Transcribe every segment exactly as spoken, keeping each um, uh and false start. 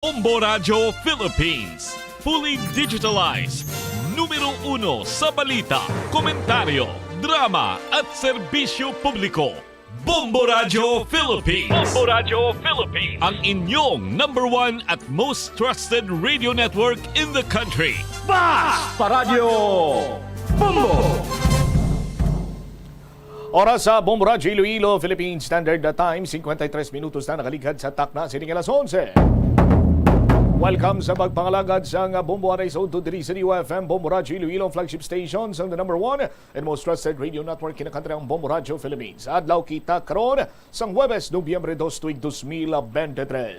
Bombo Radyo Philippines, fully digitalized. Numero uno sa balita, komentaryo, drama at serbisyo publiko. Bombo Radyo Philippines. Bombo Radyo Philippines. Ang inyong number one at most trusted radio network in the country. Basta Radyo Bombo! Oras sa Bombo Radyo Iloilo, Philippine Standard Time, cincuenta y tres minutos na nakaligad sa takna sining alas onse. Welcome sa pagpangalagad sang Bombo Radyo sa Udto diri sa D Y F M, Bombo Radyo Iloilo, flagship station sang the number one and most trusted radio network kinakantri ang Bombo Radyo Philippines. Adlaw kita karon sang Huwebes, Nobyembre dos, tuig dos mil bente tres.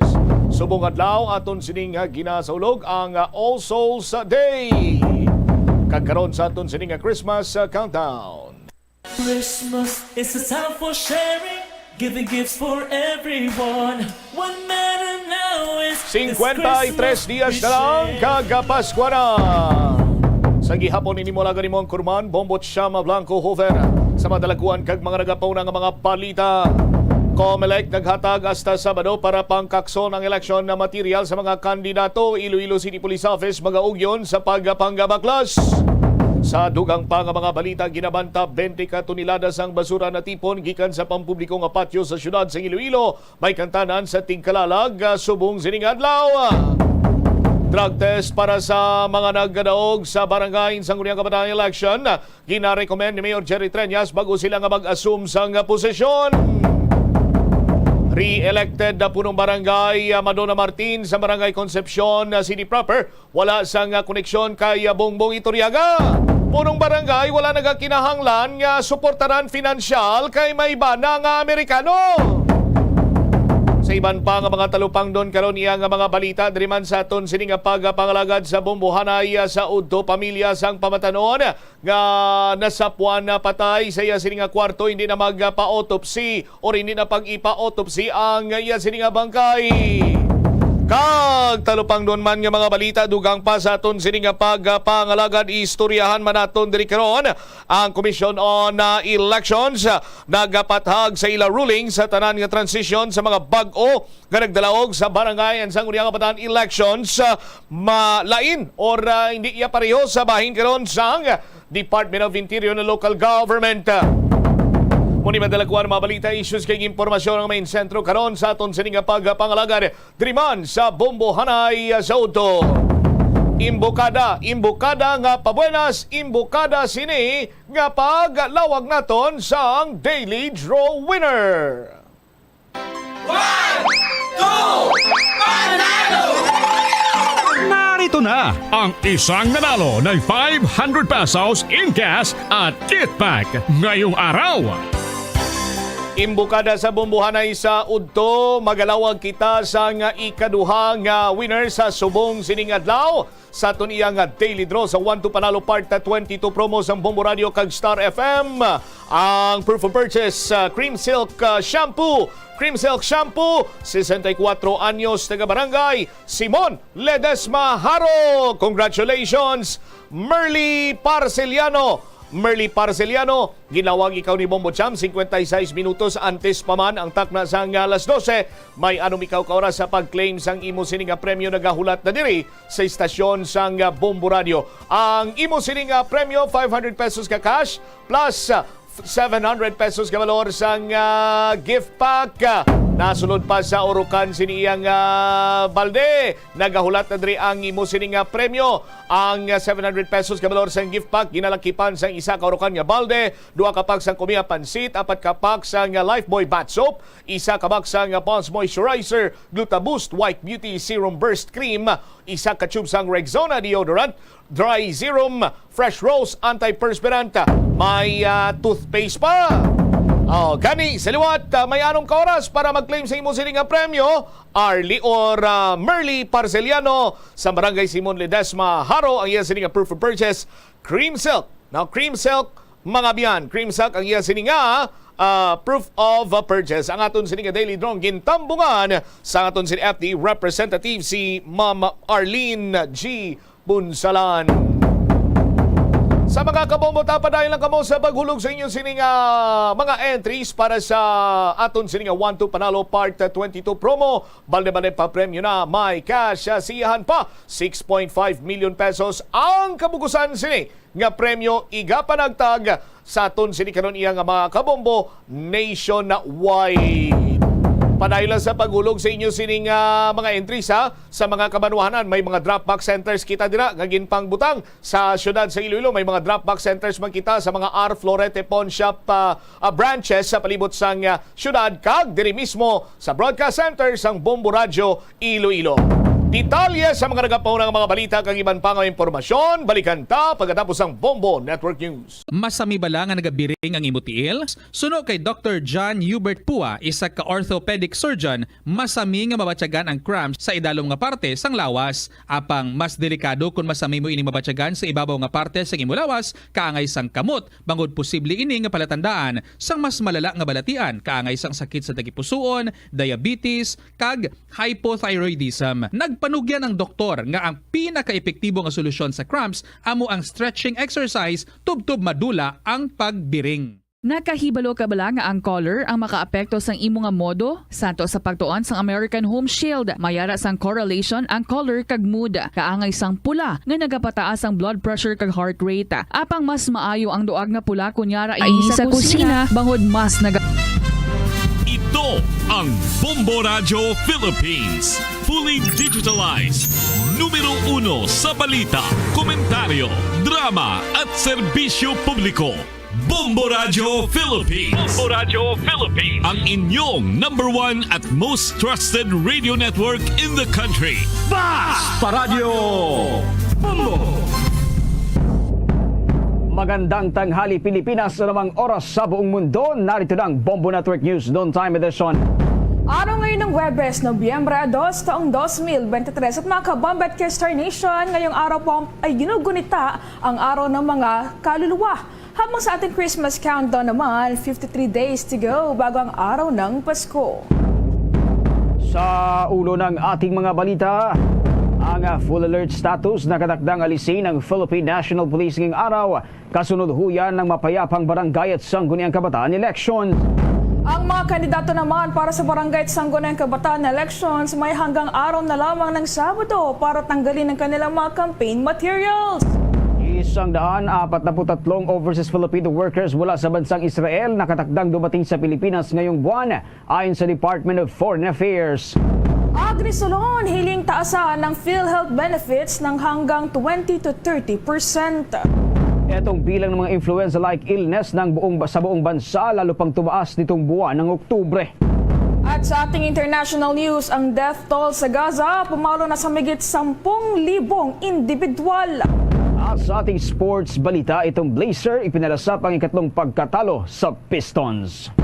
Subong adlaw aton sining ginasaulog ang All Souls Day. Kag karon sa aton sining Christmas Countdown. Christmas is a time for sharing, giving gifts for everyone. What matter now is this Cincuenta y tres Christmas dias we na lang, share. Kag Paskwa na. Sa gihapon ini mo alaga nimo ang Kurman, Bombo Chama Blanco Hover. Sa madalaguan kag mga nagapauna nga mga balita, Comelec naghatag hasta Sabado para pangkakson ang eleksyon na material sa mga kandidato. Iloilo City Police Office magaugyon sa pagpanggabaklas. Sa dugang pa nga mga balita, ginabanta bente ka tonelada sang basura natipon gikan sa pampubliko nga patio sa siyudad sa Iloilo, may kantanan sa tigkalalag, ah, subong sining adlaw. Drug test para sa mga nagadaog sa barangay sang Sangguniang Kabataan election, ginarekomend ni Mayor Jerry Treñas bag-o sila nga mag-assume sang posisyon. Re-elected na punong barangay, ah, Madonna Martin sa Barangay Concepcion, ah, City Proper, wala sang, ah, koneksyon kay, ah, Bongbong Iturriaga. Punong barangay, wala nagakinahanglan nga suportaran finansyal kay may bana nga Amerikano. Sa iban pa nga mga talupangdon karon, iya nga mga balita diri man sa aton sini nga pagpangalagad sa bombohanay, ah, sa Udto, pamilya sang pamatanon nga nasapuan na patay sa iya sini nga kwarto, hindi na magpa-autopsy or hindi na pag-ipa-autopsy ang iya sini nga bangkay. Kag talupangdon man nga mga balita, dugang pa sa aton sini nga pagpangalagad, istoryahan man naton diri karon ang Commission on, ah, Elections. Nagapathag sa ila ruling sa tanan nga transition sa mga bag-o nga nagdalaog sa barangay and Sangguniang Kabataan elections, ah, malain or, ah, hindi iya pareho sa bahin karon sang Department of Interior and Local Government. Muni madalakuan mga balita, issues kag impormasyon ang main sentro karon sa aton sini nga pagpangalagad diri man sa bombohanay sa Udto. Imbokada, imbokada nga pabuenas, imbokada sini nga paglawag naton sang Daily Draw Winner. One, two, panalo! Narito na ang isang nanalo ng five hundred pesos in cash at gift pack ngayong araw. Imbokada sa bombohanay sa Udto, magalawag kita sang ikaduha nga winner sa subong sining adlaw. Sa aton iya nga daily draw sa One to Panalo Part twenty-two promo sang Bombo Radio kag Star F M, ang proof of purchase, ah, Cream Silk, ah, Shampoo. Cream Silk Shampoo, sesenta y cuatro anyos, taga Barangay Simon Ledesma, Jaro. Congratulations, Merly Parceliano. Merly Parceliano, ginlawag ikaw ni Bombo Cham cincuenta y seis minutos antes pa man ang takna sang alas doce. May anom ikaw ka oras sa pag-claim sang imo sini nga premyo. Nagahulat na diri sa istasyon sang Bombo Radio. Ang imo sini nga premyo, five hundred pesos ka cash plus, ah, seven hundred pesos ka balor sang, ah, gift pack. Nasulod pa sa urukan sini iyang, ah, balde. Nagahulat na diri ang imo sini nga premyo. Ang, ah, seven hundred pesos ka balor sang gift pack ginalakipan sang isa ka urukan nga balde, duha ka pack sang Kumiya Pansit, apat ka pack sang, ah, Lifebuoy Bath Soap, isa ka pack sang, ah, Pond's Moisturizer, Gluta Boost White Beauty Serum Burst Cream, isa ka tube sang Rexona Deodorant, Dry Serum, Fresh Rose Antiperspirant, may, ah, toothpaste pa. Oh, gani, sa liwat, ah, may anom ka oras para mag-claim sa imo sini nga premyo. Arlie or, ah, Merly Parceliano sa Barangay Simon Ledesma, Jaro, ang iya sini nga proof of purchase, Cream Silk. Now, Cream Silk, mga biyan, Cream Silk ang iya sini nga, ah, proof of, ah, purchase. Ang aton sini nga daily drawing gintambungan sa aton sini F D representative, si Ma'am Arlene G Punsalan. Sa mga kabombo, ta padayon lang kamo sa paghulog sa inyo sining, ah, mga entries para sa aton sining, ah, One Two Panalo Part twenty-two promo. Balde-balde pa premyo na, may cash, ah, siyahan pa. Six point five million pesos ang kabugusan sini nga premyo, igapanagtag sa aton sini karon iya nga mga kabombo nationwide. Padayon lang sa paghulog sa inyo sining, ah, mga entries, ha. Sa mga kabanwahanan, may mga drop box centers kita dira nga ginpangbutang. Sa siyudad sa Iloilo, may mga drop box centers man kita sa mga R Florete Pawn Shop, ah, ah, branches sa palibot sang, ah, siyudad, kag diri mismo sa Broadcast Center sang Bombo Radyo Iloilo. Detalye sa mga nagapauna nga mga balita kag iban pa nga impormasyon, balikan ta pagkatapos sang Bombo Network News. Masami bala nga nagabiring ang imo tiil? Suno kay Doctor John Hubert Pua, isa ka orthopedic surgeon, masami nga mabatyagan ang cramps sa idalom nga parte sang lawas. Apang mas delikado kon masami mo ining mabatyagan sa ibabaw nga parte sang imo lawas, kaangay sang kamot, bangod posible ini nga palatandaan sang mas malala nga balatian, kaangay sang sakit sa tagipusoon, diabetes, kag hypothyroidism. Nagpanugyan ang doktor nga ang pinakaepektibo nga solusyon sa cramps amo ang stretching exercise tubtob madula ang pagbiring. Nakahibalo ka bala nga ang color ang makaapekto sang imo nga modo? Santo sa pagtuon sang American Home Shield, may ara sang correlation ang color kag mood. Kaangay sang pula nga nagapataas ang blood pressure kag heart rate. Apang mas maayo ang duag nga pula kon yara ini sa kusina, bangod mas naga- Ito ang Bombo Radyo Philippines. Fully digitalized. Numero uno sa balita, komentaryo, drama at serbisyo publiko. Bombo Radyo Philippines. Bombo Radyo Philippines. Ang inyong number one at most trusted radio network in the country. Basta Radyo Bombo! Magandang tanghali, Pilipinas. Anumang oras sa buong mundo, narito na ang Bombo Network News Noontime Edition. Araw ngayon ng Huwebes, Nobyembre dos, taong dos mil bente tres. At mga kabombo at ka-Star Nation, ngayong araw po ay ginugunita ang araw ng mga kaluluwa. Habang sa ating Christmas countdown naman, fifty-three days to go bago ang araw ng Pasko. Sa ulo ng ating mga balita, ang, ah, full alert status nakatakdang alisin ng Philippine National Police ngayong araw, kasunod huyan ng mapayapang barangay at sangguniang kabataan election. Ang mga kandidato naman para sa barangay at sangguniang kabataan elections may hanggang araw na lamang ng Sabado para tanggalin ang kanilang mga campaign materials. Isang daan apat na put tatlong overseas Filipino workers mula sa bansang Israel nakatakdang dumating sa Pilipinas ngayong buwan, ayon sa Department of Foreign Affairs. Agrisulon, hiling taasan ng PhilHealth benefits ng hanggang twenty to thirty percent. Itong bilang ng mga influenza-like illness ng buong, sa buong bansa, lalo pang tumaas nitong buwan ng Oktubre. At sa ating international news, ang death toll sa Gaza pumalo na sa mahigit sampung libong individual. At sa ating sports balita, itong Blazer ipinalasap ang ikatlong pagkatalo sa Pistons.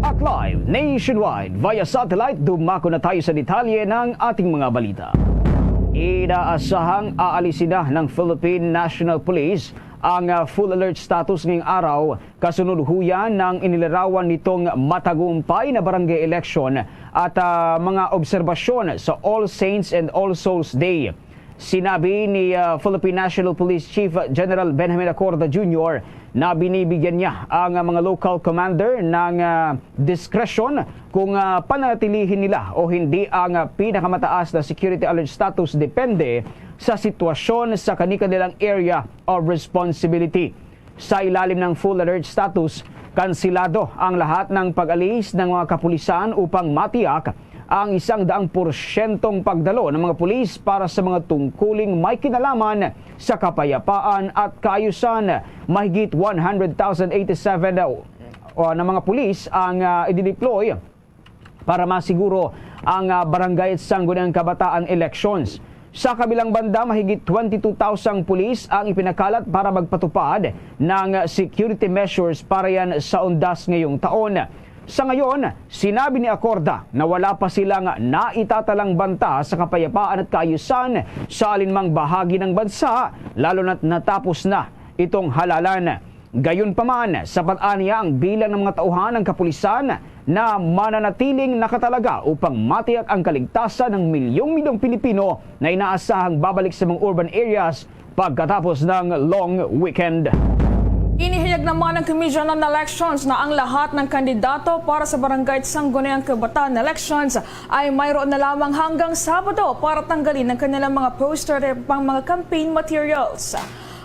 At live nationwide via satellite, dumako na tayo sa detalye ng ating mga balita. Inaasahang aalisin na ng Philippine National Police ang, ah, full alert status ngayong araw, kasunod huyan ng inilarawan nitong matagumpay na barangay election at, ah, mga obserbasyon sa All Saints and All Souls Day. Sinabi ni, ah, Philippine National Police Chief General Benjamin Acorda Junior na binibigyan niya ang, ah, mga local commander ng, ah, diskresyon kung, ah, pananatilihin nila o hindi ang, ah, pinakamataas na security alert status, depende sa sitwasyon sa kani-kanilang area of responsibility. Sa ilalim ng full alert status, kansilado ang lahat ng pag-alis ng mga kapulisan upang matiyak ang isang daang porsyentong pagdalo ng mga pulis para sa mga tungkuling may kinalaman sa kapayapaan at kaayusan. Mahigit one hundred thousand eighty-seven na, o, na mga pulis ang, ah, idideploy para masiguro ang, ah, barangay at sangguniang kabataan elections. Sa kabilang banda, mahigit twenty-two thousand pulis ang ipinakalat para magpatupad ng security measures para yan sa undas ngayong taon. Sa ngayon, sinabi ni Acorda na wala pa silang naitatalang banta sa kapayapaan at kaayusan sa alinmang bahagi ng bansa, lalo na't natapos na itong halalan. Gayunpaman, sapat aniya ang bilang ng mga tauhan ng kapulisan na mananatiling nakatalaga upang matiyak ang kaligtasan ng milyong-milyong Pilipino na inaasahang babalik sa mga urban areas pagkatapos ng long weekend. Inihayag naman ng Commission on Elections na ang lahat ng kandidato para sa Barangay Sangguniang Kabataan Elections ay mayroon na lamang hanggang Sabado para tanggalin ang kanilang mga poster at pang mga campaign materials.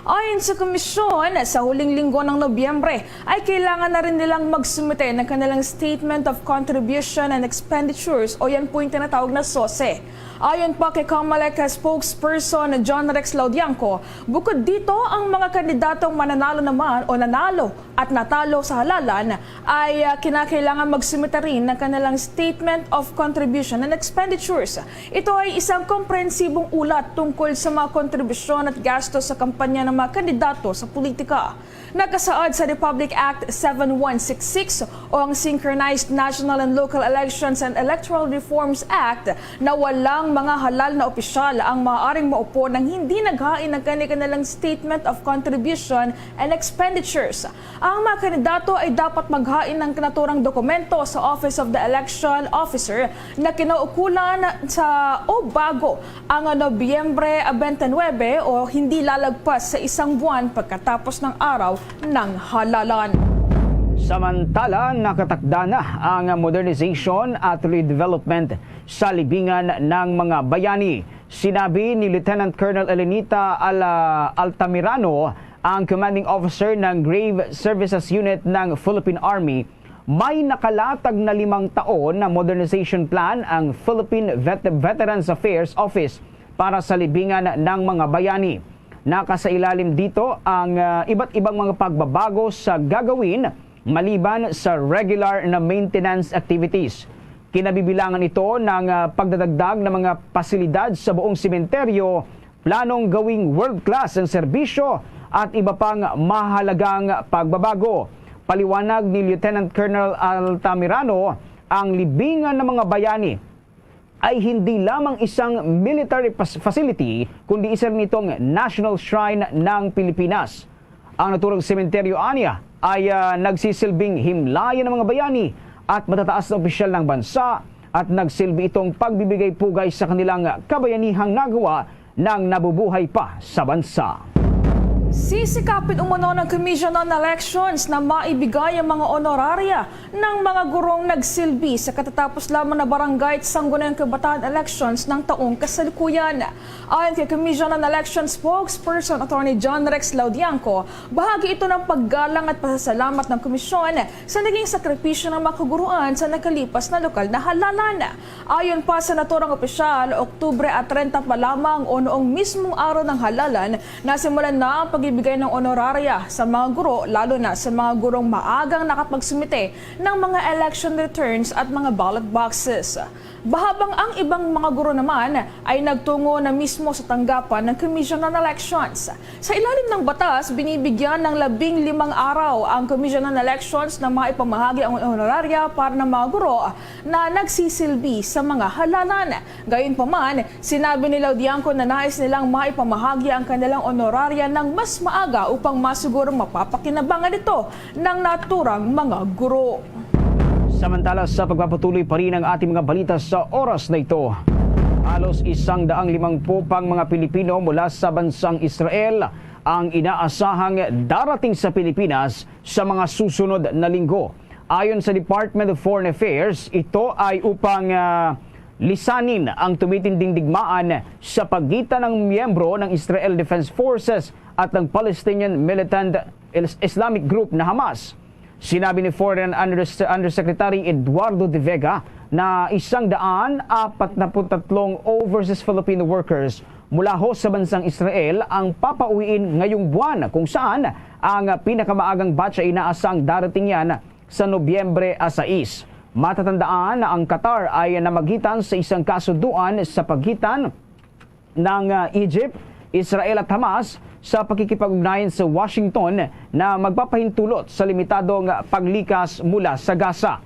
Ayon sa komisyon, sa huling linggo ng Nobyembre ay kailangan na rin nilang magsumite ng kanilang Statement of Contribution and Expenditures o yan po yung tinatawag na sose. Ayon pa kay Comelec spokesperson John Rex Laudiangco, bukod dito, ang mga kandidatong mananalo naman o nanalo at natalo sa halalan ay, ah, kinakailangan magsumite rin ng kanilang Statement of Contribution and Expenditures. Ito ay isang komprehensibong ulat tungkol sa mga kontribusyon at gastos sa kampanya ng mga kandidato sa politika. Nakasaad sa Republic Act seven one six six o ang Synchronized National and Local Elections and Electoral Reforms Act na walang mga halal na opisyal ang maaaring maupo nang hindi naghain ng kani-kanilang Statement of Contribution and Expenditures. Ang mga kandidato ay dapat maghain ng kinaturang dokumento sa Office of the Election Officer na kinaukulan sa o bago ang Nobyembre twenty-nine o hindi lalagpas sa isang buwan pagkatapos ng araw ng halalan. Samantala, nakatakda na ang modernization at redevelopment sa libingan ng mga bayani. Sinabi ni Lieutenant Colonel Elenita Ala-, Altamirano, ang commanding officer ng Grave Services Unit ng Philippine Army, may nakalatag na limang taon na modernization plan ang Philippine Vet-, Veterans Affairs Office para sa libingan ng mga bayani. Nakasailalim dito ang, ah, iba't ibang mga pagbabago sa gagawin maliban sa regular na maintenance activities. Kinabibilangan ito ng, ah, pagdadagdag ng mga pasilidad sa buong sementeryo, planong gawing world-class ang serbisyo at iba pang mahalagang pagbabago. Paliwanag ni Lieutenant Colonel Altamirano, ang libingan ng mga bayani ay hindi lamang isang military pas-, facility, kundi isa rin itong national shrine ng Pilipinas. Ang naturang sementeryo ania ay, ah, nagsisilbing himlayan ng mga bayani at matataas na opisyal ng bansa, at nagsilbi itong pagbibigay pugay sa kanilang kabayanihang nagawa nang nabubuhay pa sa bansa. Sisikapin umano ng Commission on Elections na maibigay ang mga honoraria ng mga gurong nagsilbi sa katatapos lamang na Barangay Sangguniang Kabataan Elections ng taong kasalukuyan. Ayon kay Commission on Elections spokesperson Attorney John Rex Laudianco, bahagi ito ng paggalang at pasasalamat ng komisyon sa naging sakripisyo ng mga kaguruan sa nakalipas na lokal na halalan. Ayon pa sa naturang opisyal, Oktubre at treinta pa lamang o noong mismong araw ng halalan, nasimulan na ang pag-ibigay ng honoraria sa mga guro, lalo na sa mga gurong maagang nakapagsumite ng mga election returns at mga ballot boxes. Bahabang ang ibang mga guro naman ay nagtungo na mismo sa tanggapan ng Commission on Elections. Sa ilalim ng batas, binibigyan ng labing limang araw ang Commission on Elections na maipamahagi ang honoraria para ng mga guro na nagsisilbi sa mga halalan. Gayunpaman, sinabi ni Laudianco na nais nilang maipamahagi ang kanilang honoraria ng mas maaga upang masigurong mapapakinabangan ito ng naturang mga guro. Samantala, sa pagpapatuloy pa rin ang ating mga balita sa oras na ito, halos isang daang limangpu pang mga Pilipino mula sa bansang Israel ang inaasahang darating sa Pilipinas sa mga susunod na linggo. Ayon sa Department of Foreign Affairs, ito ay upang, ah, lisanin ang tumitinding digmaan sa pagitan ng miyembro ng Israel Defense Forces at ng Palestinian militant Is-, Islamic Group na Hamas. Sinabi ni Foreign Under-, Undersecretary Eduardo de Vega na isang daan apat na put tatlong overseas Filipino workers mula ho sa bansang Israel ang papauwiin ngayong buwan, kung saan ang pinakamaagang batch ay inaasang darating yan sa Nobyembre a sais. Matatandaan na ang Qatar ay namagitan sa isang kasunduan sa pagitan ng, ah, Egypt, Israel at Hamas sa pakikipag-ugnayan sa Washington na magpapahintulot sa limitadong paglikas mula sa Gaza.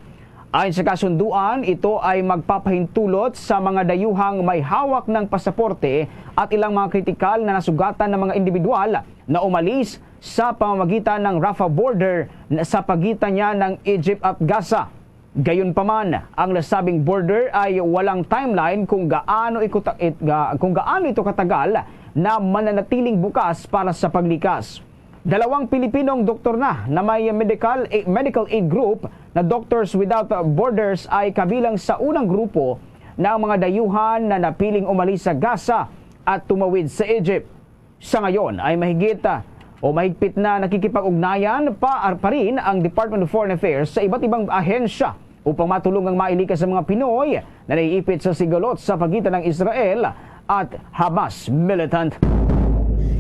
Ayon sa kasunduan, ito ay magpapahintulot sa mga dayuhang may hawak ng pasaporte at ilang mga kritikal na nasugatan ng mga individual na umalis sa pamamagitan ng Rafah border na sa pagitan niya ng Egypt at Gaza. Gayunpaman, ang nasabing border ay walang timeline kung gaano ikuta-, it-, ga-, kung gaano ito katagal na mananatiling bukas para sa paglikas. Dalawang Pilipinong doktor na, na may medical, medical aid group na Doctors Without Borders ay kabilang sa unang grupo na ang mga dayuhan na napiling umalis sa Gaza at tumawid sa Egypt. Sa ngayon ay mahigit, ah, o mahigpit na nakikipag-ugnayan pa, pa rin ang Department of Foreign Affairs sa iba't ibang ahensya upang matulungang mailikas ang mga Pinoy na naiipit sa sigalot sa pagitan ng Israel at Hamas militant.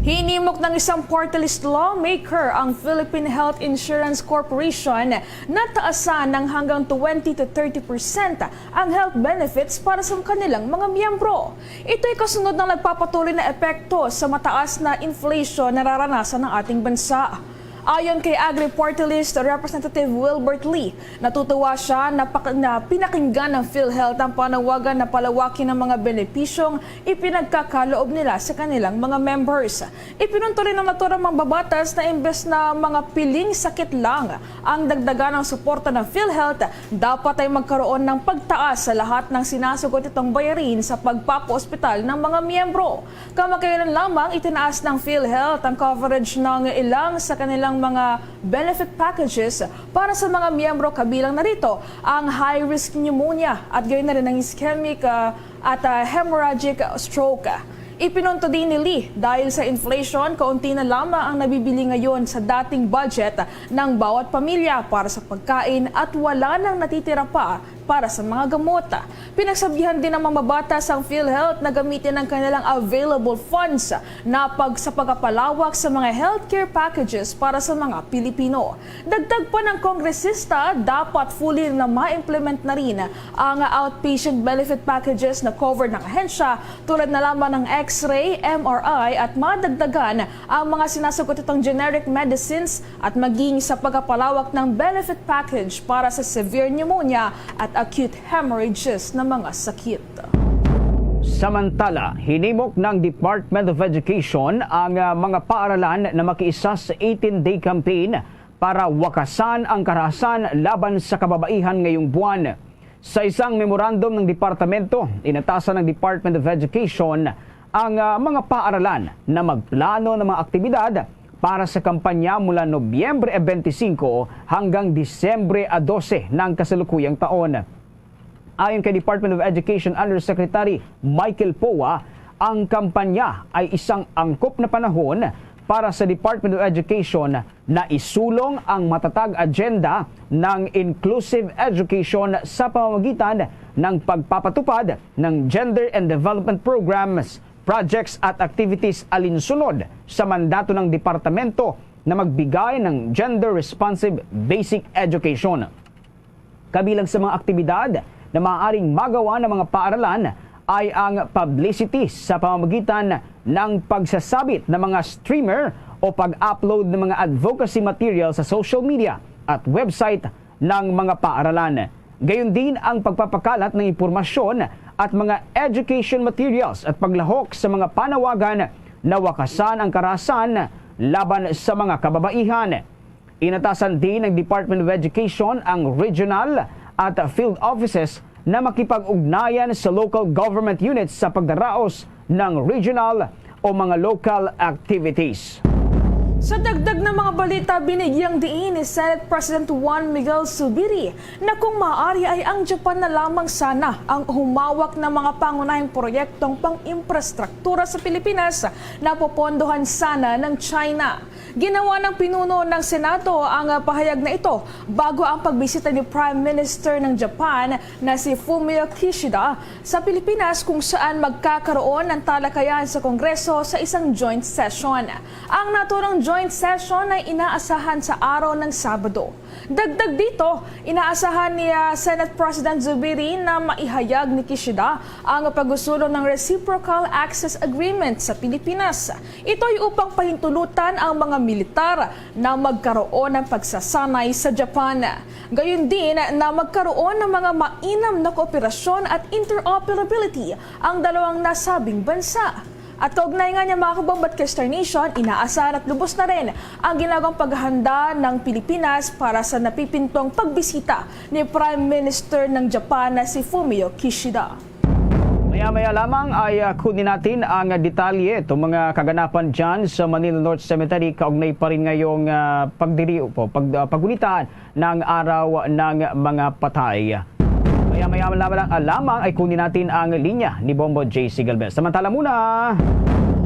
Hinimok ng isang party list lawmaker ang Philippine Health Insurance Corporation na taasan ng hanggang twenty to thirty percent ang health benefits para sa kanilang mga miyembro. Ito'y kasunod ng nagpapatuloy na epekto sa mataas na inflation na nararanasan ng ating bansa. Ayon kay Agri Party List Representative Wilbert Lee, natutuwa siya na, pak- na pinakinggan ng PhilHealth ang panawagan na palawakin ang mga benepisyong ipinagkakaloob nila sa kanilang mga members. Ipinunto rin ng naturang mambabatas na imbes na mga piling sakit lang ang dagdagan ng suporta ng PhilHealth, dapat ay magkaroon ng pagtaas sa lahat ng sinasugot itong bayarin sa pagpapa-ospital ng mga miyembro. Kamakailan lamang, itinaas ng PhilHealth ang coverage ng ilang sa kanilang mga benefit packages para sa mga miyembro, kabilang na rito ang high-risk pneumonia at gayon na rin ang ischemic, ah, at, ah, hemorrhagic stroke. Ipinunto din ni Lee, dahil sa inflation, kaunti na lamang ang nabibili ngayon sa dating budget ng bawat pamilya para sa pagkain at wala nang natitira pa para sa mga gamot. Pinagsabihan din ng mambabatas ang PhilHealth na gamitin ang kanilang available funds na pag, sa pagpapalawak sa mga healthcare packages para sa mga Pilipino. Dagdag pa ng kongresista, dapat fully na ma-implement na rin ang outpatient benefit packages na covered ng ahensya, tulad na lamang ng X-ray, M R I, at madagdagan ang mga sinasugot itong generic medicines at maging sa pagpapalawak ng benefit package para sa severe pneumonia at acute hemorrhages na mga sakit. Samantala, hinimok ng Department of Education ang, ah, mga paaralan na makiisa sa eighteen-day campaign para wakasan ang karahasan laban sa kababaihan ngayong buwan. Sa isang memorandum ng departamento, inatasan ng Department of Education ang, ah, mga paaralan na magplano ng mga aktibidad para sa kampanya mula Nobyembre twenty-five hanggang Disyembre dose ng kasalukuyang taon. Ayon kay Department of Education Undersecretary Michael Poa, ang kampanya ay isang angkop na panahon para sa Department of Education na isulong ang matatag agenda ng inclusive education sa pamamagitan ng pagpapatupad ng gender and development programs, projects at activities alinsunod sa mandato ng departamento na magbigay ng gender-responsive basic education. Kabilang sa mga aktibidad na maaaring magawa ng mga paaralan ay ang publicity sa pamamagitan ng pagsasabit ng mga streamer o pag-upload ng mga advocacy material sa social media at website ng mga paaralan. Gayon din ang pagpapakalat ng impormasyon at mga education materials at paglahok sa mga panawagan na wakasan ang karahasan laban sa mga kababaihan. Inatasan din ng Department of Education ang regional at field offices na makipag-ugnayan sa local government units sa pagdaraos ng regional o mga local activities. Sa dagdag na mga balita, binigyang diin ni Senate President Juan Miguel Zubiri na kung maaari ay ang Japan na lamang sana ang humawak ng mga pangunahing proyektong pang-infrastruktura sa Pilipinas na popondohan sana ng China. Ginawa ng pinuno ng Senado ang, ah, pahayag na ito bago ang pagbisita ni Prime Minister ng Japan na si Fumio Kishida sa Pilipinas, kung saan magkakaroon ng talakayan sa Kongreso sa isang joint session. Ang naturang joint session ay inaasahan sa araw ng Sabado. Dagdag dito, inaasahan ni, ah, Senate President Zubiri na maihayag ni Kishida ang pag-usulong ng Reciprocal Access Agreement sa Pilipinas. Ito'y upang pahintulutan ang mga militar na magkaroon ng pagsasanay sa Japan. Gayon din na magkaroon ng mga mainam na kooperasyon at interoperability ang dalawang nasabing bansa. At kaugnay nga niya, mga kabombat, Kester Nation, inaasahan at lubos na rin ang ginagawang paghahanda ng Pilipinas para sa napipintong pagbisita ni Prime Minister ng Japan na si Fumio Kishida. Maya-maya lamang ay, ah, kunin natin ang detalye itong mga kaganapan dyan sa Manila North Cemetery kaugnay pa rin ngayong, ah, pagdiri-, po, pag, ah, pagunitan ng Araw ng mga Patay. Maya-maya lamang, ah, lamang ay kunin natin ang linya ni Bombo J C Galvez. Samantala muna,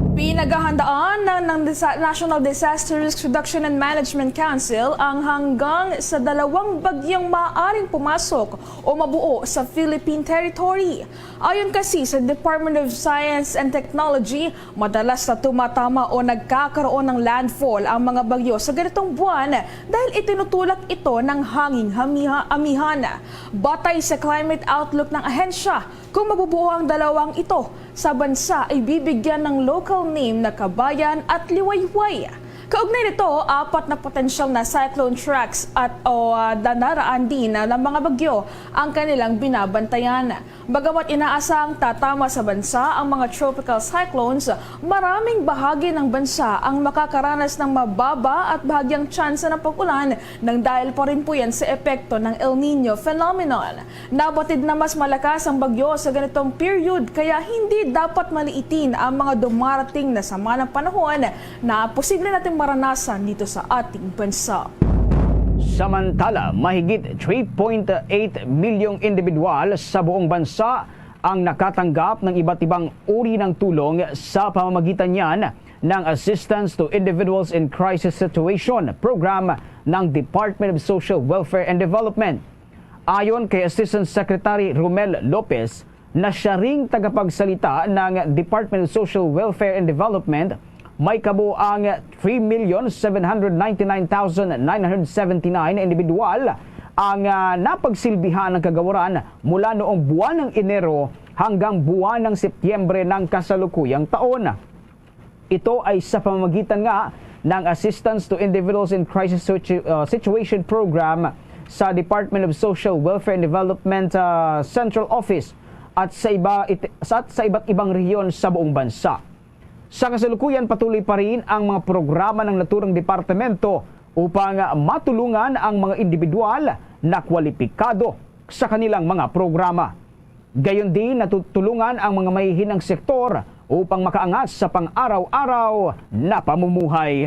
Pinaghahandaan ng, ng Disa-, National Disaster Risk Reduction and Management Council ang hanggang sa dalawang bagyong maaaring pumasok o mabuo sa Philippine territory. Ayon kasi sa Department of Science and Technology, madalas na tumatama o nagkakaroon ng landfall ang mga bagyo sa ganitong buwan dahil itinutulak ito ng hanging hamiha-, amihan. Batay sa climate outlook ng ahensya, kung mabubuo ang dalawang ito sa bansa, ay bibigyan ng local name na Kabayan at Liwayway. Kaugnay nito, apat na potensyal na cyclone tracks at o, ah, danaraan din na, ng mga bagyo ang kanilang binabantayan. Bagamat inaasahang tatama sa bansa ang mga tropical cyclones, maraming bahagi ng bansa ang makakaranas ng mababa at bahagyang tsansa ng pag-ulan nang dahil pa rin po yan sa epekto ng El Niño phenomenon. Nabatid na mas malakas ang bagyo sa ganitong period, kaya hindi dapat maliitin ang mga dumarating na sama ng panahon na posible nating maranasan dito sa ating bansa. Samantala, mahigit three point eight milyong individual sa buong bansa ang nakatanggap ng iba't ibang uri ng tulong sa pamamagitan niyan ng Assistance to Individuals in Crisis Situation program ng Department of Social Welfare and Development. Ayon kay Assistant Secretary Romel Lopez, na siya ring tagapagsalita ng Department of Social Welfare and Development, may kabuang three million seven hundred ninety-nine thousand nine hundred seventy-nine individual ang, ah, napagsilbihan ng kagawaran mula noong buwan ng Enero hanggang buwan ng Setyembre ng kasalukuyang taon. Ito ay sa pamamagitan nga ng Assistance to Individuals in Crisis Situ-, uh, Situation Program sa Department of Social Welfare and Development, uh, Central Office at sa iba, it-, sa, at sa iba't ibang rehiyon sa buong bansa. Sa kasalukuyan, patuloy pa rin ang mga programa ng naturang departamento upang matulungan ang mga individual na kwalipikado sa kanilang mga programa. Gayon din, natutulungan ang mga mahihinang sektor upang makaangat sa pang-araw-araw na pamumuhay.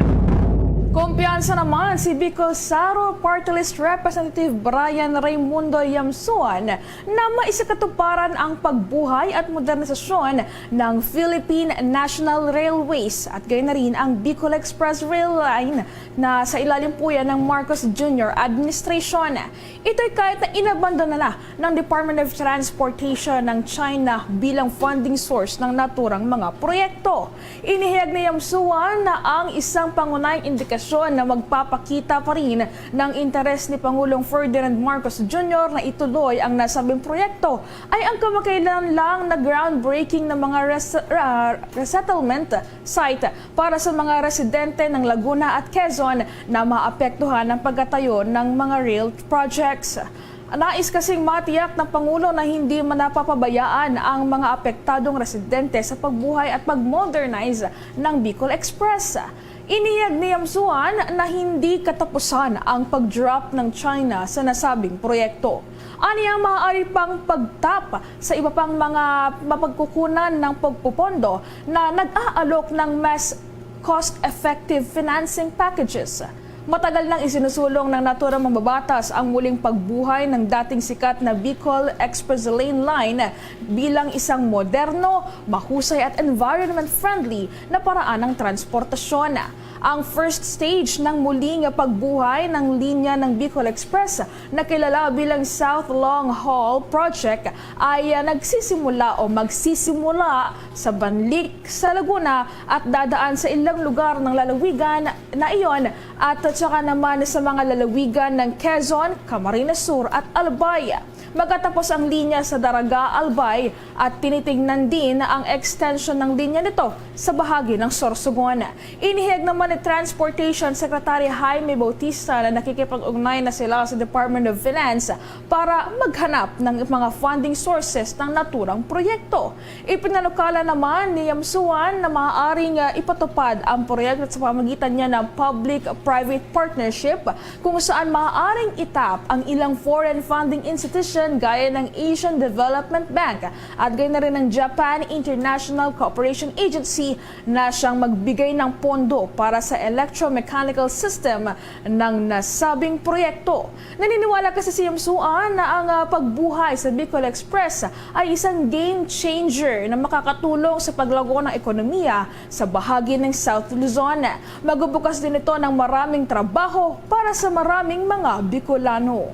Kumpiyansa naman si Bicol Saro Party List Representative Brian Raymundo Yamsuan na maisakatuparan ang pagbuhay at modernisasyon ng Philippine National Railways at gayon na rin ang Bicol Express Rail Line na sa ilalim po yan ng Marcos Junior Administration. Ito'y kahit na inabandona na ng Department of Transportation ng China bilang funding source ng naturang mga proyekto. Inihayag ni Yamsuan na ang isang pangunahing indikasyon na magpapakita pa rin ng interes ni Pangulong Ferdinand Marcos Junior na ituloy ang nasabing proyekto ay ang kamakailan lang na groundbreaking ng mga res-, ah, resettlement site para sa mga residente ng Laguna at Quezon na maapektuhan ng pagkatayo ng mga rail projects. Nais kasing matiyak ng Pangulo na hindi man napapabayaan ang mga apektadong residente sa pagbuhay at pag-modernize ng Bicol Express. Inihayag ni Yamsuan na hindi katapusan ang pag-drop ng China sa nasabing proyekto. Aniya, maaari pang pagtap sa iba pang mga mapagkukunan ng pagpupondo na nag-aalok ng mas cost-effective financing packages. Matagal nang isinusulong ng naturang mambabatas ang muling pagbuhay ng dating sikat na Bicol Express Lane Line bilang isang moderno, mahusay at environment-friendly na paraan ng transportasyon. Ang first stage ng muli nga pagbuhay ng linya ng Bicol Express na kilala bilang South Long Haul Project ay, ah, nagsisimula o magsisimula sa Banlic sa Laguna at dadaan sa ilang lugar ng lalawigan na iyon at saka naman sa mga lalawigan ng Quezon, Camarines Sur at Albay. Magkatapos ang linya sa Daraga, Albay at tinitingnan din ang extension ng linya nito sa bahagi ng Sorsogon. Inihayag naman ni Transportation Secretary Jaime Bautista na nakikipag-ugnay na sila sa Department of Finance para maghanap ng mga funding sources ng naturang proyekto. Ipinanukala naman ni Yamsuan na maaaring, ah, ipatupad ang proyekto sa pamamagitan niya ng public-private partnership kung saan maaaring itap ang ilang foreign funding institution gaya ng Asian Development Bank at gaya na rin ng Japan International Cooperation Agency na siyang magbigay ng pondo para sa electromechanical system ng nasabing proyekto. Naniniwala kasi si Yamsuan na ang, ah, pagbuhay sa Bicol Express ay isang game changer na makakatulong sa paglago ng ekonomiya sa bahagi ng South Luzon. Magbubukas din ito ng maraming trabaho para sa maraming mga Bicolano.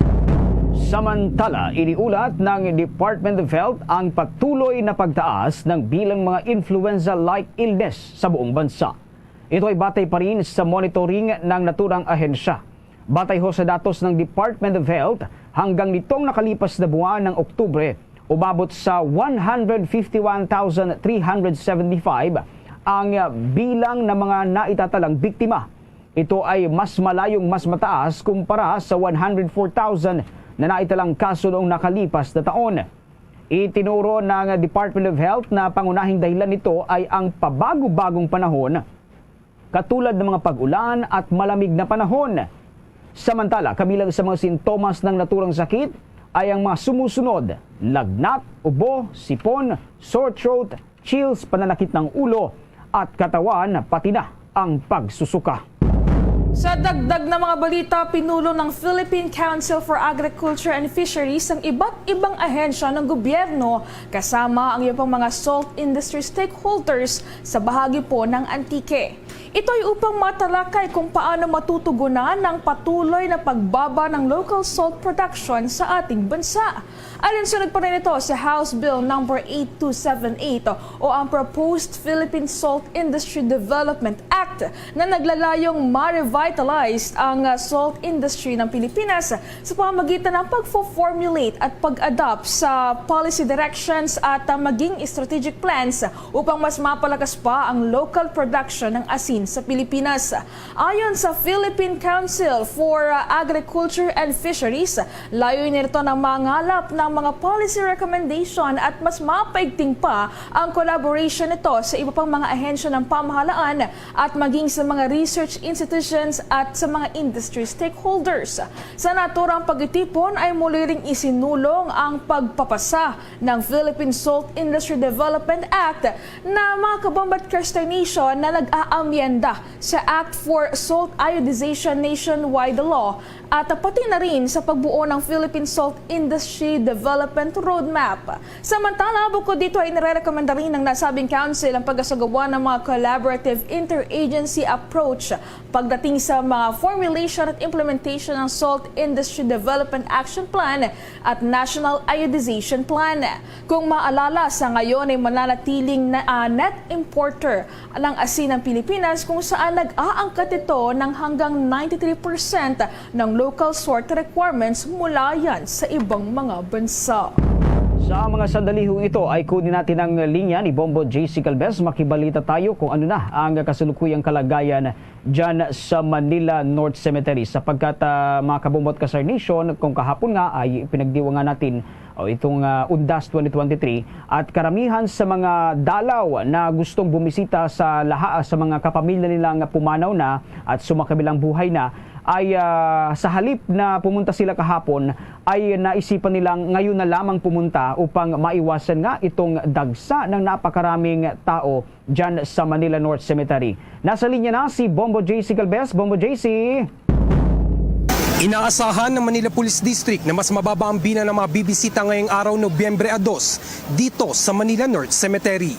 Samantala, iniulat ng Department of Health ang patuloy na pagtaas ng bilang mga influenza-like illness sa buong bansa. Ito ay batay pa rin sa monitoring ng naturang ahensya. Batay ho sa datos ng Department of Health, hanggang nitong nakalipas na buwan ng Oktubre, umabot sa one hundred fifty one thousand three hundred seventy five ang bilang ng mga naitatalang biktima. Ito ay mas malayong mas mataas kumpara sa one hundred four thousand na naitalang kaso noong nakalipas na taon. Itinuro ng Department of Health na pangunahing dahilan nito ay ang pabago-bagong panahon, katulad ng mga pag-ulan at malamig na panahon. Samantala, kabilang sa mga sintomas ng naturang sakit ay ang mga sumusunod: lagnat, ubo, sipon, sore throat, chills, pananakit ng ulo at katawan, pati na ang pagsusuka. Sa dagdag na mga balita, pinulo ng Philippine Council for Agriculture and Fisheries ang iba't ibang ahensya ng gobyerno, kasama ang iba pang mga salt industry stakeholders sa bahagi po ng Antique. Ito ay upang matalakay kung paano matutugunan ang patuloy na pagbaba ng local salt production sa ating bansa. Alinsunod pa rin ito sa House Bill number eight two seven eight o ang Proposed Philippine Salt Industry Development Act na naglalayong ma-revitalize ang, ah, salt industry ng Pilipinas sa pamamagitan ng pagfo-formulate at pag-adopt sa policy directions at, ah, maging strategic plans upang mas mapalakas pa ang local production ng asin sa Pilipinas. Ayon sa Philippine Council for, uh, Agriculture and Fisheries, layunin nito na mangalap ng mga policy recommendation at mas mapaigting pa ang collaboration nito sa iba pang mga ahensya ng pamahalaan at maging sa mga research institutions at sa mga industry stakeholders. Sa naturang pagtitipon ay muli ring isinulong ang pagpapasa ng Philippine Salt Industry Development Act na mga kabombo at Star Nation na nag-aamyenda sa Act for Salt Iodization Nationwide Law at pati na rin sa pagbuo ng Philippine Salt Industry Development Roadmap. Samantala, bukod dito ay inirekomenda rin ng nasabing council ang pag-asagawa ng mga collaborative interagency approach pagdating sa mga formulation at implementation ng Salt Industry Development Action Plan at National Iodization Plan. Kung maalala, sa ngayon ay mananatiling na, ah, net importer ng asin ang Pilipinas, kung saan nag-aangkat ito ng hanggang ninety-three percent ng local salt requirements mula yan sa ibang mga bansa. Sa mga sandalihong ito ay kunin natin ang linya ni Bombo J C Calvez. Makibalita tayo kung ano na ang kasalukuyang kalagayan dyan sa Manila North Cemetery. Sapagkat, ah, mga kabombo at ka-Star Nation, kung kahapon nga ay pinagdiwangan natin o itong, ah, Undas twenty twenty-three, at karamihan sa mga dalaw na gustong bumisita sa laha sa mga kapamilya nilang pumanaw na at sumakabilang buhay na ay, ah, sa halip na pumunta sila kahapon, ay naisipan nilang ngayon na lamang pumunta upang maiwasan nga itong dagsa ng napakaraming tao dyan sa Manila North Cemetery. Nasa linya na si Bombo J C Calvez. Bombo J C! Inaasahan ng Manila Police District na mas mababa ang bilang ng mga bibisita ngayong araw, Nobyembre a dos, dito sa Manila North Cemetery.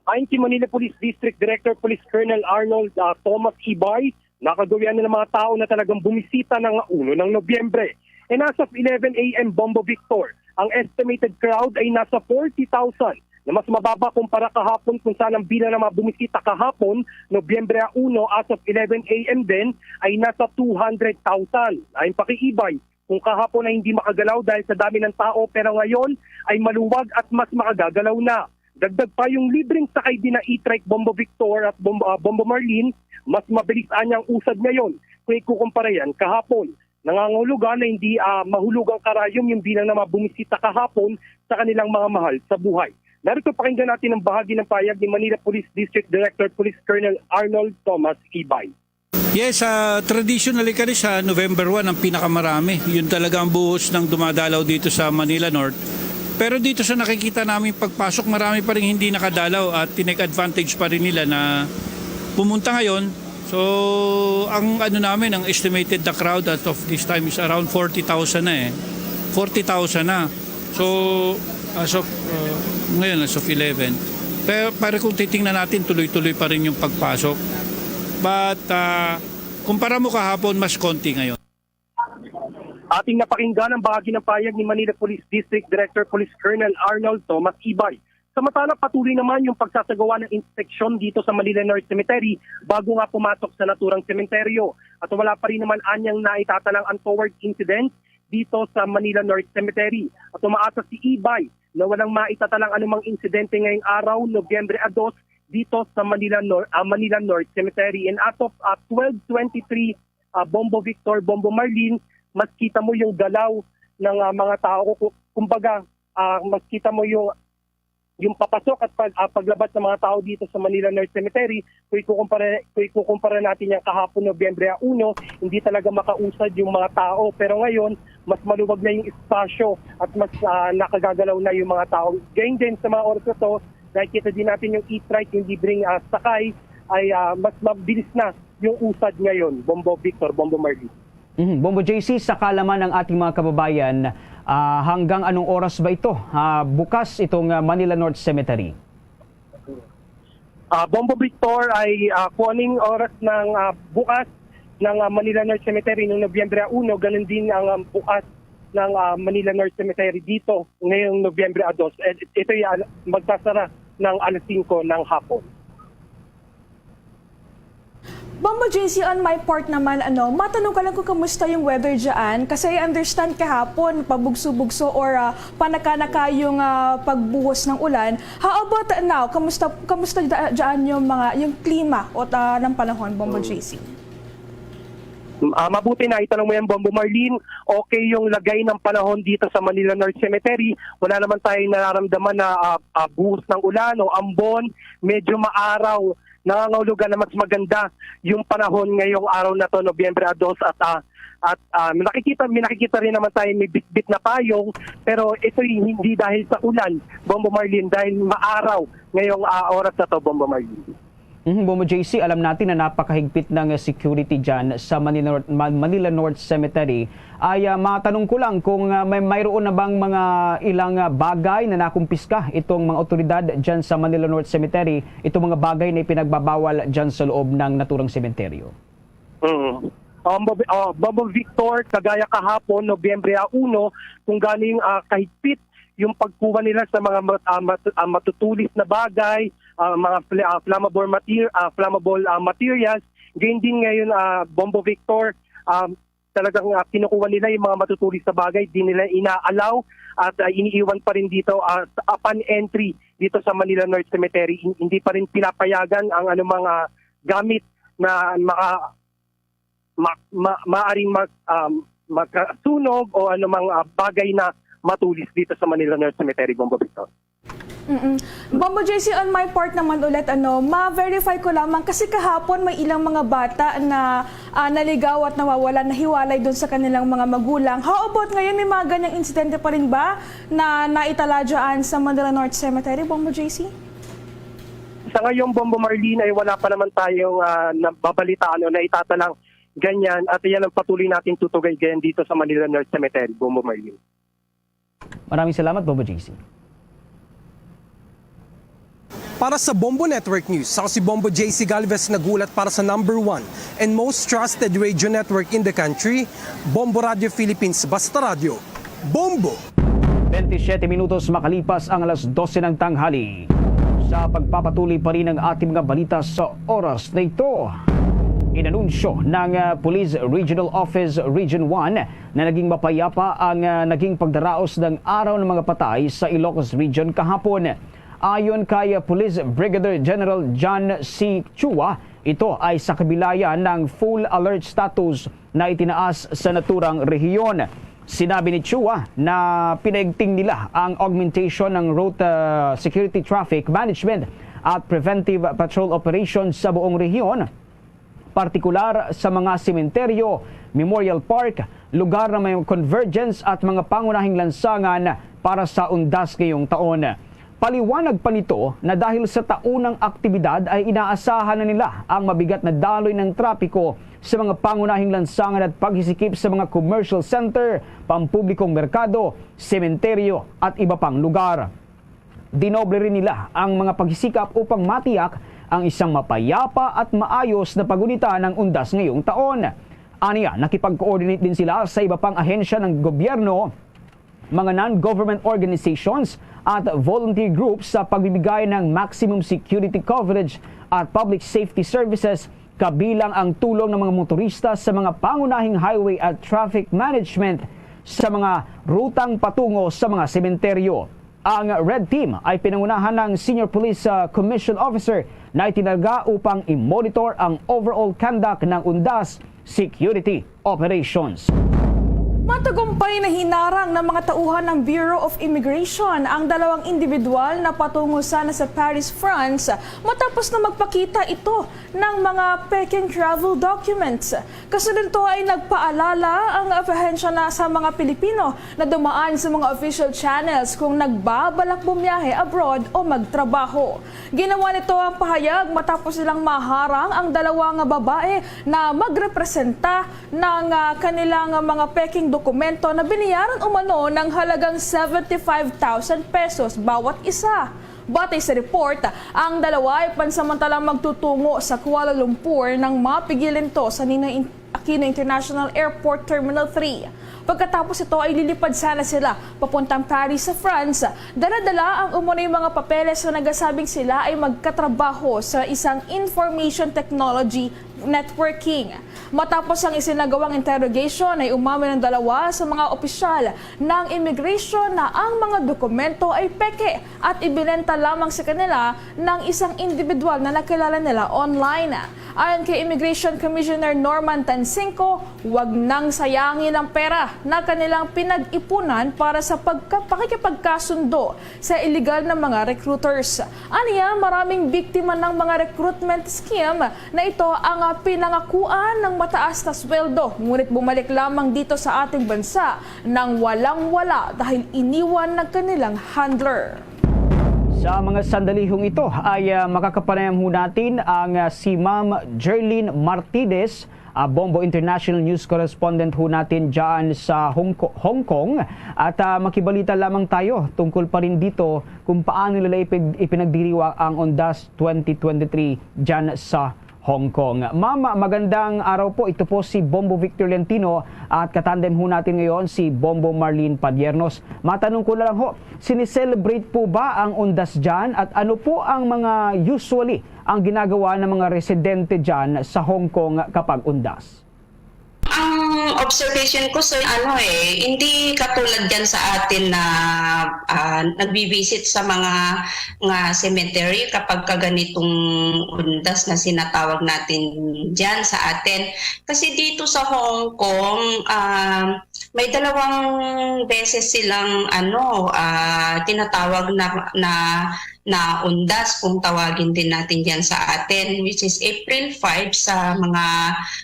Ayon kay Manila Police District Director Police Colonel Arnold, ah, Thomas Ibay, nakagawian na ng mga tao na talagang bumisita na nga uno ng Nobyembre. And as of eleven a m, Bombo Victor, ang estimated crowd ay nasa forty thousand, na mas mababa kumpara kahapon, kung saan ang bilang ng mga bumisita kahapon, Nobyembre uno, as of eleven a m din, ay nasa two hundred thousand. Ayon pa kay Ibay, kung kahapon ay hindi makagalaw dahil sa dami ng tao, pero ngayon ay maluwag at mas makagagalaw na. Dagdag pa, yung libreng sakay din na e-trike, Bombo Victor at Bom-, ah, Bombo Marlene, mas mabilis anya ang usad ngayon kung ikukumpara yan kahapon. Nangangahulugan na hindi, ah, mahulugang karayom yung bilang ng mga bumisita kahapon sa kanilang mga mahal sa buhay. Narito, pakinggan natin ang bahagi ng pahayag ni Manila Police District Director Police Colonel Arnold Thomas Ibay. Yes, ah, traditionally kasi sa November one ang pinakamarami. Yun talaga ang buhos ng dumadalaw dito sa Manila North. Pero dito sa nakikita namin pagpasok, marami pa rin hindi nakadalaw at tinake advantage pa rin nila na pumunta ngayon. So, ang ano namin, ang estimated na crowd as of this time is around forty thousand na eh. Forty thousand na. So, as of, uh, ngayon, as of eleven. Pero pare, kung titingnan natin, tuloy-tuloy pa rin yung pagpasok. But, ah, kumpara mo kahapon, mas konti ngayon. Ating napakinggan ang bahagi ng pahayag ni Manila Police District Director Police Colonel Arnold Thomas Ibay. Samantala, patuloy naman yung pagsasagawa ng inspeksyon dito sa Manila North Cemetery bago nga pumasok sa naturang sementeryo. At wala pa rin naman anyang naitatalang untoward incident dito sa Manila North Cemetery. At umaasa si Ibay na walang maitatalang anumang insidente ngayong araw, Nobyembre a dos, dito sa Manila Nor-, ah, Manila North Cemetery. And as of, ah, twelve twenty-three, ah, Bombo Victor, Bombo Marlene, mas kita mo yung galaw ng, ah, mga tao. Ku-, kumbaga, ah, mas kita mo yung, yung papasok at pag-, ah, paglabas ng mga tao dito sa Manila North Cemetery. Kung ikukumpara, kung ikukumpara natin yung kahapon, Nobyembre uno, hindi talaga makausad yung mga tao. Pero ngayon, mas maluwag na yung espasyo at mas, ah, nakagagalaw na yung mga tao. Ganyan din sa mga oras na to, nakikita din natin yung e-trike, yung libreng, ah, sakay, ay, ah, mas mabilis na yung usad ngayon, Bombo Victor, Bombo Marlene. Mhm. Bombo J C, sa kaalaman ng ating mga kababayan, ah, hanggang anong oras ba ito, ah, bukas itong, ah, Manila North Cemetery? Ah, Bombo Victor, ay, ah, kung ano yung oras ng, ah, bukas ng, ah, Manila North Cemetery noong Nobyembre uno, ganun din ang, ah, bukas ng, ah, Manila North Cemetery dito ngayong Nobyembre dos. Eh, ito ay al-, magsasara ng alas singko ng hapon. Bombo J C, on my part naman, ano, matanong ka lang kung kamusta yung weather dyan. Kasi I understand kahapon, pabugso-bugso or, ah, panakanaka yung, ah, pagbuhos ng ulan. How about now? Kamusta, kamusta da-, dyan yung mga, yung klima o, ah, ng panahon, Bombo Mm. J C? Ah, mabuti na itanong mo yan, Bombo Marlene. Okay yung lagay ng panahon dito sa Manila North Cemetery. Wala naman tayong nararamdaman na, ah, ah, buhos ng ulan o ambon. Medyo maaraw, nangangahulugan na mas maganda yung panahon ngayong araw na to, Nobyembre dos, at, ah, at, ah, may nakikita, may nakikita rin naman tayo may bitbit na payong, pero ito'y hindi dahil sa ulan, Bombo Marlene, dahil maaraw ngayong, ah, oras na to, Bombo Marlene. Mhm, Bombo J C, alam natin na napakahigpit ng security dyan sa Manila North, Ma-, Manila North Cemetery. Ay, ah, matanong ko lang kung, ah, may, mayroon na bang mga ilang, ah, bagay na nakumpiska itong mga otoridad dyan sa Manila North Cemetery, itong mga bagay na ipinagbabawal dyan sa loob ng naturang sementeryo? Mm. Um, Bob, uh, Bobo Victor, kagaya kahapon, Nobyembre uno, kung ganing, ah, kahigpit yung pagkuha nila sa mga mat-, ah, mat-, ah, matutulis na bagay, ah, mga fla-, ah, flammable mater-, ah, flammable, ah, materials. Ganyan din ngayon, ah, Bombo Victor, um, talagang, ah, kinukuha nila yung mga matutulis na bagay, di nila ina-allow at, ah, iniiwan pa rin dito, ah, sa, upon entry dito sa Manila North Cemetery. Hin-, hindi pa rin pinapayagan ang anumang, ah, gamit na maka-, ma-, ma-, maaring mag-, um, magkasunog o anumang, ah, bagay na matulis dito sa Manila North Cemetery, Bombo Victor. Mm-mm. Bombo J C, on my part naman ulit, ano, ma-verify ko lamang kasi kahapon may ilang mga bata na, ah, naligaw at nawawala, nahiwalay dun sa kanilang mga magulang. How about ngayon, may mga ganyang insidente pa rin ba na naitala dyan sa Manila North Cemetery, Bombo J C? Sa ngayon, Bombo Marlene, ay wala pa naman tayong, ah, nababalitaan o naitatalang ganyan at yan ang patuloy nating tutugaygayan dito sa Manila North Cemetery, Bombo Marlene. Maraming salamat, Bombo J C. Para sa Bombo Network News, ako si Bombo J C Galvez, nag-uulat para sa number one and most trusted radio network in the country, Bombo Radio Philippines, Basta Radio, Bombo! Twenty-seven minutos makalipas ang alas dose ng tanghali. Sa pagpapatuloy pa rin ang ating mga balita sa oras na ito, inanunsyo ng, ah, Police Regional Office Region one na naging mapayapa ang, ah, naging pagdaraos ng Araw ng mga Patay sa Ilocos Region kahapon. Ayon kay, ah, Police Brigadier General John C. Chua, ito ay sa kabila ng full alert status na itinaas sa naturang rehiyon. Sinabi ni Chua na pinaigting nila ang augmentation ng road, ah, security, traffic management at preventive patrol operations sa buong rehiyon. partikular sa mga sementeryo, Memorial Park, lugar na may convergence at mga pangunahing lansangan para sa undas ngayong taon. Paliwanag pa nito na dahil sa taunang aktibidad ay inaasahan na nila ang mabigat na daloy ng trapiko sa mga pangunahing lansangan at paghisikip sa mga commercial center, pampublikong merkado, sementeryo at iba pang lugar. Dinoble rin nila ang mga pagsikap upang matiyak ang isang mapayapa at maayos na paggunita ng undas ngayong taon. Aniya, nakipag-coordinate din sila sa iba pang ahensya ng gobyerno, mga non-government organizations at volunteer groups sa pagbibigay ng maximum security coverage at public safety services, kabilang ang tulong ng mga motorista sa mga pangunahing highway at traffic management sa mga rutang patungo sa mga sementeryo. Ang Red Team ay pinangunahan ng Senior Police, ah, Commission Officer na itinalaga upang i-monitor ang overall conduct ng undas security operations. Matagumpay na hinarang ng mga tauhan ng Bureau of Immigration ang dalawang individual na patungo sana sa Paris, France, matapos na magpakita ito ng mga peking travel documents. Kasunod nito ay nagpaalala ang ahensya na sa mga Pilipino na dumaan sa mga official channels kung nagbabalak bumiyahe abroad o magtrabaho. Ginawa nito ang pahayag matapos nilang maharang ang dalawang babae na magrepresenta ng, ah, kanilang mga peking dokumento na binayaran umano ng halagang seventy-five thousand pesos bawat isa. Batay sa report, ang dalawa ay pansamantalang magtutungo sa Kuala Lumpur nang mapigilan to sa Ninoy In-, Aquino International Airport Terminal three. Pagkatapos ito ay lilipad sana sila papuntang Paris sa France. Dala-dala ang umano'y mga papeles na nagasabing sila ay magkatrabaho sa isang information technology networking. Matapos ang isinagawang interrogation ay umamin ang dalawa sa mga opisyal ng immigration na ang mga dokumento ay peke at ibinenta lamang sa kanila ng isang individual na nakilala nila online. Ayon kay Immigration Commissioner Norman Tansinco, wag nang sayangin ang pera na kanilang pinag-ipunan para sa pagka-, pakikipagkasundo sa iligal na mga recruiters. Aniya, maraming biktima ng mga recruitment scheme na ito ang, ah, pinangakuan ng mataas na sweldo, ngunit bumalik lamang dito sa ating bansa nang walang-wala dahil iniwan ng kanilang handler. Sa mga sandalihong ito ay, ah, makakapanayam ho natin ang, ah, si Ma'am Jerlyn Martinez, ah, Bombo International News Correspondent ho natin dyan sa Hong Ko-, Hong Kong. At, ah, makibalita lamang tayo tungkol pa rin dito kung paano nila ipig-, ipinagdiriwang ang Undas twenty twenty-three dyan sa Hong Kong. Ma'am, magandang araw po. Ito po si Bombo Victor Lentino at katandem ho natin ngayon si Bombo Marlene Padiernos. Matanong ko na lang ho, sineselebrate po ba ang Undas dyan? At ano po ang mga usually ang ginagawa ng mga residente dyan sa Hong Kong kapag Undas? Ang observation ko, sir, ano eh, hindi katulad dyan sa atin na, ah, nagbi-visit sa mga, nga cemetery kapag ka ganitong Undas na sinatawag natin dyan sa atin. Kasi dito sa Hong Kong, ah, may dalawang beses silang, ano, ah, tinatawag na, na, na Undas, kung tawagin din natin dyan sa atin, which is April five sa mga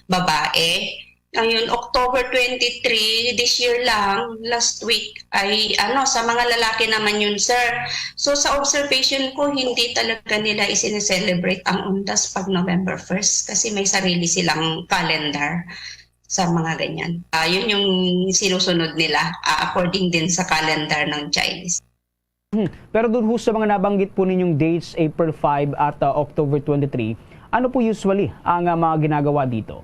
babae. Ngayon, October twenty-three, this year lang, last week, ay, ano, sa mga lalaki naman yun, sir. So, sa observation ko, hindi talaga nila isine-celebrate ang Undas pag November first kasi may sarili silang calendar sa mga ganyan. Ah, yun yung sinusunod nila, ah, according din sa calendar ng Chinese. Hmm. Pero dun ho sa mga nabanggit po ninyong dates, April five at, ah, October twenty-three, ano po usually ang, ah, mga ginagawa dito?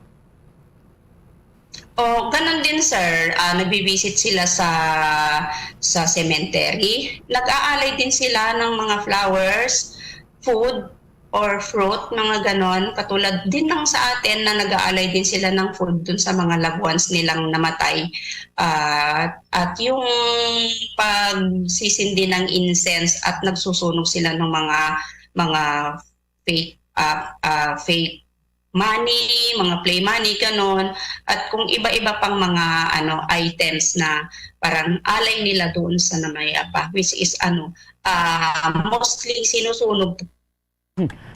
O, ganun din, sir. Ah, nagbi-visit sila sa, sa cemetery. Nag-aalay din sila ng mga flowers, food, or fruit, mga ganon. Katulad din ng sa atin na nag-aalay din sila ng food dun sa mga loved ones nilang namatay. Ah, at yung pagsisindi ng incense at nagsusunog sila ng mga, mga fake, ah, ah, fake money, mga play money, ganon. At kung iba-iba pang mga, ano, items na parang alay nila doon sa namayapa, which is, ano, ah, mostly sinusunog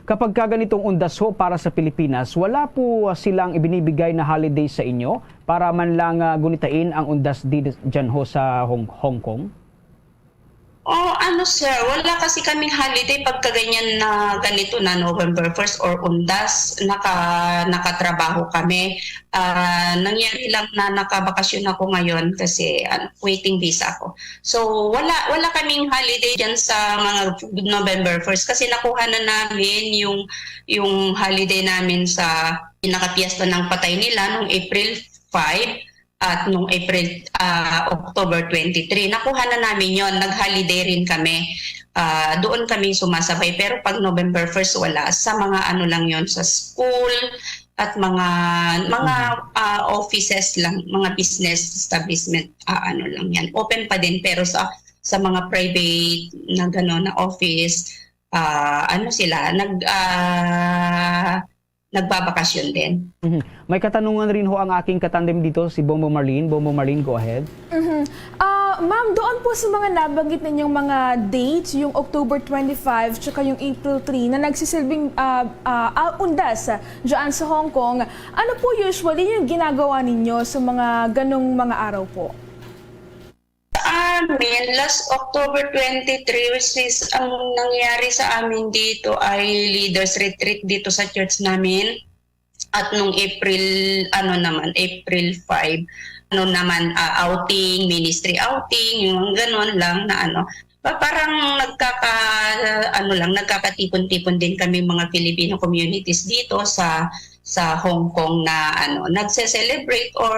Kapag ka ganitong undas ho para sa Pilipinas, wala po, ah, silang ibinibigay na holiday sa inyo para man lang, ah, gunitain ang undas di-, dyan ho sa Hong, Hong Kong? Oh, ano, sir, wala kasi kaming holiday pagka ganyan na ganito na November first or undas, naka-, nakatrabaho kami. Ah, nangyari lang na nakabakasyon ako ngayon kasi, ano, waiting visa ako. So, wala, wala kaming holiday dyan sa mga November first kasi nakuha na namin yung, yung holiday namin sa pinakapiesta ng patay nila nung April five at nung April, ah, October twenty-three. Nakuha na namin yon, nag-holiday rin kami. Ah, doon kami sumasabay. Pero pag November first, wala. Sa mga ano lang yon, sa school at mga, mga, Mhm. ah, offices lang, mga business establishment, ah, ano lang yan. Open pa din, pero sa, sa mga private na gano'n na office, ah, ano sila, nag-, ah, nagbabakasyon din. Mhm. May katanungan rin ho ang aking katandem dito, si Bombo Marlene. Bombo Marlene, go ahead. Mhm. Ah, ma'am, doon po sa mga nabanggit ninyong mga dates, yung October twenty-five tsaka yung April three na nagsisilbing, ah, ah, ah, undas dyan sa Hong Kong, ano po usually yung ginagawa ninyo sa mga ganong mga araw po? Sa amin, last October twenty-three, which is ang nangyari sa amin dito ay leaders retreat dito sa church namin. At nung April, ano naman, April five, ano naman, ah, outing, ministry outing, yung mga ganun lang na ano. Pa-, parang nagkaka-, ano lang, nagkakatipon-tipon din kami mga Filipino communities dito sa, sa Hong Kong na, ano, nagse-celebrate or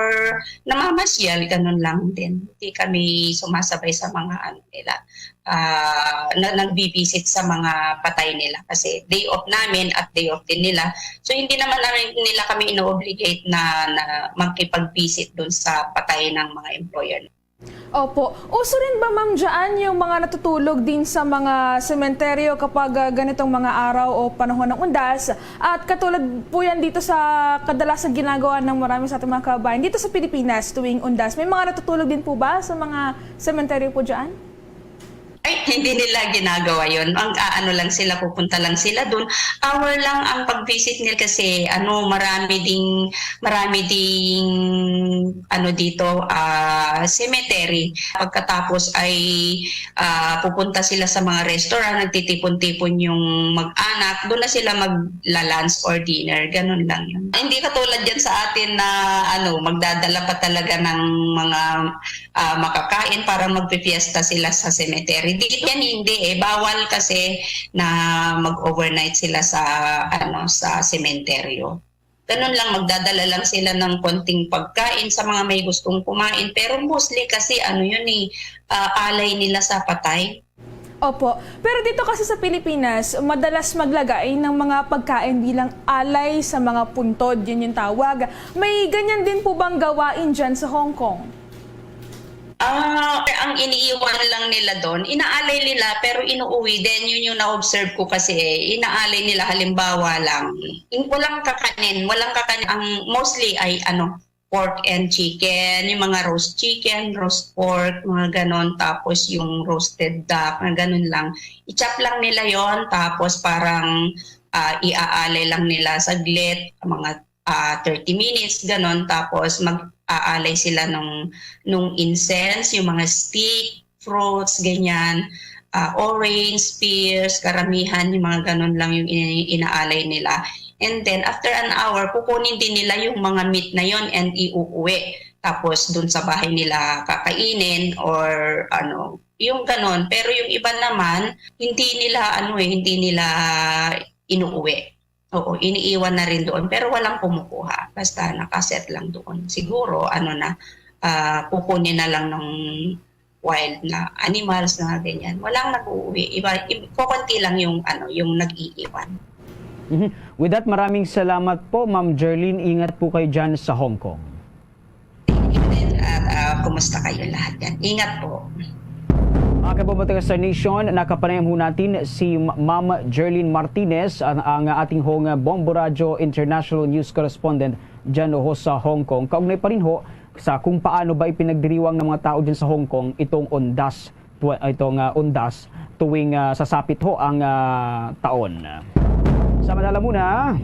namamasyal, ganun lang din. Hindi kami sumasabay sa mga, ano, nila, ah, na nagbi-visit sa mga patay nila kasi day off namin at day off din nila. So, hindi naman namin, nila kami ino-obligate na, na makipag-visit dun sa patay ng mga employer. Opo. Uso rin ba, ma'am, dyan yung mga natutulog din sa mga sementeryo kapag, ah, ganitong mga araw o panahon ng undas? At katulad po yan dito sa kadalasang ginagawa ng marami sa ating mga kababayan dito sa Pilipinas tuwing undas. May mga natutulog din po ba sa mga sementeryo po dyan? Ay, hindi nila ginagawa yon. Ang, ah, ano lang sila, pupunta lang sila dun. Hour lang ang pag-visit nila kasi, ano, marami ding, marami ding, ano, dito, ah, cemetery. Pagkatapos ay, ah, pupunta sila sa mga restaurant, nagtitipon-tipon yung mag-anak. Doon na sila magla-lunch or dinner. Ganun lang yun. Hindi katulad yan sa atin na, ano, magdadala pa talaga ng mga ah, makakain para magpipiesta sila sa cemetery. Dito yan hindi eh. Bawal kasi na mag-overnight sila sa, ano, sa sementeryo. Ganun lang, magdadala lang sila ng konting pagkain sa mga may gustong kumain. Pero mostly kasi, ano yun eh, ah, alay nila sa patay. Opo. Pero dito kasi sa Pilipinas, madalas maglagay ng mga pagkain bilang alay sa mga puntod. Yun yung tawag. May ganyan din po bang gawain dyan sa Hong Kong? Ah, ang iniiwan lang nila doon, inaalay nila, pero inuuwi din. Yun yung na-observe ko kasi eh. Inaalay nila, halimbawa lang, in-, walang kakanin, walang kakanin. Ang mostly ay, ano, pork and chicken, yung mga roast chicken, roast pork, mga ganon. Tapos yung roasted duck, mga ganon lang. I-chop lang nila yon, tapos parang, ah, iaalay lang nila saglit, mga, ah, thirty minutes, ganon. Tapos mag-aalay sila nung, nung incense, yung mga stick, fruits, ganyan, ah, orange, pears, karamihan yung mga ganun lang yung ini-, inaalay nila. And then, after an hour, kukunin din nila yung mga meat na yon and iuuwi. Tapos, dun sa bahay nila kakainin or ano, yung ganun. Pero yung iba naman, hindi nila, ano eh, hindi nila inuuwi. Oo, iniiwan na rin doon, pero walang kumukuha. Basta nakaset lang doon. Siguro, ano na, ah, kukunin na lang ng wild na animals na ganyan. Walang nag-uuwi. Iba, ib-, kukunti lang yung, ano, yung nag-iiwan. Mhm. With that, maraming salamat po, Ma'am Jerlyn. Ingat po kayo dyan sa Hong Kong. Evening, at, ah, kumusta kayo lahat yan? Ingat po. Mga kababayan sa Nation, nakapanayam ho natin si Ma-, Ma'am Jerlyn Martinez, ang, ang ating hong Bombo Radyo International News Correspondent dyan ho sa Hong Kong. Kaugnay pa rin ho sa kung paano ba ipinagdiriwang ng mga tao dyan sa Hong Kong itong undas, tw-, itong, ah, undas tuwing, ah, sasapit ho ang, ah, taon. Samantala muna.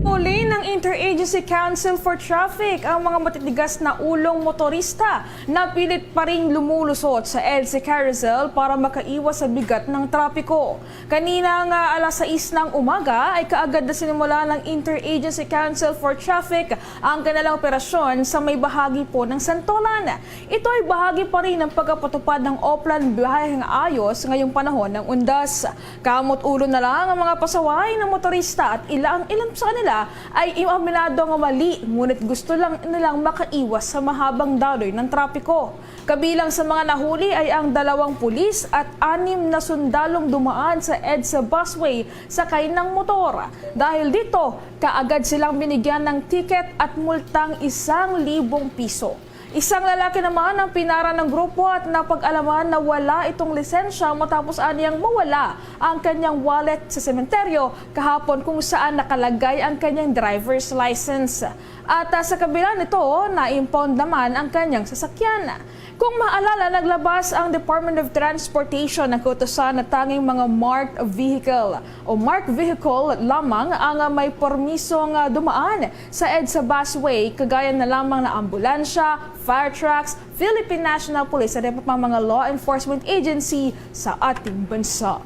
Huli ng Interagency Council for Traffic ang mga matitigas na ulong motorista na pilit pa rin lumulusot sa EDSA Carousel para makaiwas sa bigat ng trapiko. Kanina nga alas sais ng umaga ay kaagad na sinimula ng Interagency Council for Traffic ang kanilang operasyon sa may bahagi po ng Santolan. Ito ay bahagi pa rin ng pagkapatupad ng Oplan Biyaheng Ayos ngayong panahon ng undas. Kamot ulo na lang ang mga pasaway ng motorista at ila ang ilan sa kanila ay aminado nga mali, ngunit gusto lang nilang makaiwas sa mahabang daloy ng trapiko. Kabilang sa mga nahuli ay ang dalawang pulis at anim na sundalong dumaan sa EDSA busway sakay ng motor. Dahil dito, kaagad silang binigyan ng ticket at multang isang libong piso. Isang lalaki naman ang pinara ng grupo at napag-alaman na wala itong lisensya matapos aniyang mawala ang kanyang wallet sa sementeryo kahapon, kung saan nakalagay ang kanyang driver's license. At, ah, sa kabila nito, na-impound naman ang kanyang sasakyan. Kung maalala, naglabas ang Department of Transportation ng kautusan na tanging mga marked vehicle o marked vehicle lamang ang, ah, may permisong, ah, dumaan sa EDSA busway, kagaya na lamang na ambulansya, fire trucks, Philippine National Police, at iba pang mga law enforcement agency sa ating bansa.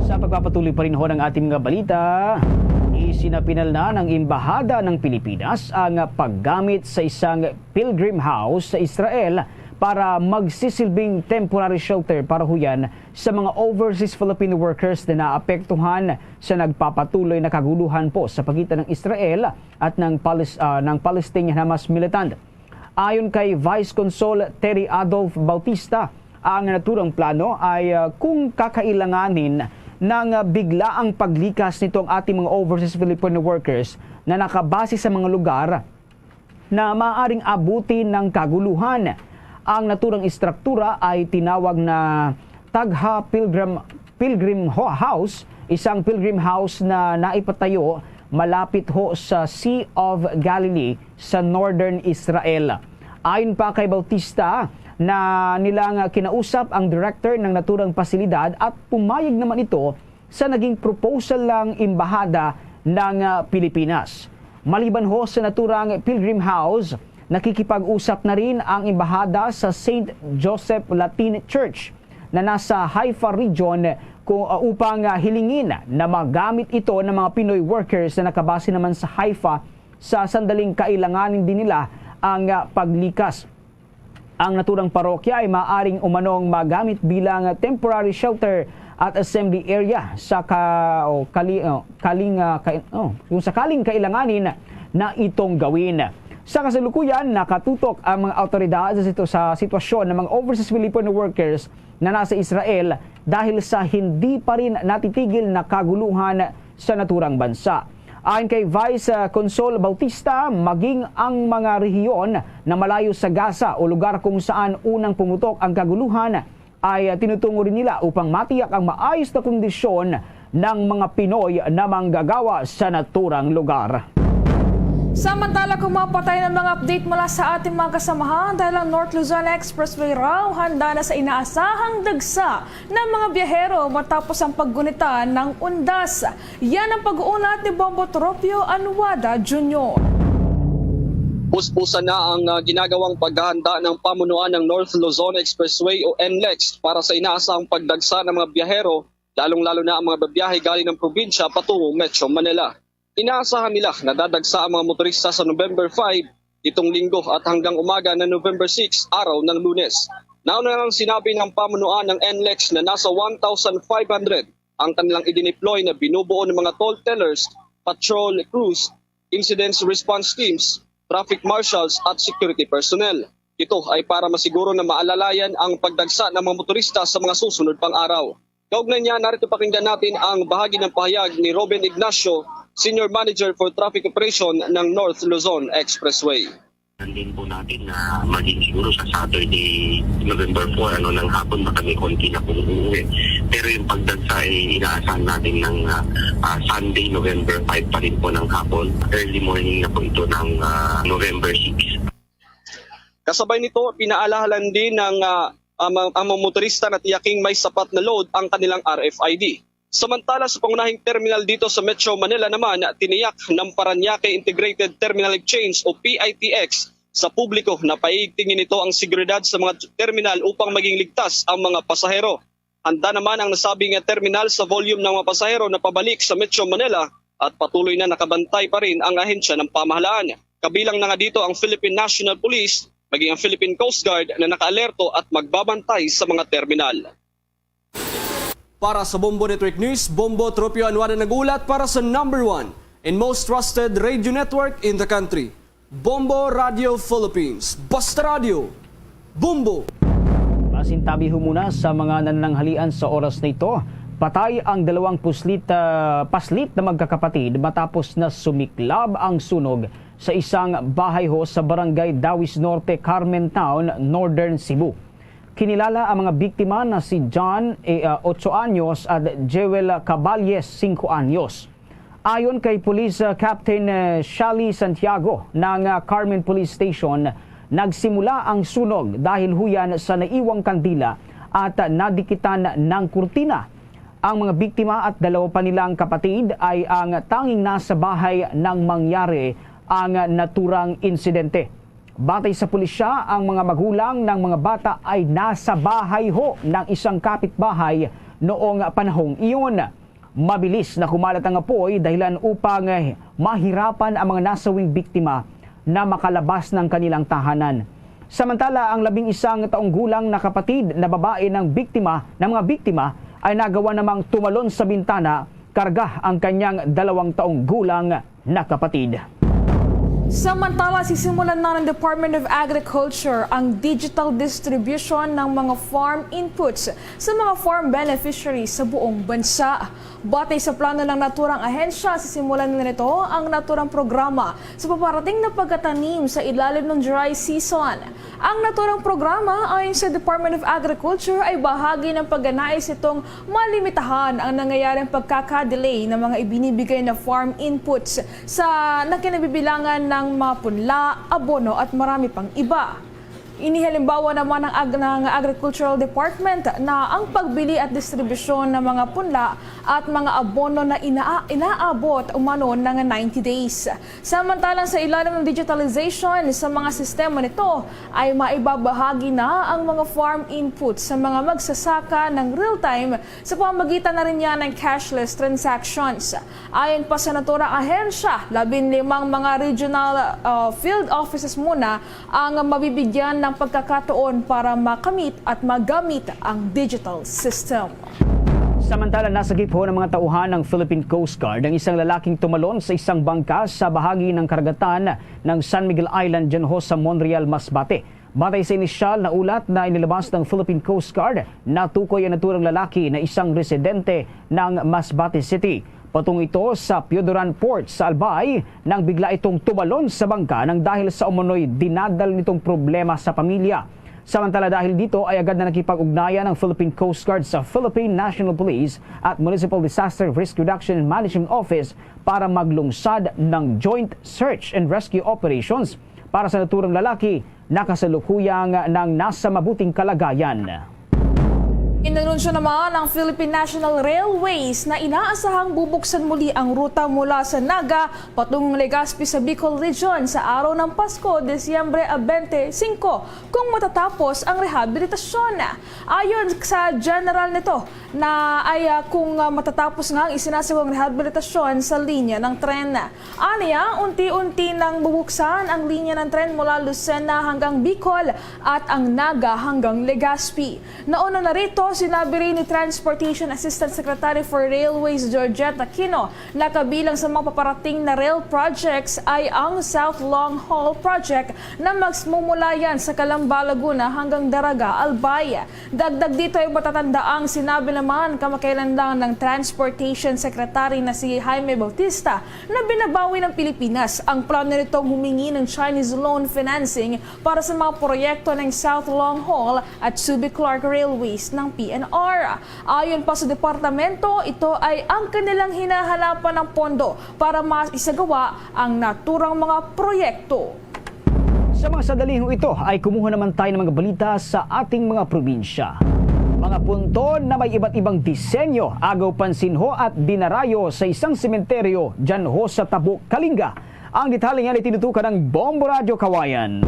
Sa pagpapatuloy pa rin ho ng ating mga balita, isinapinal na ng Embahada ng Pilipinas ang paggamit sa isang pilgrim house sa Israel para magsisilbing temporary shelter para huyan sa mga overseas Filipino workers na naapektuhan sa nagpapatuloy na kaguluhan po sa pagitan ng Israel at ng, Palis- ah, ng Palestinian Hamas militant. Ayon kay Vice Consul Terry Adolf Bautista, ang naturang plano ay, ah, kung kakailanganin ng, ah, biglaang paglikas nito ang ating mga overseas Filipino workers na nakabase sa mga lugar na maaaring abuti ng kaguluhan. Ang naturang istruktura ay tinawag na Tagha Pilgrim, Pilgrim Ho- House, isang pilgrim house na naipatayo malapit ho sa Sea of Galilee sa northern Israel. Ayon pa kay Bautista, na nilang kinausap ang director ng naturang pasilidad at pumayag naman ito sa naging proposal lang embahada ng, ah, Pilipinas. Maliban ho sa naturang Pilgrim House, nakikipag-usap na rin ang embahada sa Saint Joseph Latin Church na nasa Haifa region ku- uh, upang, uh, hilingin na magamit ito ng mga Pinoy workers na nakabase naman sa Haifa sa sandaling kailanganin din nila ang, uh, paglikas. Ang naturang parokya ay maaring umanong magamit bilang temporary shelter at assembly area sa ka, o kali, o kaling, uh, kai- o, kung sakaling kailanganin na itong gawin. Sa kasalukuyan, nakatutok ang mga awtoridad sa, situ- sa sitwasyon ng mga overseas Filipino workers na nasa Israel dahil sa hindi pa rin natitigil na kaguluhan sa naturang bansa. Ayon kay Vice, uh, Consul Bautista, maging ang mga rehiyon na malayo sa Gaza o lugar kung saan unang pumutok ang kaguluhan ay, uh, tinutungo rin nila upang matiyak ang maayos na kondisyon ng mga Pinoy na manggagawa sa naturang lugar. Samantala, kung mapatay ng mga update mula sa ating mga kasamahan, dahil ang North Luzon Expressway raw handa na sa inaasahang dagsa ng mga biyahero matapos ang paggunitan ng undas. Yan ang pag-uulat ni Bombo Tropio Anuada Junior. Puspusan na ang, ah, ginagawang paghahanda ng pamunuan ng North Luzon Expressway o NLEX para sa inaasahang pagdagsa ng mga biyahero, lalong-lalo na ang mga babiyahe galing ng probinsya patungong Metro Manila. Inaasahan nila na dadagsa ang mga motorista sa November five, itong Linggo, at hanggang umaga ng November six, araw ng Lunes. Nauna nang sinabi ng pamunuan ng NLEX na nasa one thousand five hundred ang kanilang idineploy na binubuo ng mga toll tellers, patrol crews, incidents response teams, traffic marshals, at security personnel. Ito ay para masiguro na maalalayan ang pagdagsa ng mga motorista sa mga susunod pang araw. Kaugnay niya, narito pakinggan natin ang bahagi ng pahayag ni Robin Ignacio, Senior Manager for Traffic Operation ng North Luzon Expressway. Din po natin na maging siguro sa Saturday, November four, ano, ng hapon, baka may konti na pong uuwi. Pero yung pagdagsa ay inaasahan natin ng, ah, ah, Sunday, November five pa rin po ng hapon. Early morning na po ito ng, ah, November six. Kasabay nito, pinaalahalan din ng, ah, ang, mga- ang mga motorista na tiyaking may sapat na load ang kanilang R F I D. Samantala, sa pangunahing terminal dito sa Metro Manila naman, tiniyak ng Parañaque Integrated Terminal Exchange o P I T X sa publiko na paigtingin nito ang seguridad sa mga terminal upang maging ligtas ang mga pasahero. Handa naman ang nasabing terminal sa volume ng mga pasahero na pabalik sa Metro Manila at patuloy na nakabantay pa rin ang ahensya ng pamahalaan. Kabilang na nga dito ang Philippine National Police, maging ang Philippine Coast Guard na nakaalerto at magbabantay sa mga terminal. Para sa Bombo Network News, Bombo Tropio Anuada nag-ulat para sa number one and most trusted radio network in the country, Bombo Radio Philippines. Basta Radio, Bombo! Masintabi ho muna sa mga nanananghalian sa oras na ito. Patay ang dalawang puslit, ah, paslit na magkakapatid matapos na sumiklab ang sunog sa isang bahay ho sa Barangay Dawis Norte, Carmen Town, Northern Cebu. Kinilala ang mga biktima na si John, eh, ah, otso anyos, at Jewel Caballes, singko anyos. Ayon kay Police, ah, Captain, eh, Shally Santiago ng, ah, Carmen Police Station, nagsimula ang sunog dahil huyan sa naiwang kandila at, ah, nadikitan ng kurtina. Ang mga biktima at dalawa pa nilang kapatid ay ang tanging nasa bahay nang mangyari ang naturang insidente. Batay sa pulisya, ang mga magulang ng mga bata ay nasa bahay ho ng isang kapitbahay noong panahong iyon. Mabilis na kumalat ang apoy dahilan upang, eh, mahirapan ang mga nasawing biktima na makalabas ng kanilang tahanan. Samantala, ang labing isang taong gulang na kapatid na babae ng biktima, ng mga biktima ay nagawa namang tumalon sa bintana, karga ang kanyang dalawang taong gulang na kapatid. Samantala, sisimulan na ng Department of Agriculture ang digital distribution ng mga farm inputs sa mga farm beneficiaries sa buong bansa. Batay sa plano ng naturang ahensya, sisimulan na nito ang naturang programa sa paparating na pagkatanim sa ilalim ng dry season. Ang naturang programa, ayon sa Department of Agriculture, ay bahagi ng pagganais itong malimitahan ang nangyayaring pagkaka-delay ng mga ibinibigay na farm inputs sa nakinabibilangan ng mga punla, abono at marami pang iba. Inihalimbawa naman ng, ag- ng Agricultural Department na ang pagbili at distribusyon ng mga punla at mga abono na ina- inaabot umano ng ninety days. Samantalang sa ilalim ng digitalization sa mga sistema nito ay maibabahagi na ang mga farm inputs sa mga magsasaka ng real-time sa pamamagitan na rin niya ng cashless transactions. Ayon pa sa naturang ahensya, labing limang mga regional, uh, field offices muna ang mabibigyan ng pagkakataon para makamit at magamit ang digital system. Samantala, nasagip ho ng mga tauhan ng Philippine Coast Guard ang isang lalaking tumalon sa isang bangka sa bahagi ng karagatan ng San Miguel Island, dyan ho sa Monreal, Masbate. Batay sa inisyal na ulat na inilabas ng Philippine Coast Guard, natukoy ang naturang lalaki na isang residente ng Masbate City. Patungo ito sa Pioduran Port sa Albay nang bigla itong tumalon sa bangka nang dahil sa umano'y dinadala nitong problema sa pamilya. Samantala, dahil dito ay agad na nakipag-ugnayan ang Philippine Coast Guard sa Philippine National Police at Municipal Disaster Risk Reduction and Management Office para maglungsad ng joint search and rescue operations para sa naturang lalaki na kasalukuyang nang nasa mabuting kalagayan. Inanunsyo naman ang Philippine National Railways na inaasahang bubuksan muli ang ruta mula sa Naga patungong Legazpi sa Bicol Region sa araw ng Pasko, Disyembre twenty-five, kung matatapos ang rehabilitasyon. Ayon sa general nito na ay, ah, kung, ah, matatapos nga ang isinasagawang rehabilitasyon sa linya ng tren. Aniya, unti-unti nang bubuksan ang linya ng tren mula Lucena hanggang Bicol at ang Naga hanggang Legazpi. Nauna na rito, sinabi rin ni Transportation Assistant Secretary for Railways Georgette Aquino na kabilang sa mga paparating na rail projects ay ang South Long Haul Project na magmumula yan sa Calamba, Laguna hanggang Daraga, Albay. Dagdag dito ay matatandaang sinabi naman kamakailan lang ng Transportation Secretary na si Jaime Bautista na binabawi ng Pilipinas ang plano nitong humingi ng Chinese loan financing para sa mga proyekto ng South Long Haul at Subic Clark Railways ng P N R. Ayon pa sa departamento, ito ay ang kanilang hinahanapan ng pondo para maisagawa ang naturang mga proyekto. Sa mga sandaling ito ay kumuha naman tayo ng mga balita sa ating mga probinsya. Mga puntod na may iba't ibang disenyo, agaw pansin ho at dinarayo sa isang sementeryo dyan ho sa Tabuk, Kalinga. Ang detalye niyan ay tinutukan ng Bombo Radyo Kawayan.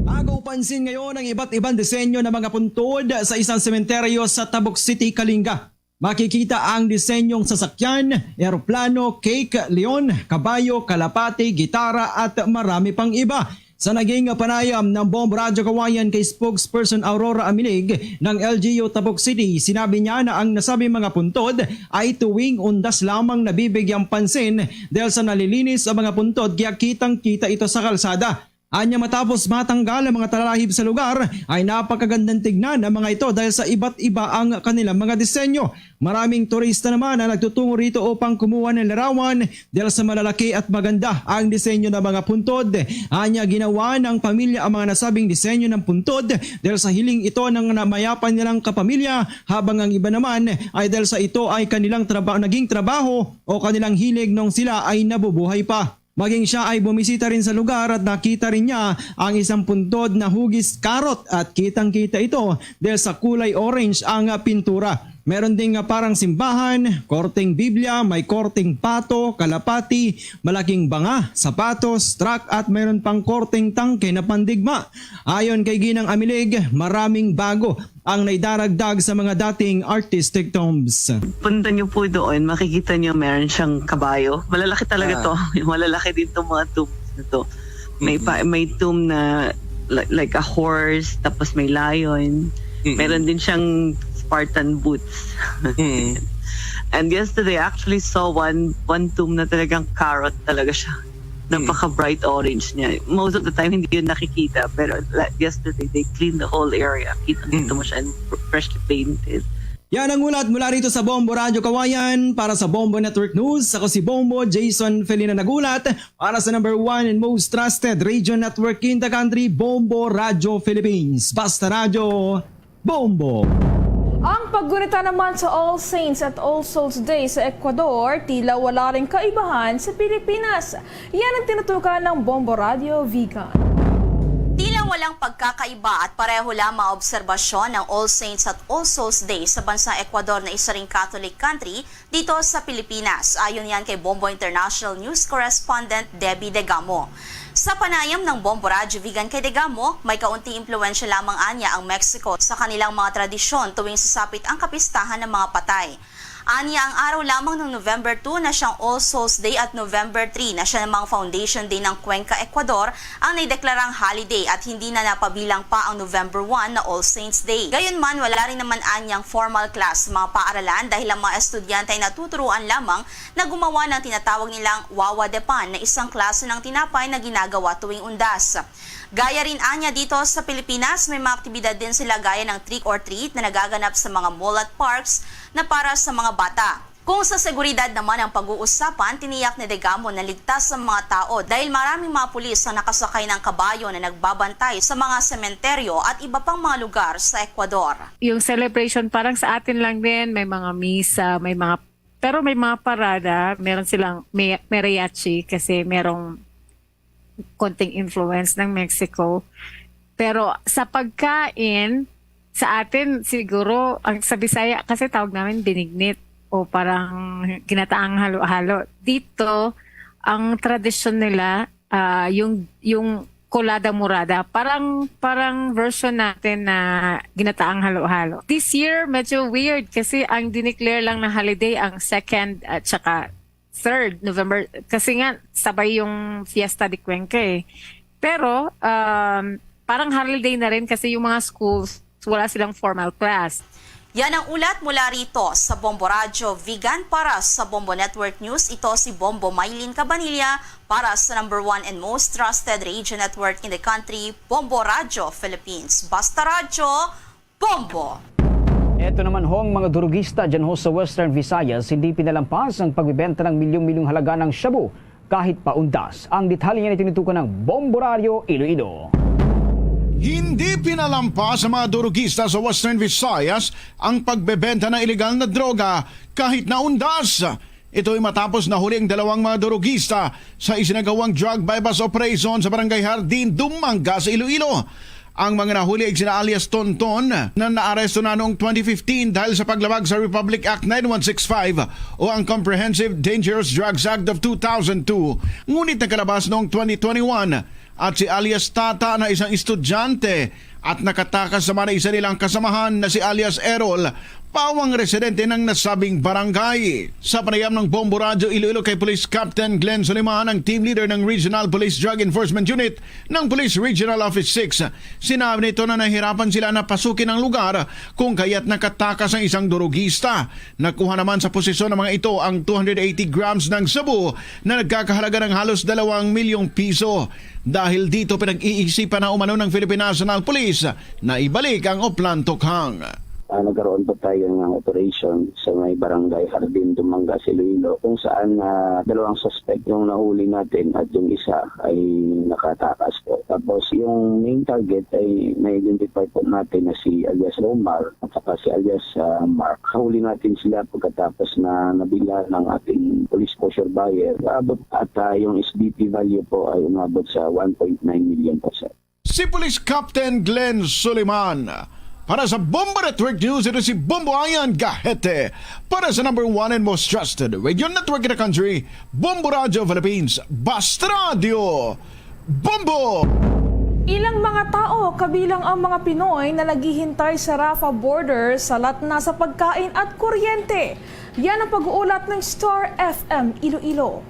Agaw pansin ngayon ang iba't ibang disenyo ng mga puntod sa isang sementeryo sa Tabuk City, Kalinga. Makikita ang disenyong sasakyan, eroplano, cake, leon, kabayo, kalapati, gitara at marami pang iba. Sa naging panayam ng Bombo Radyo Kawayan kay spokesperson Aurora Amilig ng L G U Tabuk City, sinabi niya na ang nasabing mga puntod ay tuwing undas lamang nabibigyang pansin dahil sa nalilinis ang mga puntod kaya kitang-kita ito sa kalsada. Anya matapos matanggal ang mga talalahib sa lugar ay napakagandang tignan ang mga ito dahil sa iba't iba ang kanilang mga disenyo. Maraming turista naman ang nagtutungo rito upang kumuha ng larawan dahil sa malalaki at maganda ang disenyo ng mga puntod. Anya ginawa ng pamilya ang mga nasabing disenyo ng puntod dahil sa hiling ito ng namayapan nilang kapamilya, habang ang iba naman ay dahil sa ito ay kanilang traba- naging trabaho o kanilang hilig nung sila ay nabubuhay pa. Maging siya ay bumisita rin sa lugar at nakita rin niya ang isang puntod na hugis karot at kitang-kita ito dahil sa kulay orange ang, ah, pintura. Meron ding, ah, parang simbahan, korteng Biblia, may korteng pato, kalapati, malaking banga, sapatos, truck at mayroon pang korteng tangke na pandigma. Ayon kay Ginang Amilig, maraming bago ang naidaragdag sa mga dating artistic tombs. Punta niyo po doon, makikita niyo meron siyang kabayo. Malalaki talaga Ah. to. Malalaki din tong mga tombs na to. May Mm-mm. pa, may tomb na li-, like a horse, tapos may lion. Mm-mm. Meron din siyang Spartan boots. Mm. And yesterday, I actually saw one one tomb na talagang carrot talaga siya. Mm. Napaka-bright orange niya. Most of the time, hindi yun nakikita. Pero la-, yesterday, they cleaned the whole area. Kitang-kita Mm. mo siya and fr-, freshly painted. Yan ang ulat mula rito sa Bombo Radyo Kawayan. Para sa Bombo Network News, ako si Bombo Jason Felina nagulat para sa number one and most trusted radio network in the country, Bombo Radyo Philippines. Basta Radyo, Bombo! Ang paggunita naman sa All Saints at All Souls Day sa Ecuador, tila wala ring kaibahan sa Pilipinas. Yan ang tinutukan ng Bombo Radio Vigan. Tila walang pagkakaiba at pareho lamang ang obserbasyon ng All Saints at All Souls Day sa bansang Ecuador na isa ring Catholic country dito sa Pilipinas. Ayon yan kay Bombo International News Correspondent Debbie Degamo. Sa panayam ng Bombo Radyo Vigan kay Degamo, may kaunting impluwensya lamang anya ang Mexico sa kanilang mga tradisyon tuwing sasapit ang kapistahan ng mga patay. Anya ang araw lamang ng November two na siyang All Souls Day at November three na siya namang Foundation Day ng Cuenca, Ecuador, ang naideklarang holiday at hindi na napabilang pa ang November one na All Saints Day. Gayunman, wala rin naman anyang formal class sa mga paaralan dahil ang mga estudyante ay natuturuan lamang na gumawa ng tinatawag nilang wawa de pan na isang klase ng tinapay na ginagawa tuwing undas. Gaya rin anya dito sa Pilipinas, may mga aktibidad din sila gaya ng trick or treat na nagaganap sa mga mall at parks na para sa mga bata. Kung sa seguridad naman ang pag-uusapan, tiniyak ni Degamo na ligtas ang mga tao dahil maraming mga pulis ang nakasakay ng kabayo na nagbabantay sa mga sementeryo at iba pang mga lugar sa Ecuador. Yung celebration, parang sa atin lang din, may mga misa, may mga, pero may mga parada, meron silang may, mariachi kasi merong konting influence ng Mexico. Pero sa pagkain, sa atin siguro, ang sa Bisaya kasi tawag namin binignit o parang ginataang halo-halo. Dito, ang tradisyon nila, ah, yung, yung kolada morada. Parang, parang version natin na ginataang halo-halo. This year, medyo weird kasi ang dineclare lang na holiday ang second at saka third November. Kasi nga, sabay yung Fiesta de Cuenca eh. Pero, um, parang holiday na rin kasi yung mga schools, wala silang formal class. Yan ang ulat mula rito sa Bombo Radyo Vigan. Para sa Bombo Network News, ito si Bombo Mylene Cabanilla para sa number one and most trusted radio network in the country, Bombo Radyo Philippines. Basta Radyo, Bombo! Eto naman hong mga durugista dyan ho sa Western Visayas, hindi pinalampas ang pagbibenta ng milyong-milyong halaga ng shabu kahit paundas. Ang detalye niyan ay tinutukan ng Bombo Radyo Iloilo. Hindi pinalampas sa mga durugista sa Western Visayas ang pagbebenta ng iligal na droga kahit na undas. Ito'y matapos nahuli ang dalawang mga durugista sa isinagawang drug buy-bust operation sa Barangay Jardin, Dumangas, Iloilo. Ang mga nahuli ay sina alias Tonton, na naaresto na noong twenty fifteen dahil sa paglabag sa Republic Act nine one six five o ang Comprehensive Dangerous Drugs Act of two thousand two, ngunit nakalabas noong twenty twenty-one. At si alias Tata na isang estudyante at nakatakas naman ang isa nilang kasamahan na si alias Errol, pawang residente ng nasabing barangay. Sa panayam ng Bombo Radyo Iloilo kay Police Captain Glenn Soliman, ang team leader ng Regional Police Drug Enforcement Unit ng Police Regional Office six, sinabi nito na nahirapan sila na pasukin ang lugar kung kaya't nakatakas ang isang durugista. Nakuha naman sa posisyon ng mga ito ang two hundred eighty grams ng shabu na nagkakahalaga ng halos dalawang milyong piso. Dahil dito, pinag-iisipan na umano ng Philippine National Police na ibalik ang Oplan Tokhang. Ah, nagkaroon po tayo ng operation sa may barangay Hardin, Dumangas, Iloilo, kung saan ah, dalawang suspect yung nahuli natin at yung isa ay nakatakas po. Tapos yung main target ay na-identify po natin na si alias Romar at saka si alias ah, Mark. Nahuli natin sila pagkatapos na nabila ng ating police kosher buyer. Abot at ah, yung S B P value po ay umabot sa one point nine million po, sir. Si Police Captain Glenn Suliman. Para sa Bombo Network News, ito si Bombo Ayan Gahete. Para sa number one and most trusted radio network in the country, Bombo Radio Philippines, Basta Radio Bombo! Ilang mga tao, kabilang ang mga Pinoy na naghihintay sa Rafah border, salat na sa pagkain at kuryente. Yan ang pag-uulat ng Star F M Iloilo.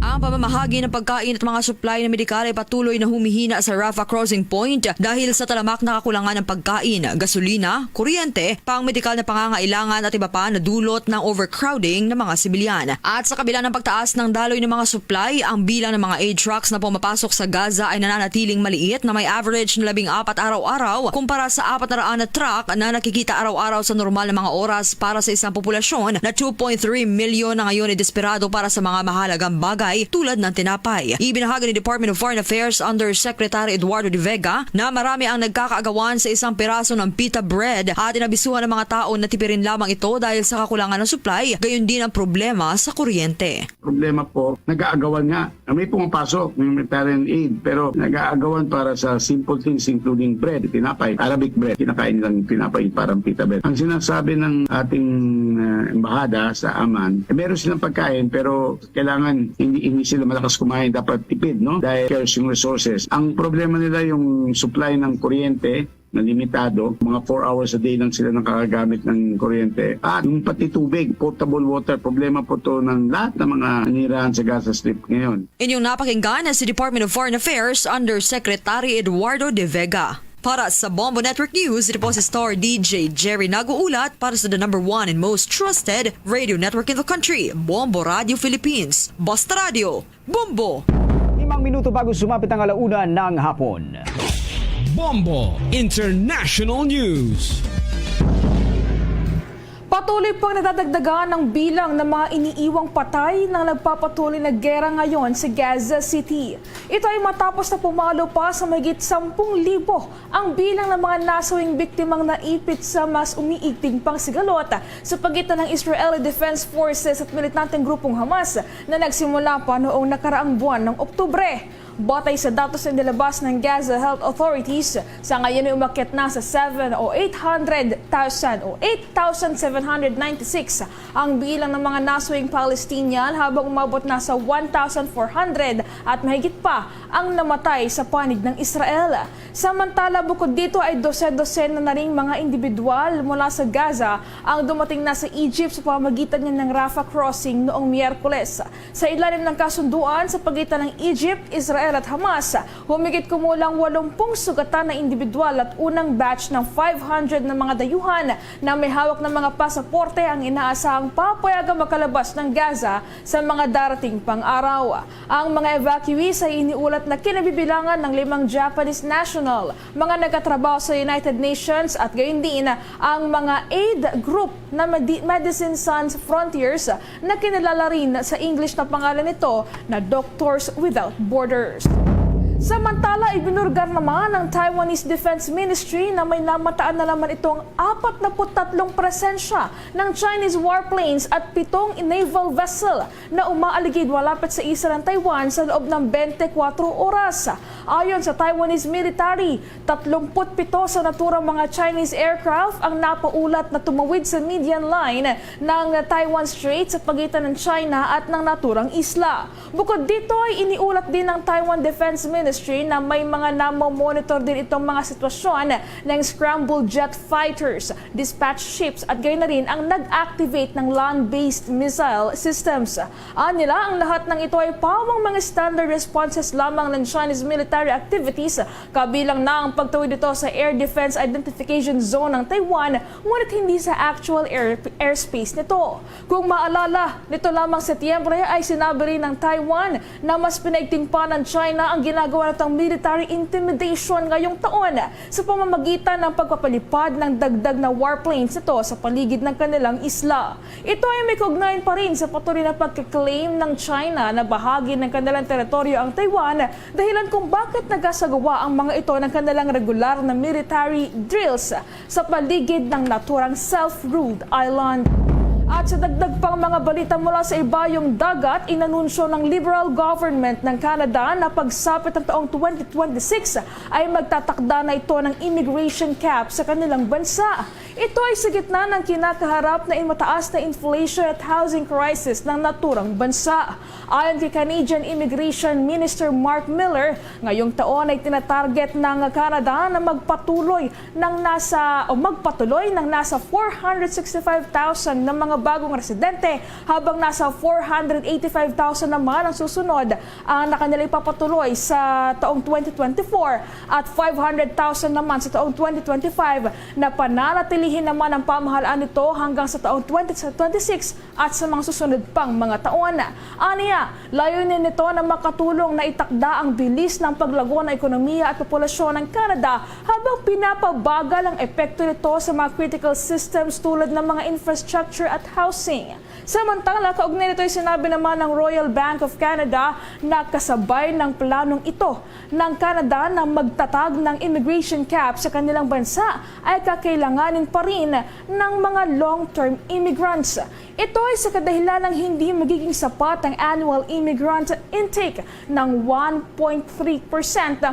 Ang pamamahagi ng pagkain at mga supply ng medikal ay patuloy na humihina sa Rafah Crossing Point dahil sa talamak na kakulangan ng pagkain, gasolina, kuryente, pang-medikal na pangangailangan at iba pa na dulot ng overcrowding ng mga sibilyan. At sa kabila ng pagtaas ng daloy ng mga supply, ang bilang ng mga aid trucks na pumapasok sa Gaza ay nananatiling maliit na may average na labing apat araw-araw kumpara sa apat na raan na truck na nakikita araw-araw sa normal na mga oras para sa isang populasyon na two point three milyon na ngayon ay desperado para sa mga mahalagang bagay tulad ng tinapay. Ibinahagi ni Department of Foreign Affairs Undersecretary Eduardo de Vega na marami ang nagkakaagawan sa isang piraso ng pita bread at inabisuhan ang mga tao na tipirin lamang ito dahil sa kakulangan ng supply, gayon din ang problema sa kuryente. Problema po, nag-aagawan nga na may pumapasok, may humanitarian aid, pero nag-aagawan para sa simple things including bread, tinapay, Arabic bread. Kinakain nilang tinapay, parang pita bread. Ang sinasabi ng ating ah, embahada sa Amman, eh, meron silang pagkain pero kailangan hindi, hindi sila malakas kumain, dapat tipid, no? Dahil scarce yung resources. Ang problema nila yung supply ng kuryente na limitado, mga four hours a day lang sila nakakagamit ng kuryente. At yung pati tubig, potable water, problema po to ng lahat ng mga nanirahan sa Gaza Strip ngayon. Inyong napakinggan na si Department of Foreign Affairs Undersecretary Eduardo de Vega. Para sa Bombo Network News, ito po si Star D J Jerry nag-uulat para sa the number one and most trusted radio network in the country, Bombo Radio Philippines. Basta Radio, Bombo! Limang minuto bago sumapit ang alauna ng hapon. Bombo International News. Patuloy pang nadadagdagan ang bilang ng mga iniiwang patay ng nagpapatuloy na gera ngayon sa Gaza City. Ito ay matapos na pumalo pa sa mahigit sampung libo ang bilang ng mga nasawing biktimang naipit sa mas umiigting pang sigalot sa pagitan ng Israeli Defense Forces at militanteng grupong Hamas na nagsimula pa noong nakaraang buwan ng Oktubre. Batay sa datos na nilabas ng Gaza Health Authorities, sa ngayon ay umakyat na sa seven o eight hundred thousand o eight thousand seven hundred ninety-six ang bilang ng mga nasawing Palestinian, habang umabot na sa one thousand four hundred at mahigit pa ang namatay sa panig ng Israel. Samantala, bukod dito ay dose-dosena na ring mga individual mula sa Gaza ang dumating na sa Egypt sa pamamagitan ng Rafah Crossing noong Miyerkules. Sa ilalim ng kasunduan sa pagitan ng Egypt, Israel at Hamas, humigit kumulang walumpung sugatan na individual at unang batch ng five hundred na mga dayuhan na may hawak ng mga pasaporte ang inaasahang papayagang makalabas ng Gaza sa mga darating pang araw. Ang mga evacuees ay iniulat na kinabibilangan ng limang Japanese national, mga nagatrabaho sa United Nations at gayon din ang mga aid group na Medi- Medicine Sans Frontiers na kinilala rin sa English na pangalan nito na Doctors Without Borders. Samantala, ibinulgar naman ng Taiwanese Defense Ministry na may namataan na naman itong apat na put tatlong presensya ng Chinese warplanes at pitong naval vessel na umaaligid malapit sa isla ng Taiwan sa loob ng twenty-four oras. Ayon sa Taiwanese military, tatlumpu't pito sa naturang mga Chinese aircraft ang napaulat na tumawid sa median line ng Taiwan Strait sa pagitan ng China at ng naturang isla. Bukod dito ay iniulat din ng Taiwan Defense Ministry na may mga namo-monitor din itong mga sitwasyon ng scramble jet fighters, dispatch ships at gayon na rin ang nag-activate ng land-based missile systems. Anila, ang lahat ng ito ay pawang mga standard responses lamang ng Chinese military activities, kabilang na ang pagtawid nito sa Air Defense Identification Zone ng Taiwan, ngunit hindi sa actual air, airspace nito. Kung maalala, nito lamang Setyembre ay sinabi rin ng Taiwan na mas pinaigting pa ng China ang ginagawa nitong military intimidation ngayong taon sa pamamagitan ng pagpapalipad ng dagdag na warplanes nito sa paligid ng kanilang isla. Ito ay may kaugnayan pa rin sa patuloy na pagkiklaim ng China na bahagi ng kanilang teritoryo ang Taiwan, dahilan kung bakit nagasagawa ang mga ito ng kanilang regular na military drills sa paligid ng naturang self-ruled island. At sa dagdag pang mga balita mula sa ibayong dagat, inanunsyo ng Liberal government ng Canada na pagsapit ng taong twenty twenty-six ay magtatakda na ito ng immigration cap sa kanilang bansa. Ito ay sa gitna ng kinakaharap na mataas na inflation at housing crisis ng naturang bansa. Ayon kay Canadian Immigration Minister Mark Miller, ngayong taon ay tinatarget ng Canada na magpatuloy ng nasa, o magpatuloy ng nasa four hundred sixty-five thousand na mga bagong residente, habang nasa four hundred eighty-five thousand naman ang susunod ang nakanila ipapatuloy sa taong twenty twenty-four at five hundred thousand naman sa taong twenty twenty-five, na pananatilihin naman ang pamahalaan nito hanggang sa taong twenty twenty-six at sa mga susunod pang mga taon. Aniya, layunin nito na makatulong na itakda ang bilis ng paglago ng ekonomiya at populasyon ng Canada habang pinapabagal ang epekto nito sa mga critical systems tulad ng mga infrastructure at housing. Samantala, kaugnay nito ay sinabi naman ng Royal Bank of Canada na kasabay ng planong ito ng Canada na magtatag ng immigration cap sa kanilang bansa ay kakailanganin pa rin ng mga long-term immigrants. Ito ay sa kadahilan ng hindi magiging sapat ang annual immigrant intake ng one point three percent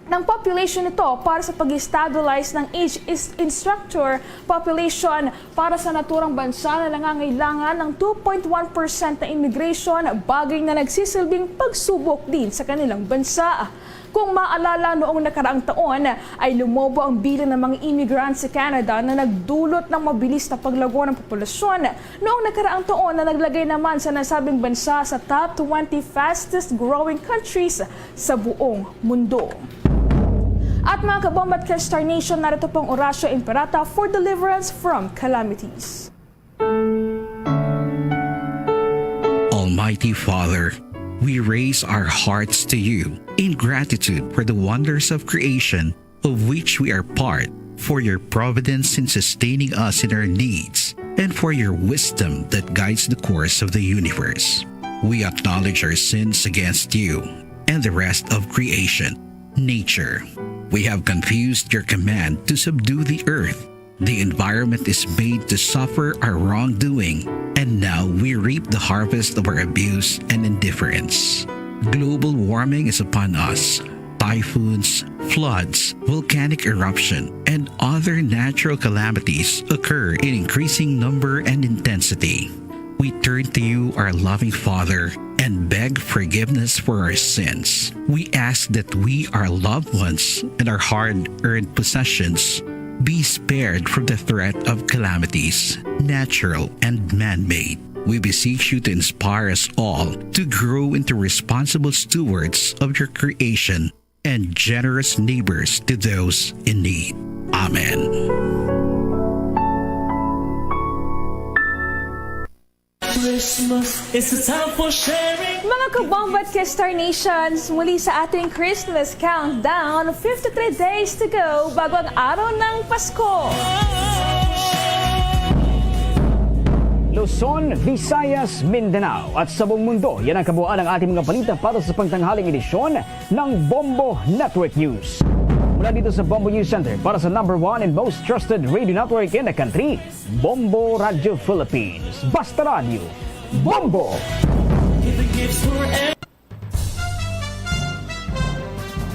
ng population nito para sa pag-stabilize ng age is-, instructure population para sa naturang bansa na nangangailangan ng two point one percent na immigration, bagay na nagsisilbing pagsubok din sa kanilang bansa. Kung maalala, noong nakaraang taon ay lumobo ang bilang ng mga immigrants sa Canada na nagdulot ng mabilis na paglago ng populasyon. Noong nakaraang taon na naglagay naman sa nasabing bansa sa top twenty fastest growing countries sa buong mundo. At mga kabombat ka Star Nation, narito pong Horacio Imperata for deliverance from calamities. Almighty Father, we raise our hearts to you in gratitude for the wonders of creation of which we are part, for your providence in sustaining us in our needs, and for your wisdom that guides the course of the universe. We acknowledge our sins against you and the rest of creation, nature. We have confused your command to subdue the earth. The environment is made to suffer our wrongdoing, and now we reap the harvest of our abuse and indifference. Global warming is upon us. Typhoons, floods, volcanic eruption, and other natural calamities occur in increasing number and intensity. We turn to you, our loving Father, and beg forgiveness for our sins. We ask that we, our loved ones, and our hard-earned possessions be spared from the threat of calamities, natural and man-made. We beseech you to inspire us all to grow into responsible stewards of your creation and generous neighbors to those in need. Amen. Christmas is a time for sharing. Mga kabombat ka Star Nations, muli sa ating Christmas countdown, fifty-three days to go bago ang araw ng Pasko. Luzon, Visayas, Mindanao, at sa buong mundo. Yan ang kabuuan ng ating mga balita para sa pangtanghaling edisyon ng Bombo Network News. Mula dito sa Bombo News Center, para sa number one and most trusted radio network in the country, Bombo Radio Philippines. Basta Radio, Bombo!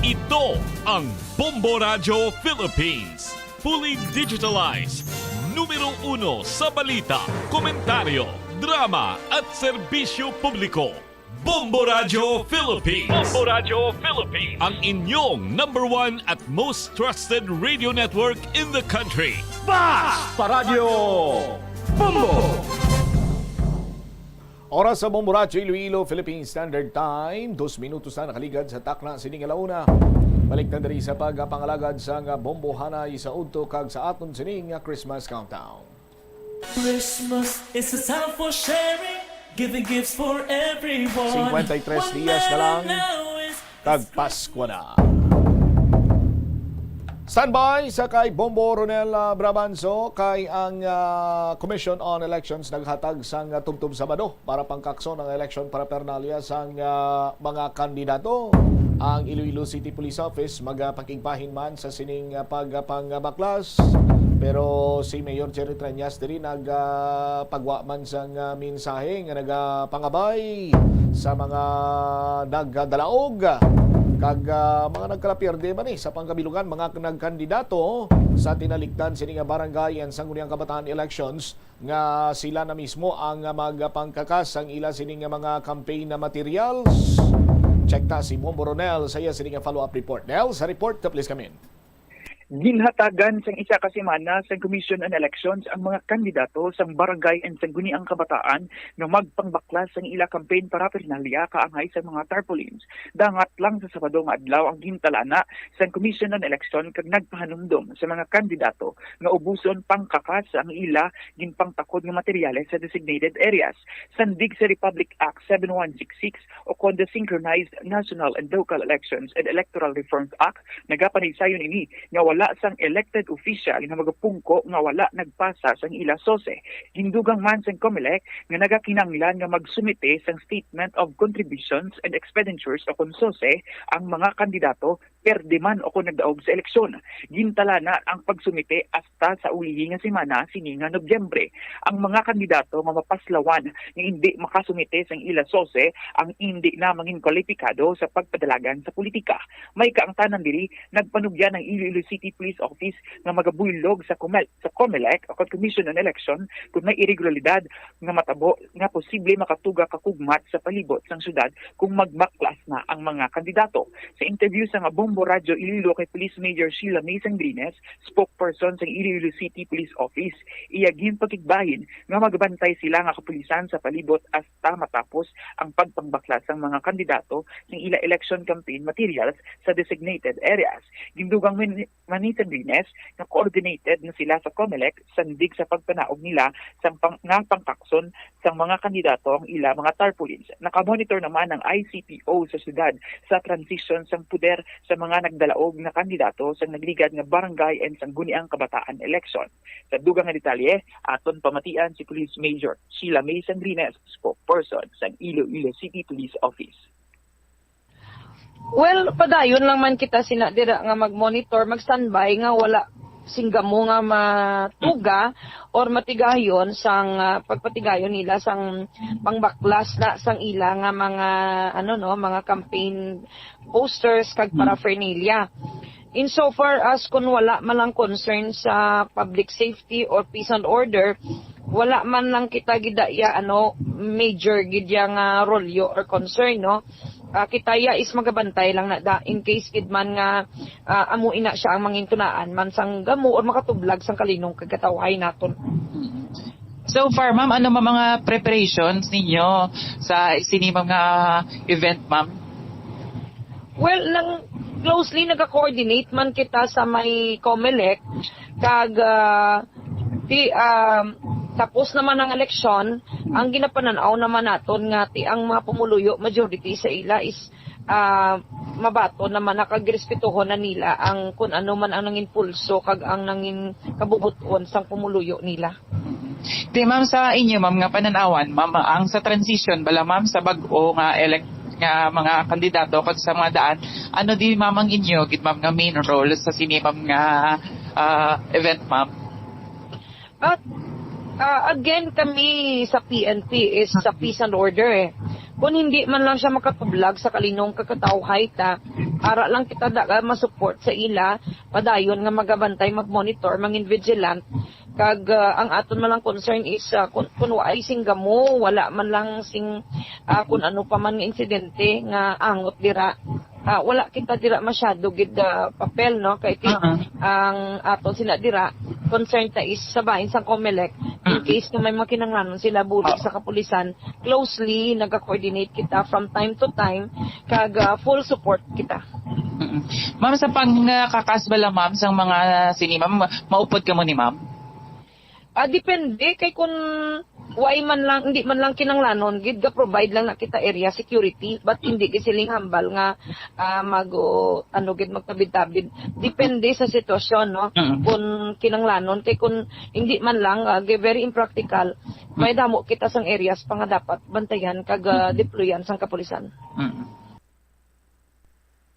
Ito ang Bombo Radyo Philippines. Fully digitalized. Numero uno sa balita, komentaryo, drama at serbisyo publiko. Bombo Radyo Philippines. Bombo Radyo Philippines. Ang inyong number one at most trusted radio network in the country. Basta Radyo Bombo! Oras sa Bombo Radyo Iloilo, Philippine Standard Time. Dos minutos na nakaligad sa takna sining alauna. Balik na diri sa pagpangalagad sang bombohanay sa udto kag sa aton sining Christmas countdown. Christmas is a time for sharing, giving gifts for everyone. Singkwenta y tres diyas na lang, kag Pasko na. Standby sa kay Bombo Ronel, ah, Brabanzo, kay ang, ah, Commission on Elections naghatag sang, ah, tubtob Sabado para pangkakson ang election paraphernalia sang, ah, mga kandidato. Ang Iloilo City Police Office magapakigbahin man sa sining, ah, pagpangbaklas, pero si Mayor Jerry Treñas diri nag, ah, pagwa man sang, ah, mensahe nga nagapangabay sa mga nagdalaog kag, ah, mga nagkalapierde man ni sa pangkabilugan, mga nagkandidato sa tinalikdan sini nga barangay and sangguniang kabataan elections nga sila na mismo ang magpangkakas sang ila sini nga mga campaign na materials. Check ta si Bombo Ronel sa iya sini nga follow-up report. Nel, sa report, please come in. Ginhatagan sang isa ka semana sang Commission on Elections ang mga kandidato sang barangay and sangguniang kabataan nga magpangbaklas sang ila campaign paraphernalia kaangay sa mga tarpaulins. Dangat lang sa Sabado nga adlaw ang gintalana sang Commission on Election kag nagpahanumdom sa mga kandidato nga ubuson pangkakas ang ila ginpangtakod nga materyales sa designated areas. Sandig sa Republic Act seven one six six, o kon the Synchronized National and Local Elections and Electoral Reforms Act, nagapanaysayon ini nga wala sang elected official nga magapungko nga wala nagpasa sang ila sose. Gindugang man sang Comelec nga nagakinahanglan nga magsumite sang Statement of Contributions and Expenditures o kon sose ang mga kandidato, perde man o kon nagdaog sa eleksyon. Gintalana ang pagsumite hasta sa ulihi nga semana sini nga Nobyembre. Ang mga kandidato nga mapaslawan nga indi makasumite sang ila sose ang indi na mangin kwalipikado sa pagpadalagan sa politika. May kaangtanan diri, nagpanugyan ang Iloilo City Police Office nga magabuylog sa Comel-, sa Comelec o kon Commission on Election kon may iregularidad nga matabo nga posible makatuga kakugmat sa palibot sang syudad kung magbaklas na ang mga kandidato. Sa interview sa nga Bombo Radyo Iloilo kay Police Major Sheila May Sangrines, spokesperson sang Iloilo City Police Office, iya ginpakigbahin nga magabantay sila nga kapulisan sa palibot hasta matapos ang pagpangbaklas sang mga kandidato sang ila election campaign materials sa designated areas. Gindugang man ni Sangrines nga coordinated na sila sa Comelec sandig sa pagpanaog nila sang pang-, nga pangkakson sang mga kandidato ang ila mga tarpaulins. Nakamonitor naman ang I C P O sa syudad sa transition sang poder sa mga nagdalaog nga kandidato sang nagligad nga barangay and sangguniang kabataan election. Sa dugang nga detalye, aton pamatian si Police Major Sheila May Sangrines, spokesperson sang Iloilo City Police Office. Well, padayon lang man kita sina dira nga mag-monitor, mag-standby nga wala sing gamo nga matuga or matigayon sang, ah, pagpatigayon nila sang pangbaklas na sang ila nga mga, ano, no, mga campaign posters kag Hmm. paraphernalia. Insofar as kung wala man lang concern sa public safety or peace and order, wala man lang kita gid iya, ano, major gid iya nga rolyo or concern, no? Ah, kita iya is magabantay lang na da, in case gid man nga, ah, amo ina siya ang mangintunaan man sang gamo or makatublag sang kalinong kag katawhay naton. So far, ma'am, ano ma-, mga preparations ninyo sa sini mga event, ma'am? Well, nang closely nagka-coordinate man kita sa may Comelec, kag, ah, ti, um, tapos naman ang eleksyon, ang ginapanan-aw naman naton nga ti ang mga pumuluyo, majority sa ila is, ah, mabaton naman na kag respetuhon na nila ang kun ano man ang nangin pulso kag ang nangin kabubuton sang pumuluyo nila. Di, ma'am, sa inyo, ma'am, nga pananawan, ma'am, ang sa transition bala, ma'am, sa bag-o nga elect nga mga kandidato kag sa mga daan, ano di, ma'am, ang inyo gid, ma'am, nga main role sa sini, ma'am, nga ah, event, ma'am? At ah, again, kami sa P N P is sa peace and order eh. Kung hindi man lang siya makatublag sa kalinong kakatawhay ta, ara lang kita daga masupport sa ila, padayon nga magabantay, mag-monitor, mangin vigilant, kag ah, ang aton man lang concern is ah, kun, kun waay sing gamo, wala man lang sing ah, kun ano pa man nga insidente nga angot dira. Ah, wala kita dira masyado gid ah, papel, no, kay ti, Ah. Ang aton sila dira, concern ta is sa bahin sang Comelec, in case nga may mga kinahanglanon sila bulig sa kapulisan, closely nagakoordinate kita from time to time, kag ah, full support kita. Mm. Ma'am, sa pangkakas bala, ma'am, sang mga sini, ma'am, maupod kamo ni, ma'am? Ah, depende kay kun why man lang, hindi man lang kinanglanon gid, ga provide lang na kita area security, but hindi gid siling hambal nga ah, mag o, ano gid, magtabid-tabid. Depende sa sitwasyon, no? Mm. Kung kinanglanon, kay kung hindi man lang, ah, gi-, very impractical, may damo kita sang areas pa nga dapat bantayan kag ah, deployan sang kapulisan. Mm.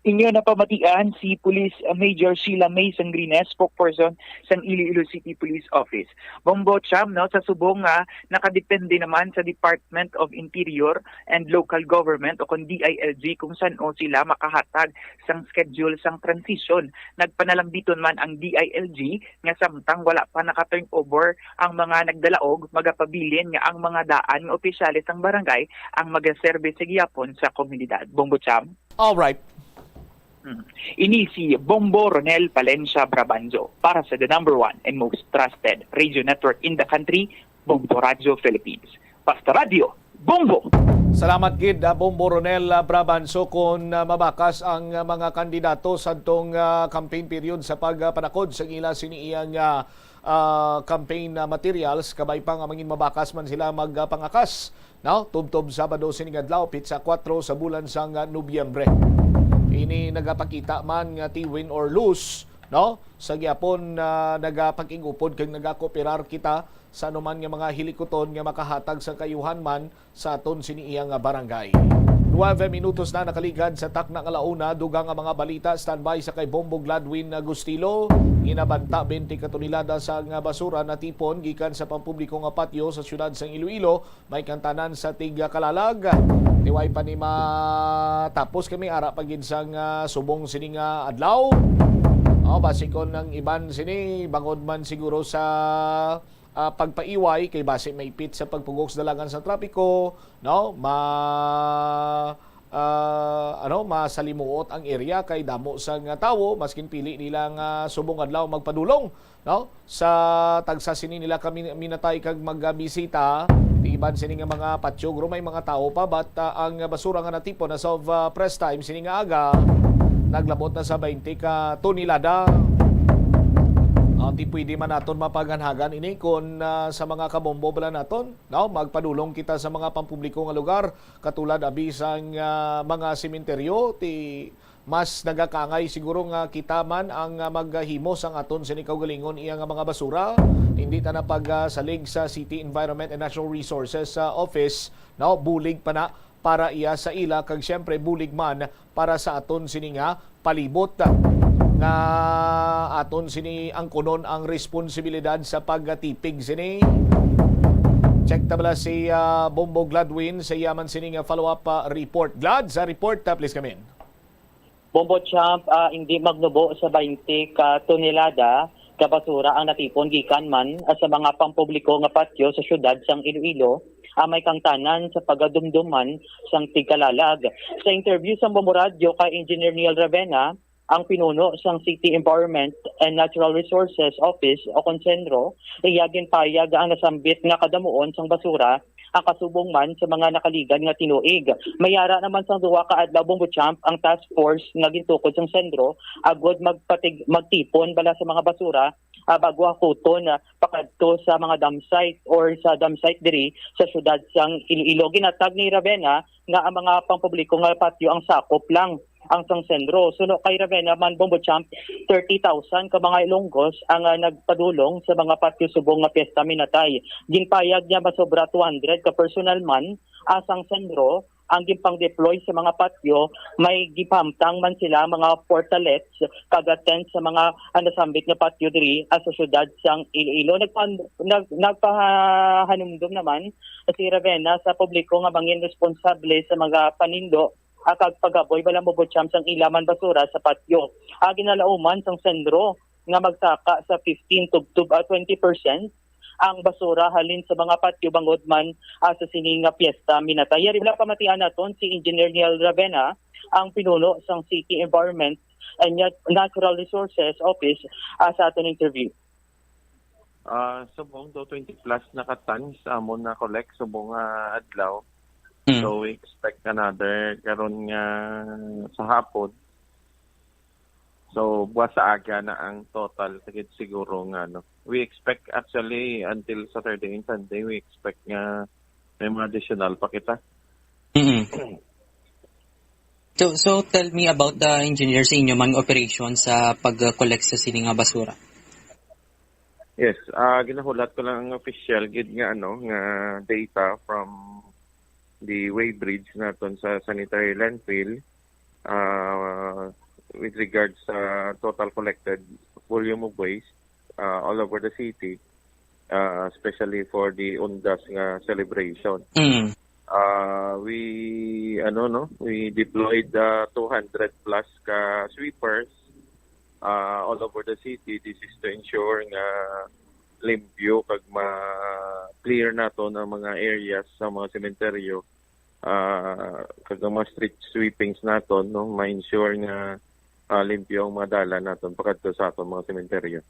Inyo napamatian si Police Major Sheila May Sangrines, spokesperson sang Iloilo City Police Office. Bombo Cham, no, sa subong nga nakadepende naman sa Department of Interior and Local Government o kon D I L G kung san-o sila makahatag sang schedule sang transition. Nagpanalambiton man ang D I L G nga samtang wala pa naka-turnover ang mga nagdalaog, magapabilin nga ang mga daan nga opisyales sang barangay ang magaserbe sa gihapon sa komunidad. Bombo Cham. Alright. Hmm. Ini si Bombo Ronel Palencia Brabanzo para sa the number one and most trusted radio network in the country, Bombo Radio Philippines. Basta Radio, Bombo! Salamat gid, ah, Bombo Ronel, ah, Brabanzo, kon ah, mabakas ang ah, mga kandidato sa atong ah, campaign period sa pagpanakod sa ila sini iyang ah, ah, campaign ah, materials, kabay pa nga mangin mabakas man sila magpangakas, no? Tubtob Sabado sining adlaw, pitsa kuwatro sa bulan sang ah, Nobyembre. Ini nagapakita man nga ti win or lose, no? Sa gihapon, ah, nagapakig-upod kag nagakooperar kita sa anuman nga mga hilikuton nga makahatag sa kaayuhan man sa aton sini iya nga barangay. Nuwebe minutos na nakaligad sa takna nga launa. Dugang nga mga balita, standby sa kay Bombo Gladwin Agustilo. Ginabanta bente ka tonelada sa nga basura natipon gikan sa pampubliko nga patyo sa siyudad sang Iloilo, may kantanan sa tig Kalalag. Tiway pa ni matapos kami ara pa gid sang ah, subong sini nga adlaw. Oh, basi kon ang iban sini bangod man siguro sa ah, pagpaiway kay basi maipit sa pagpugok sa dalagan sa trapiko, no? Ma ah, ano, masalimuot ang area kay damo sang tawo, maskin pili nila nga subong adlaw magpadulong, no? Sa tagsa sini nila kami minatay kag magbisita, ti iban sini nga mga patyo, guro may mga tawo pa, but ah, ang basura nga natipon as of ah, press time sini nga aga naglabot na sa twenty ka tonelada. Ah, ti pwede man naton mapaganhagan ini kon ah, sa mga kabombo bala naton, no? Magpadulong kita sa mga pampubliko nga lugar, katulad abi sang ah, mga sementeryo, ti mas nagakangay siguro nga kita man ang ah, maghimo sang aton sini kaugalingon iya nga mga basura. Hindi ta na pagsalig sa City Environment and Natural Resources ah, Office, no? Bulig pa na para iya sa ila, kag siyempre bulig man para sa aton sini nga palibot nga aton sini angkunon ang responsibilidad sa pagtipig sini. Check ta bala si ah, Bombo Gladwin sa iya man sini nga follow-up ah, report. Glad, sa report, ah, please come in. Bombo Champ, ah, hindi magnubo sa twenty ka tonelada ka basura ang natipon gikan man, ah, sa mga pampubliko nga patyo sa siyudad sang Iloilo, ah, may kangtanan sa pagadumduman sang tigkalalag. Sa interview sa Bombo Radyo kay Engineer Neil Ravena, ang pinuno sang City Environment and Natural Resources Office o kon CENRO, iya ginpayag nga ang nasambit nga kadamuon sang basura ang kasubong man sa mga nakaligad nga tinuig. May ara naman sang duha ka adlaw, Bombo Champ, ang task force nga gintukod sang CENRO agod magpatig-, magtipon bala sa mga basura, ah, bago hakuton, ah, pakadto sa mga dump site or sa dump site diri sa siyudad sang Iloilo. Ginatag ni Ravena nga ang mga pampubliko nga patyo ang sakop lang ang sang Senro. Suno kay Ravenna man, Bombo Champ, thirty thousand ka mga Ilonggos ang, ah, nagpadulong sa mga patyo subong nga Piesta Minatay. Ginpayag niya masobra two hundred ka personal man, ah, sang Senro ang ginpang-deploy sa mga patyo. May gipahamtang man sila mga portalets kag, ah, tents sa mga, ah, nasambit nga patyo diri, ah, sa siyudad sang Iloilo. Nagpan-, nag-, nagpahanumdom naman si Ravenna sa publiko nga mangin responsable sa mga panindo, ah, kag pagaboy bala, Bombo Champ, sang ila man basura sa patyo. Ah, ginalauman sang Senro nga magsaka sa fifteen tubtob, ah, twenty percent ang basura halin sa mga patyo bangod man, ah, sa sini nga Piesta Minatay. Yari, wala pamatian naton si Engineer Neil Ravenna, ang pinuno sang City Environment and Nat-, Natural Resources Office, ah, sa aton interview. Ah, subong do twenty plus na ka tons amon na-collect subong nga adlaw. Mm. So, we expect another karon nga sa hapon. So, buwas sa aga na ang total, sa gid siguro nga, no. We expect actually until Saturday and Sunday, we expect nga may mga additional pa kita. Mm. So, so tell me about the engineer sa inyo man operation sa pag-collect sa sini nga basura. Yes, ah, ginahulat ko lang ang official gid nga, ano, nga data from the weighbridge naton sa sanitary landfill, ah, with regards sa total collected volume of waste, ah, all over the city, ah, especially for the Undas nga celebration. Mm. Ah, we, ano, no, we deployed, ah, two hundred plus ka sweepers, ah, all over the city. This is to ensure nga limpyo kag ma-clear naton ang mga areas sa mga sementeryo, ah, kag ang mga street sweepings naton, no, ma-ensure nga, ah, limpyo ang mga dalan naton pakadto sa aton mga sementeryo.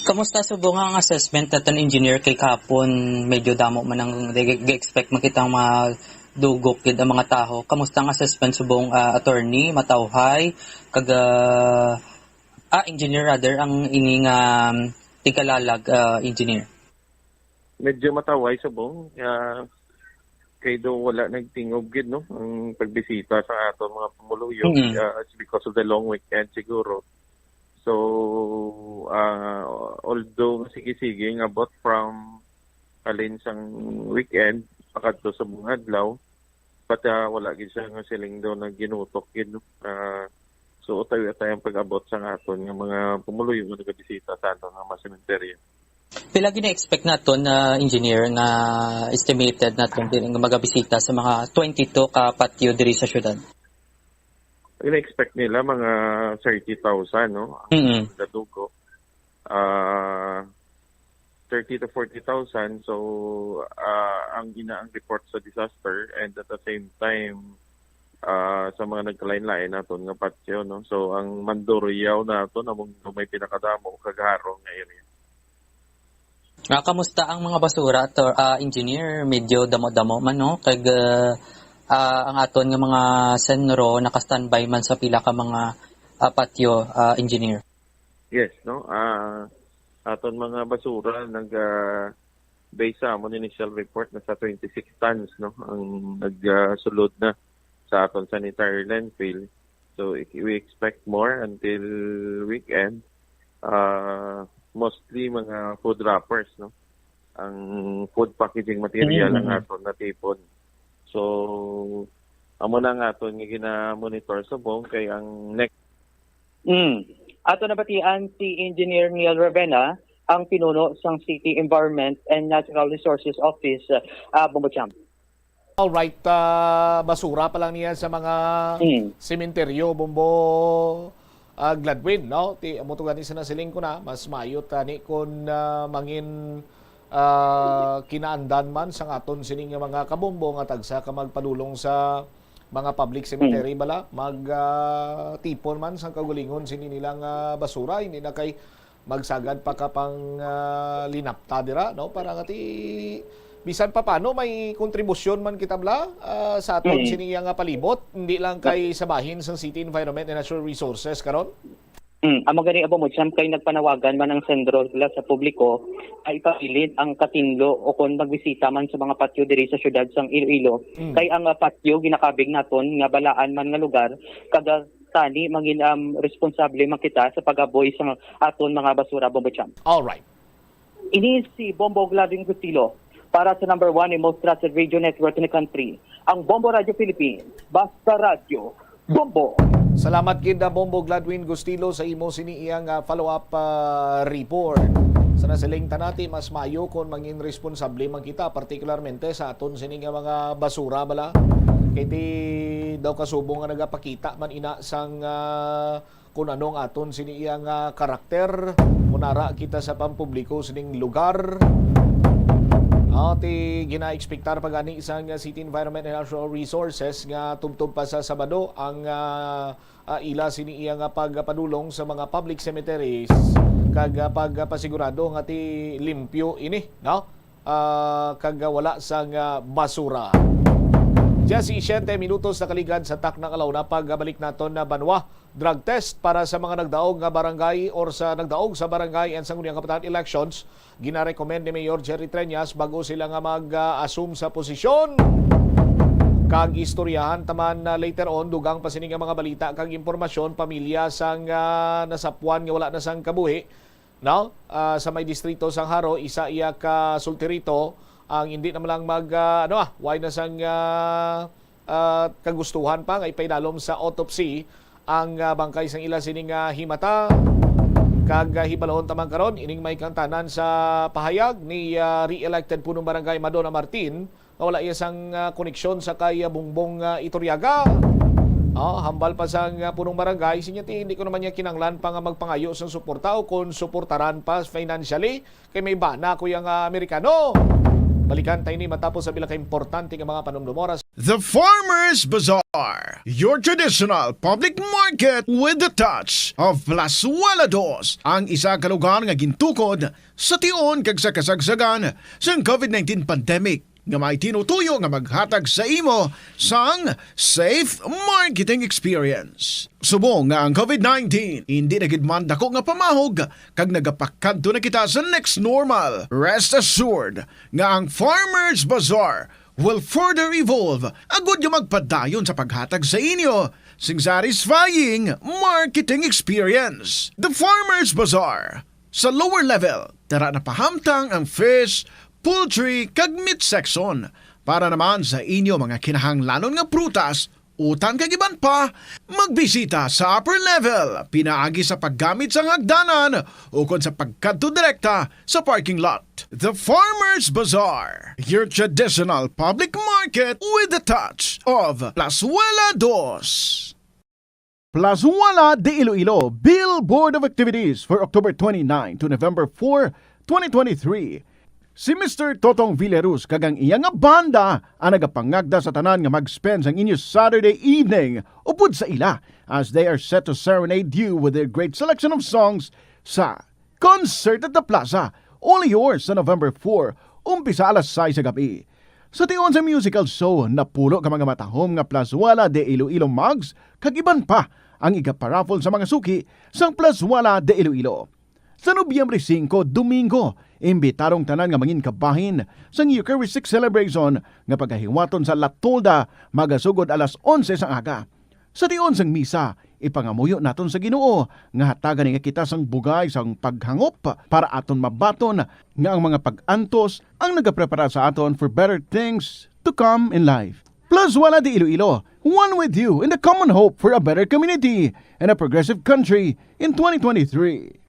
Kamusta subong ang assessment naton, engineer, kay kahapon medyo damo man ang gi-, gi-expect man kitang madugok gid ang mga tawo. Kamusta ang assessment subong, ah, attorney, matawhay, kag, ah, ah, engineer rather, ang ini nga, um, tigkalalag, ah, engineer? Medyo matawhay subong, ah, kay do wala nagtingob gid, no, ang pagbisita sa aton mga pumuluyo. Mm-mm. Ah, it's because of the long weekend siguro. So, ah, although sige-sige nga, but from halin sang weekend pakadto sa mga adlaw, but, ah, wala gid siya nga siling daw nga ginutok gid, no? Ah, so, utay-utay ang pag-abot sa aton nga mga pumuluyo nga nagabisita sa aton nga mga sementeryo. Pila gina-expect naton, ah, engineer, nga estimated naton din nga magabisita sa mga twenty-two ka patyo diri sa syudad? Gina-expect nila mga thirty thousand, no? Ang Mm-mm. Nadugo. Ah, thirty to forty thousand. So, ah, ang ina ang report sa disaster, and at the same time, ah, sa mga nagkalain-lain naton nga patyo, no? So, ang Mandurriao naton among may pinakadamo kag harong nga area. Ah, kamusta ang mga basura, to, ah, engineer? Medyo damo-damo man, no? Kag, ah, ah, ang aton nga mga senro naka-standby man sa pila ka mga, ah, patyo, ah, engineer. Yes, no? Ah, aton mga basura nag, ah, based sa amon initial report, nasa twenty-six tons, no, ang nagsulod na sa aton sanitary landfill. So, i-, we expect more until weekend. Ah, mostly mga food wrappers, no, ang food packaging material ang Mm. aton natipon. So, amo na ang aton nga gina-monitor subong kay ang next Mm. Ato nabatian si Engineer Neil Ravenna, ang pinuno sang City Environment and Natural Resources Office, ah, Bombo Champ. Alright, ah, basura pa lang niya sa mga Mm. sementeryo, Bombo, ah, Gladwin, no? Ti, amo to gani sa nasiling ko na, mas maayo tani kung, ah, mangin, ah, kinaandan man sang aton sini nga mga kabombo nga tagsa ka magpadulong sa mga public cemetery Mm. bala, mag, ah, tipon man sang kaugalingon sini nila nga basura, hindi na kay magsagad pa ka pang, ah, linapta dira, no? Para nga ti, bisan pa paano may kontribusyon man kita bala, ah, sa aton Mm. sini nga palibot, hindi lang kay sa bahin sang City Environment and Natural Resources karon. Mm, amo gani, Bombo Champ, kay nagpanawagan man ang senro sila sa publiko ay ipabilin ang katinlo o kon magbisita man sa mga patyo diri sa siyudad sang Iloilo. Mm. Kay ang, ah, patyo ginakabig naton nga balaan man nga lugar, kag, ah, tani mangin, um, responsable man kita sa pag-aboy sa aton mga basura, Bombo Champ. Alright. Ini si Bombo Gladwin Gustilo para sa number one and most trusted radio network in the country, ang Bombo Radio Philippines. Basta radyo, Bombo! Salamat gid, ah, Bombo Gladwin Gustilo, sa imo sini iyang, ah, follow-up, ah, report. Sa nasiling ta nati, mas maayo kung mangin responsable man kita, partikularmente sa aton sini nga mga basura bala. Kay ti daw kasubo nga nagapakita man ina sang, ah, kung ano ang aton sini iya nga karakter, kung ara kita sa pampubliko sining lugar. Ah, ti gina-expectar pa gani sang City Environment and Natural Resources nga tubtob pa sa Sabado ang, ah, ah, ila sini iya nga pagpadulong sa mga public cemeteries kag, ah, pagpasigurado nga ti limpyo ini, no? Ah, kag wala sang basura. Diyasisiete minutos na kaligad sa takna nga alawna. Pagbalik naton na banwa, drug test para sa mga nagdaog nga barangay or sa nagdaog sa barangay and sangguniang kabataan elections. Ginarecommend ni Mayor Jerry Treñas bago sila nga mag-assume sa posisyon. Kag istoryahan taman na later on, dugang pa sini nga mga balita kag impormasyon, pamilya sang, ah, nasapwan nga wala na sang kabuhi, no? Ah, sa may distrito sang Jaro, isa iya ka sultirito ang hindi naman lang mag, ah, ano, ah, why na sang, ah, ah, kagustuhan pa nga ipaidalom sa autopsy ang, ah, bangkay sang ila sining, ah, himata. Kag, ah, hibalahon ta man karon ining may kantanan sa pahayag ni, ah, re-elected Punong Barangay Madonna Martin nga wala iya sang, ah, koneksyon sa kay, ah, Bongbong, ah, Iturriaga. Ah, hambal pa sang, ah, Punong Barangay, sinya ti hindi ko naman niya kinanglan pa nga magpangayo sang suporta o kon suportaran pa financially. Kay may bana ko yang, ah, Amerikano. Balikan tayo ni matapos sa pila ka importante nga mga panumdumora. The Farmers Bazaar, your traditional public market with the touch of Plazuela Dos, ang isa ka lugar nga gintukod sa tion kag sa kasagsagan sang covid nineteen pandemic, nga may tinutuyo nga maghatag sa imo sang safe marketing experience. Subong nga ang covid nineteen indi na gid man dako nga pamahog, kag nagapakadto na kita sa next normal, rest assured nga ang Farmers Bazaar will further evolve agud nga magpadayon sa paghatag sa inyo sing satisfying marketing experience. The Farmers Bazaar, sa lower level, tara na pahamtang ang fish, poultry, kag meat section para naman sa inyo mga kinahanglanon nga prutas, utan kag iban pa. Magbisita sa upper level pinaagi sa paggamit sang hagdanan ukon sa pagkadto direkta sa parking lot. The Farmers Bazaar, your traditional public market with the touch of Plazuela Dos. Plazuela de Iloilo, Billboard of Activities for October twenty-nine to November four, twenty twenty-three. Si Mister Totong Villaruz kag ang iya nga banda ang nagapangagda sa tanan nga mag-spend sang inyo Saturday evening upod sa ila, as they are set to serenade you with their great selection of songs sa Concert at the Plaza, only yours sa November four, umpisa alas sais sa gab-i. Sa tion sa musical show, napulo ka mga matahom nga Plazuela de Iloilo mugs kag iban pa ang igaparaffle sa mga suki sang Plazuela de Iloilo. Sa Nobyembre singko, Domingo, imbitar ang tanan nga mangin kabahin sang Eucharistic Celebration nga pagahiwaton sa La Tolda, magasugod alas onse sang aga. Sa tion sang misa, ipangamuyo naton sa Ginoo nga hatagan niya kita sang bugay sang paghangop para aton mabaton nga ang mga pag-antos ang nagaprepara sa aton for better things to come in life. Plazuela de Iloilo, one with you in the common hope for a better community and a progressive country in twenty twenty-three.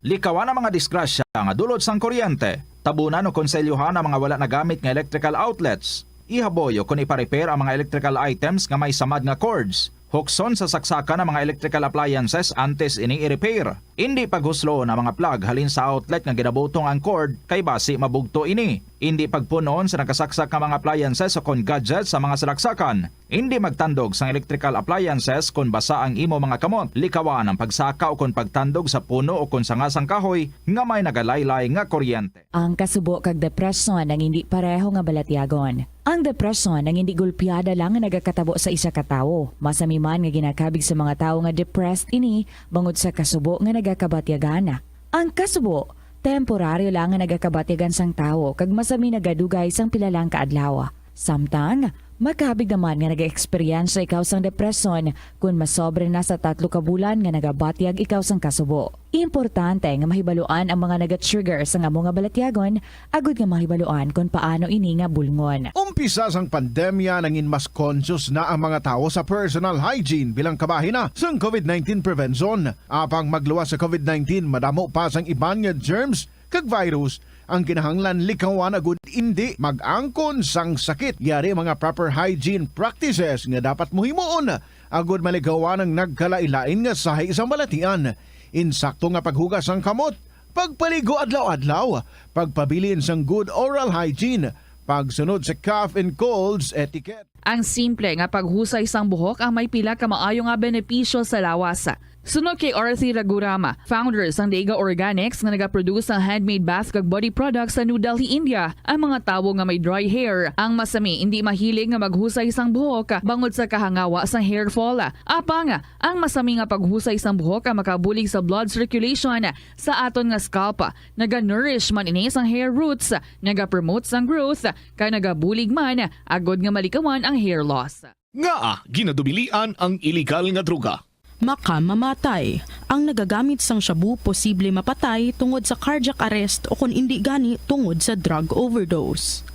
Likawan ang mga disgrasya nga dulot sang kuryente. Tabunan o konselyohan ang mga wala nagamit nga electrical outlets. Ihaboy o kon ipa-repair ang mga electrical items nga may samad nga cords. Hukson sa saksakan ang mga electrical appliances antes ini i-repair. Indi paghusloon ang mga plug halin sa outlet nga ginabutong ang cord, kay basi mabugto ini. Indi pagpun-on sa nakasaksak nga mga appliances o kon gadgets sa mga salaksakan. Indi magtandog sang electrical appliances kon basa ang imo mga kamot. Likawan ang pagsaka o kon pagtandog sa puno o kon sanga sang kahoy nga may nagalaylay nga kuryente. Ang kasubo kag depresyon ang indi pareho nga balatyagon. Ang depresyon ang indi gulpiada lang nga nagakatabo sa isa ka tawo. Masami man nga ginakabig sa mga tawo nga depressed ini bangod sa kasubo nga nagakabatyagan. Ang kasubo Temporaryo lang nga nagakabatyagan sang tawo kag masami nagadugay sang pila lang ka adlaw. Samtang, makabig naman nga nag-eksperyensya ikaw sang depresyon kon masobra na sa tatlo ka bulan nga nagabatyag ikaw sang kasubo. Importante nga mahibaluan ang mga naga-trigger sang amo nga balatyagon agud nga mahibaluan kon paano ini nga bulngon. Umpisa sang pandemya, nangin mas conscious na ang mga tawo sa personal hygiene bilang kabahin na sang covid nineteen prevention. Apang magluwas sa covid nineteen, madamo pa sang iban nga germs kag virus ang kinahanglan likawan agud indi mag-angkon sang sakit. Yari ang mga proper hygiene practices nga dapat mo himuon agud malikawan ang nagkalain-lain nga sahi sang balatian. Insakto nga paghugas sang kamot, pagpaligo adlaw-adlaw, pagpabilin sang good oral hygiene, pagsunod sa cough and colds etiquette. Ang simple nga paghusay sang buhok ang may pila ka maayo nga benepisyo sa lawas. Suno kay Arthi Raghuram, founder sang Dega Organics nga nagaproduce sang handmade bath kag body products sa New Delhi, India, ang mga tawo nga may dry hair ang masami indi mahilig nga maghusay sang buhok bangod sa kahangawa sang hair fall. Apang, ang masami nga paghusay sang buhok ang makabulig sa blood circulation sa aton nga scalp. Naga-nourish man ini sang hair roots, nagapromote sang growth, kag nagabulig man agud nga malikawan ang hair loss. Ngaa ginadubilian ang iligal nga droga? Makamamatay. Ang nagagamit sang shabu posible mapatay tungod sa cardiac arrest o kon indi gani tungod sa drug overdose.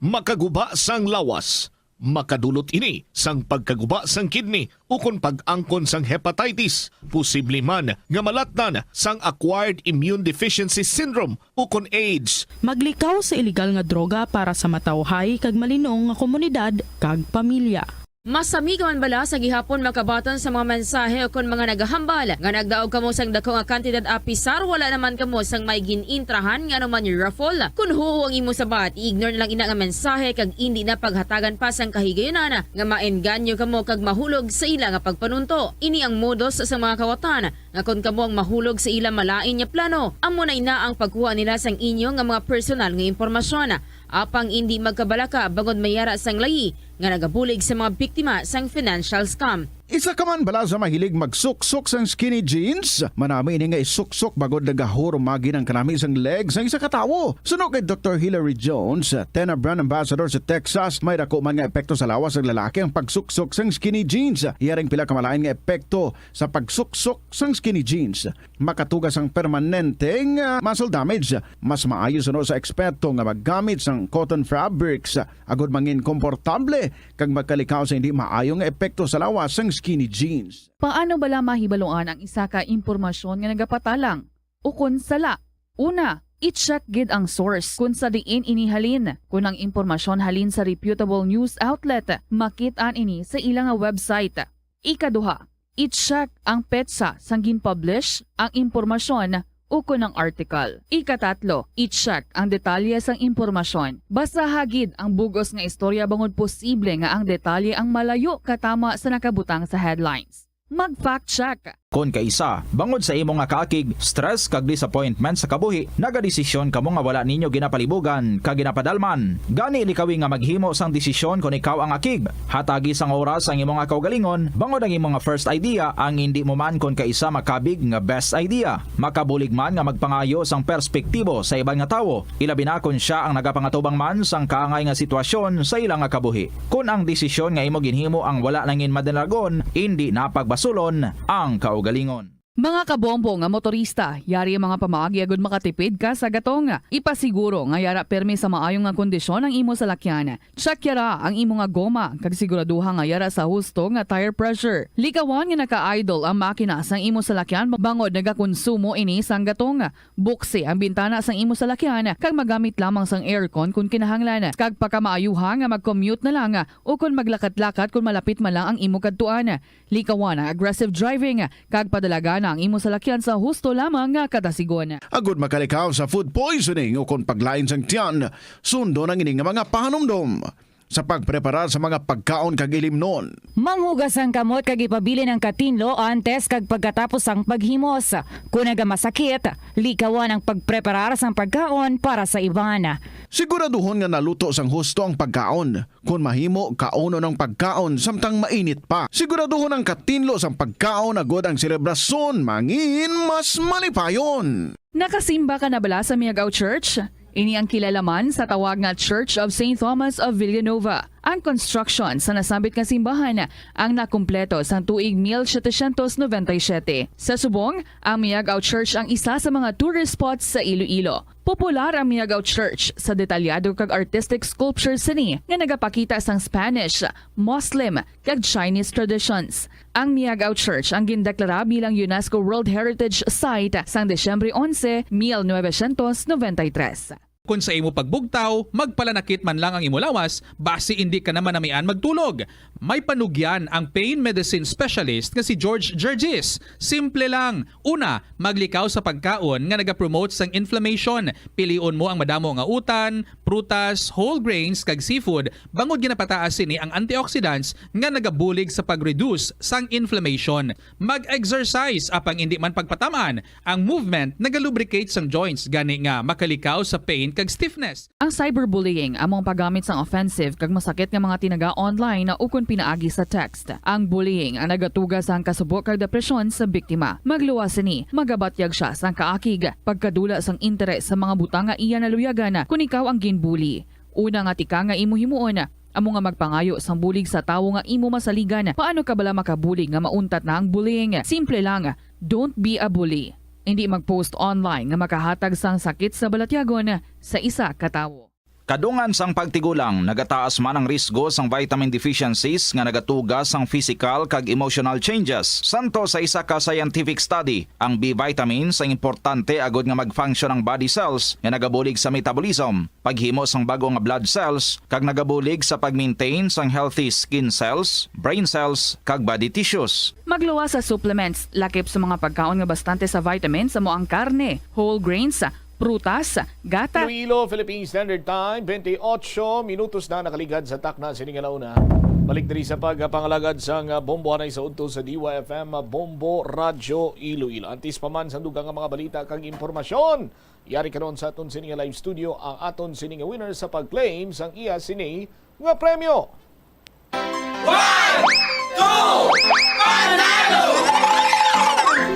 Makaguba sang lawas. Makadulot ini sang pagkaguba sang kidney ukon pag-angkon sang hepatitis. Posible man nga malatnan sang acquired immune deficiency syndrome ukon AIDS. Maglikaw sa iligal nga droga para sa matawhay kag malinong nga komunidad kag pamilya. Masami ka man bala sa gihapon makabaton sa mga mensahe ukon mga nagahambal nga nagdaog kamo sang dako nga kantidad apisar wala naman kamo sang may gin-intrahan nga anuman raffle? Kon huo ang imo sabat, i-ignore na lang ina nga mensahe kag indi na paghatagan pa sang kahigayunan nga maengganyo kamo kag mahulog sa ila nga pagpanunto. Ini ang modus sa mga kawatan nga kon kamo ang mahulog sa ila malain nga plano, amo na ina ang pagkuha nila sang inyo nga mga personal nga impormasyon. Apang indi magkabalaka bangod may yara sang layi nga nagabulig sa mga biktima sang financial scam. Isa ka man bala sa mahilig magsuksok sang skinny jeans? Manami ini nga isuksok bangod nagahurumagi ang kanami sang leg sang isa ka tawo. Suno kay Doktor Hilary Jones, Tena brand ambassador sa Texas, may dako man nga epekto sa lawas sang lalaki ang pagsuksok sang skinny jeans. Iya ring pila ka malain nga epekto sa pagsuksok sang skinny jeans. Makatuga sang permanenteng, ah, muscle damage. Mas maayo suno sa eksperto nga maggamit sang cotton fabrics agud mangin komportable kag magkalikaw sa hindi maayo nga epekto sa lawas sang skinny jeans. Paano bala mahibaluan ang isa ka impormasyon nga nagapatalang ukon sala? Una, i-check gid ang source kon sa diin ini halin. Kon ang impormasyon halin sa reputable news outlet, makit-an ini sa ila nga website. Ikaduha, i-check ang petsa sang gin-publish ang impormasyon ukon ang article. Ikatatlo, i-check ang detalye sang impormasyon. Basaha gid ang bug-os nga istorya bangod posible nga ang detalye ang malayo katama sa nakabutang sa headlines. Mag-fact check. Kon kaisa, bangod sa imo nga kaakig, stress kag disappointment sa kabuhi, nagadesisyon kamo nga wala ninyo ginapalibugan kag ginapadalman. Gani, likawi nga maghimo sang desisyon kon ikaw ang akig. Hatagi sang oras ang imo nga kaugalingon, bangod ang imo nga first idea ang indi mo man kon kaisa makabig nga best idea. Makabulig man nga magpangayo sang perspektibo sa iban nga tawo, ilabi na kon sia ang nagapangatubang man sang kaangay nga sitwasyon sa ila nga kabuhi. Kon ang desisyon nga imo ginhimo ang wala nangin madalagon, indi na pagbasulon ang kaugalingon. Mga kabombo nga motorista, yari ang mga pamaagi agud makatipid ka sa gatong. Ipasiguro nga yara pirmi sa maayo nga kondisyon ang imo salakyan. Check yara ang imo nga goma kag siguraduha nga yara sa husto nga tire pressure. Likawan nga naka-idle ang makina sang imo salakyan bangod nagakonsumo ini sang gatong. Buksi ang bintana sang imo salakyan kag magamit lamang sang aircon kon kinahanglan. Kag pakamaayuha nga mag-commute na lang o kon maglakat-lakat kon malapit man lang ang imo kadtuan. Likawan ang aggressive driving kag padalagan ang imo salakyan sa husto lamang nga katasigon. Agud makalikaw sa food poisoning o kon paglain sang tiyan, sundon ang ini nga mga pahanumdom. sa pagpreparar sa mga pagkaon kag ilimnon. Manghugas ang kamot kag ipabilin ang katinlo antes kag pagkatapos sang paghimos. Kon nagamasakit, likawan ang pagpreparar sang pagkaon para sa iban. Siguraduhon nga naluto sang husto ang pagkaon. Kon mahimo, kaunon ang pagkaon samtang mainit pa. Siguraduhon ang katinlo sang pagkaon agod ang selebrasyon mangin mas malipayon. Nakasimba ka na bala sa Miagao Church? Ini ang kilala man sa tawag nga Church of Saint Thomas of Villanueva. Ang construction sa nasambit nga simbahan ang nakumpleto sang tuig mil setecientos noventa y siete. Sa subong, ang Miagao Church ang isa sa mga tourist spots sa Iloilo. Popular ang Miagao Church sa detalyado kag artistic sculptures sini nga nagapakita sang Spanish, Muslim, kag Chinese traditions. Ang Miagao Church ang gindeklara bilang UNESCO World Heritage Site sang Disyembre onse, mil novecientos noventa y tres. Kon sa imo pagbugtaw, magpalanakit man lang ang imo lawas, basi indi ka na manamian magtulog. May panugyan ang pain medicine specialist nga si George Gergis. Simple lang. Una, maglikaw sa pagkaon nga nagapromote sang inflammation. Pilion mo ang madamo nga utan, prutas, whole grains, kag seafood, bangod ginapataas sini ang antioxidants nga nagabulig sa pag-reduce sang inflammation. Mag-exercise, apang indi man pagpatam-an, ang movement nagalubricate sang joints, gani nga makalikaw sa pain kag stiffness. Ang cyberbullying amo ang paggamit sang offensive kag masakit nga mga tinaga online ukon pinaagi sa text. Ang bullying ang nagatuga sang kasubo kag depresyon sa biktima. Magluwas sini, magabatyag sia sang kaakig, pagkadula sang interes sa mga butang nga iya naluyagan kon ikaw ang ginbully. Una nga tika nga imo himuon, amo nga magpangayo sang bulig sa tawo nga imo masaligan. Paano ka bala makabulig nga mauntat na ang bullying? Simple lang, don't be a bully. Indi mag-post online nga makahatag sang sakit sa balatyagon sa isa ka tawo. Kadungan sang pagtigulang, nagataas man ang risgo sang vitamin deficiencies nga nagatuga sang physical kag emotional changes. Santo sa isa ka scientific study, ang B vitamins ang importante agud nga mag-function ang body cells nga nagabulig sa metabolism, paghimo sang bag-o nga blood cells, kag nagabulig sa pag-maintain sang healthy skin cells, brain cells, kag body tissues. Magluwas sa supplements, lakip sa mga pagkaon nga bastante sa vitamins, amo ang karne, whole grains, prutas, gata. Iloilo, Philippine Standard Time, twenty-eight minutos na nakaligad sa takna sini nga launa. Balik diri sa pagpangalagad sang bombo anay sa udto sa D Y F M Bombo Radyo Iloilo. Antes pa man sang dugang nga mga balita kag impormasyon, yari karon sa aton sini nga live studio ang aton sini nga winner sa pag-claim sang iya sini nga premyo.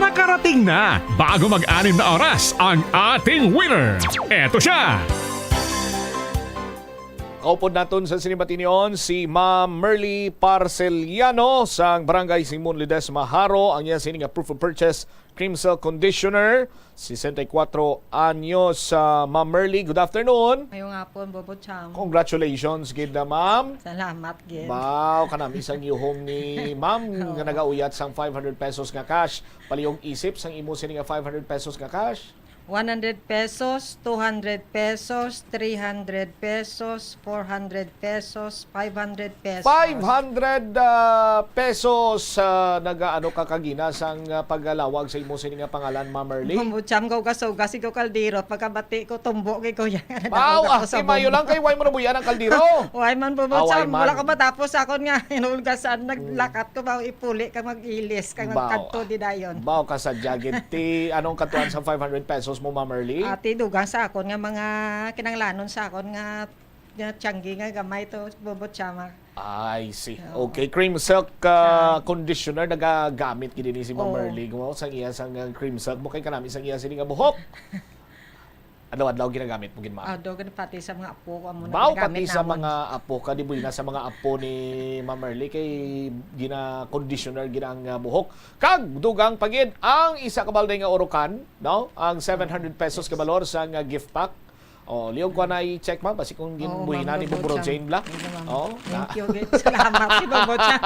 Nakarating na, bago mag-anim na oras, ang ating winner. Eto siya! Kaupod naton sa sini nga batinion si Ma'am Merly Parceliano sang Barangay Simon Ledesma, Jaro. Ang iya sini nga proof of purchase, Cream Silk Conditioner, sesenta y cuatro anyos. Ah, Ma'am Merly, good afternoon. Mayong hapon, Bobo Cham. Congratulations gid na, ma'am. Salamat gid. Wow, kanami sang yuhom ni ma'am nga nagauyat sang five hundred pesos nga cash. Palihog isip sang imo sini nga five hundred pesos nga cash. One hundred pesos, two hundred pesos, three hundred pesos, four hundred pesos, five hundred pesos. Five hundred, ah, pesos, ah, nagaano ka kagina sang, ah, paglalawag sa imo sini nga pangalan, Ma'am Merly? Bumbutsam ko, ugas-ugas ko kaldero. Pagkabati ko, tumbo kay kuya. Wow, ah, timayo lang kay way mo nabuyan ang kaldero. Way man, Ah, way Bumbutsam. man. Wala ko matapos sa akon nga inulgasan. Naglakat ko ba ipuli ka mag-ilis ka Baw. magkadto di dayon. Baw ka sa jagit. Ti, anong katuan sa five hundred pesos mo, Ma'am Merly? Ati, dugang sa akon nga mga kinanglanon sa akon nga, nga tiyanggi nga gamay to, Bumbutsam. I see. Oo. Okay, cream silk uh, Sa- conditioner nagagamit gid ni si Ma'am Oo. Merly. Kung sa iya sang uh, cream silk mo kay kanami sang iya sini nga buhok. Adlaw-adlaw ginagamit mo gid, ma'am. Ah, do gani pati sa mga apo ko amo na Baw ginagamit pati sa namon. mga apo ka, di buina sa mga apo ni Ma'am Merly kay gina-conditioner gid ang uh, buhok. Kag dugang pa gid ang isa ka balde nga urukan, no? Ang seven hundred pesos ka balor sa nga gift pack. Oh, liog ko na i-check, ma'am, basi kung Oo, ginbuhina ma'am, ni Bobo Bro Cham. Jane bla. Hindi, ma'am. Oh, Thank you, gid. Salamat si Bobo Cham.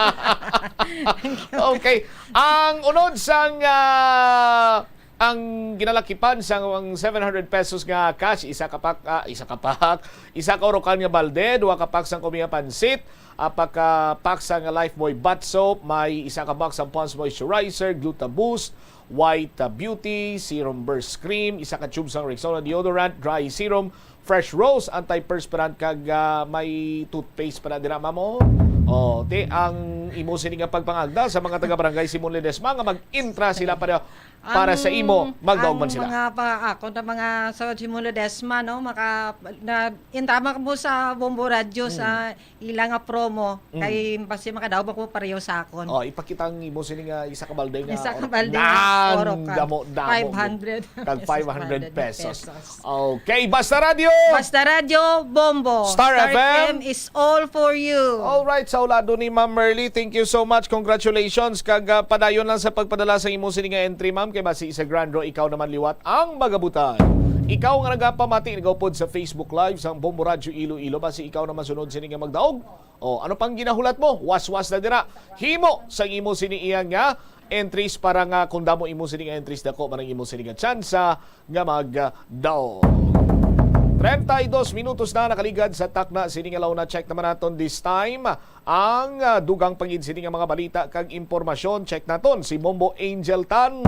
Okay. Ang unod sang ah, ang ginalakipan sang seven hundred pesos nga cash, isa ka pack, ah, isa ka pack, isa ka urukan nga balde, duha ka pack sang Kumiya Pansit, apa ka pack sang Lifebuoy Bath Soap, may isa ka box sang Pond's Moisturizer, Gluta Boost, White ah, Beauty, Serum Burst Cream, isa ka tube sang Rexona Deodorant, Dry Serum, Fresh Rose, antiperspirant, kag, ah, may toothpaste pa na dira, ma'am, oh. Oh, ti ang imo sini nga pagpangagda sa mga taga-barangay Simon Ledesma nga mag-intra sila para, para sa imo, magdaog man sila. Ang mga pa, ako na mga sa Simon Ledesma, no, maka, na, intra man mo sa Bombo Radyo sa ila nga promo, kay basi makadaog ako pareho sa akon. Oh, ipakita ang imo sini nga isa ka balde nga orok. Isa ka balde nga orok, kag damo, damo. Five hundred pesos. Kag five hundred pesos. Okay, Basta Radyo! Basta Radyo, Bombo. Star F M is all for you. All right, sa ulado ni Ma'am Merly, thank you so much. Congratulations. Kag, ah, padayon lang sa pagpadala sa imo sini nga entry, ma'am, kay basi sa Grand Draw, ikaw naman liwat ang magabutan. Ikaw nga nagapamati, nagaupod sa Facebook Live sang Bombo Radyo Iloilo, basi ikaw naman sunod sini nga magdaog. O, ano pang ginahulat mo? Waswas na dira. Himo sang imo sini iya nga entries para nga kung damo imo sini nga entries, dako man ang imo sini nga tsansa nga magdaog. Treinta y dos minutos na nakaligad sa takna sini nga launa. Check naman naton this time ang, ah, dugang pa gid sini nga mga balita kag impormasyon. Check naton si Bombo Angel Tan.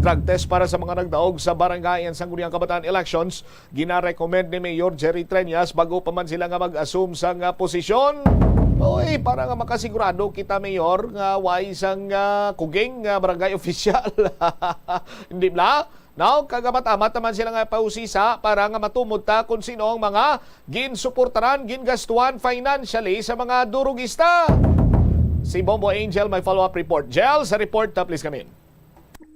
Drug test para sa mga nagdaog sa barangay and sangguniang kabataan elections. Gina-recommend ni Mayor Jerry Treñas bago pa man sila nga mag-assume sang, ah, posisyon. Oy, para nga makasigurado kita, Mayor, nga way sang, ah, kuging nga barangay official. Hindi bala? Now, kagamat-amat naman sila nga pausisa para nga matumod ta kung sino ang mga ginsuportaran, gingastuan financially sa mga durugista. Si Bombo Angel may follow-up report. Jel, sa report, ah, please come in.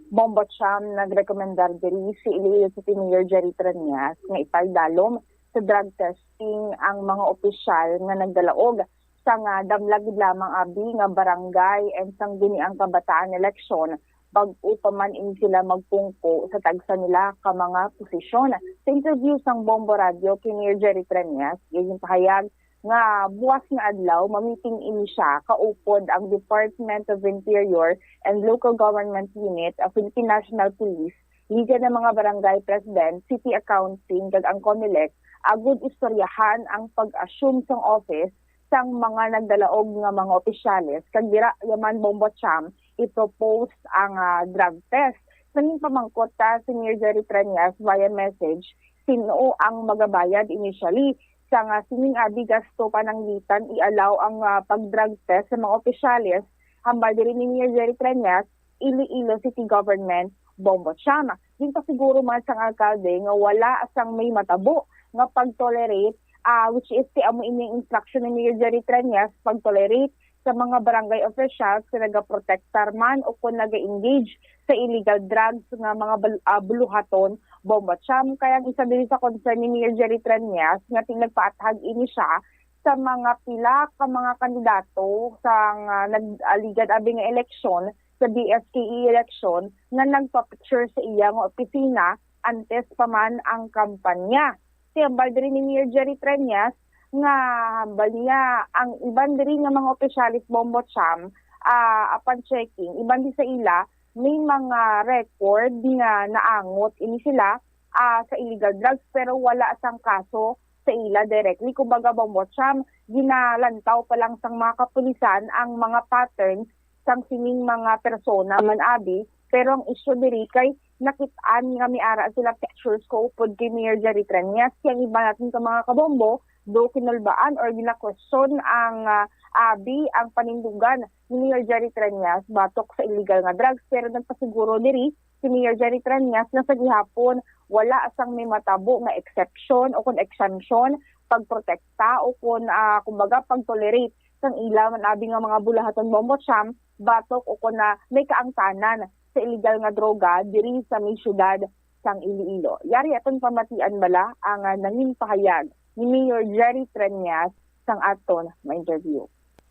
Bombo Cham, nagrekomendar diri si Iloilo City Mayor Jerry Treñas nga ipaldalom sa drug testing ang mga opisyal nga nagdalaog sang, ah, damlag gid lamang abi nga barangay and sangguniang kabataan eleksyon bag-o pa man ini sila magpungko sa tagsa nila ka mga posisyon. Sa interview sang Bombo Radio kay Mayor Jerry Treñas, ginpahayag nga buwas nga adlaw mamiting ini siya kaupod ang Department of Interior and Local Government Unit, ang Philippine National Police, Liga ng mga Barangay President, City Accounting, kag ang COMELEC, agud istoryahan ang pag-assume sang office sang mga nagdalaog nga mga opisyales, kag dira yaman, Bombo Cham, i-propose ang, ah, drug test. Nangin pamangkot ta si Mayor Jerry Treñas via message, sino ang magabayad initially? Sa nga sining abi gasto pananglitan, i-allow ang, ah, pag-drug test sa mga opisyales, hambal diri ni Mayor Jerry Treñas, Iloilo City Government, Bombo Cham. Ginpasiguro man sang alkalde nga wala sang may matabo nga pag-tolerate, ah, which is ti amo ini ang instruction ni Mayor Jerry Treñas, pag-tolerate sa mga barangay officials nga nagaprotektar man o kon naga-engage sa illegal drugs nga mga bal-, ah, buluhaton, Bombo Cham. Kay ang isa diri sa concern ni Mayor Jerry Treñas nga ti-, nagpaathag ini siya sa mga pila ka mga kandidato sa nga nag-, ah, ligad abi nga eleksyon, sa D S K E election nga nagpa-picture sa iya nga opisina antes pa man ang kampanya. Ti hambal diri ni Mayor Jerry Treñas nga hambal niya ang iban diri nga mga opisyalis, Bombo Cham, ah, upon checking, iban di sa ila, may mga record nga naangot ini sila, ah, sa illegal drugs, pero wala sang kaso sa ila directly. Kumbaga, Bombo Cham, ginalantaw pa lang sang mga kapulisan ang mga patterns sang sining mga persona man abi, pero ang isyu diri kay nakit-an nga may ara sila pictures kaupod kay Mayor Jerry Treñas. Kay ang iba naton ka mga kabombo, do kinulbaan or gina-question ang, ah, abi ang panindugan ni Mayor Jerry Treñas batok sa illegal nga drugs, pero nagpasiguro diri si Mayor Jerry Treñas nga sa gihapon wala sang may matabo nga exception o kon exemption, pagprotekta o kon, ah, kumbaga, pag-tolerate sang ila man abi nga mga buluhaton, Bombo Cham, batok o kon na may kaangtanan sa illegal nga droga diri sa may siyudad sang Iloilo. Yari aton pamatian bala ang, ah, nangin pahayag ni Mayor Jerry Treñas sang aton ma-interview.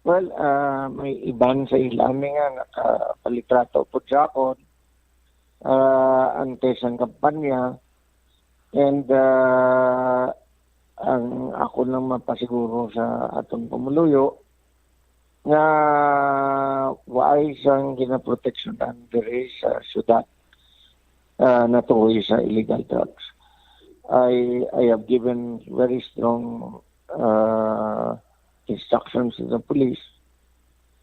Well, ah, may iban sa ila mi nga nakapalitrato pud sa akon, ah, antes ang kampanya. And, ah, ang ako lang mapasiguro sa atong pumuluyo nga waay sang ginaproteksyonan diri sa syudad, ah, natuhoy sa illegal drugs. I, I have given very strong, ah, instructions to the police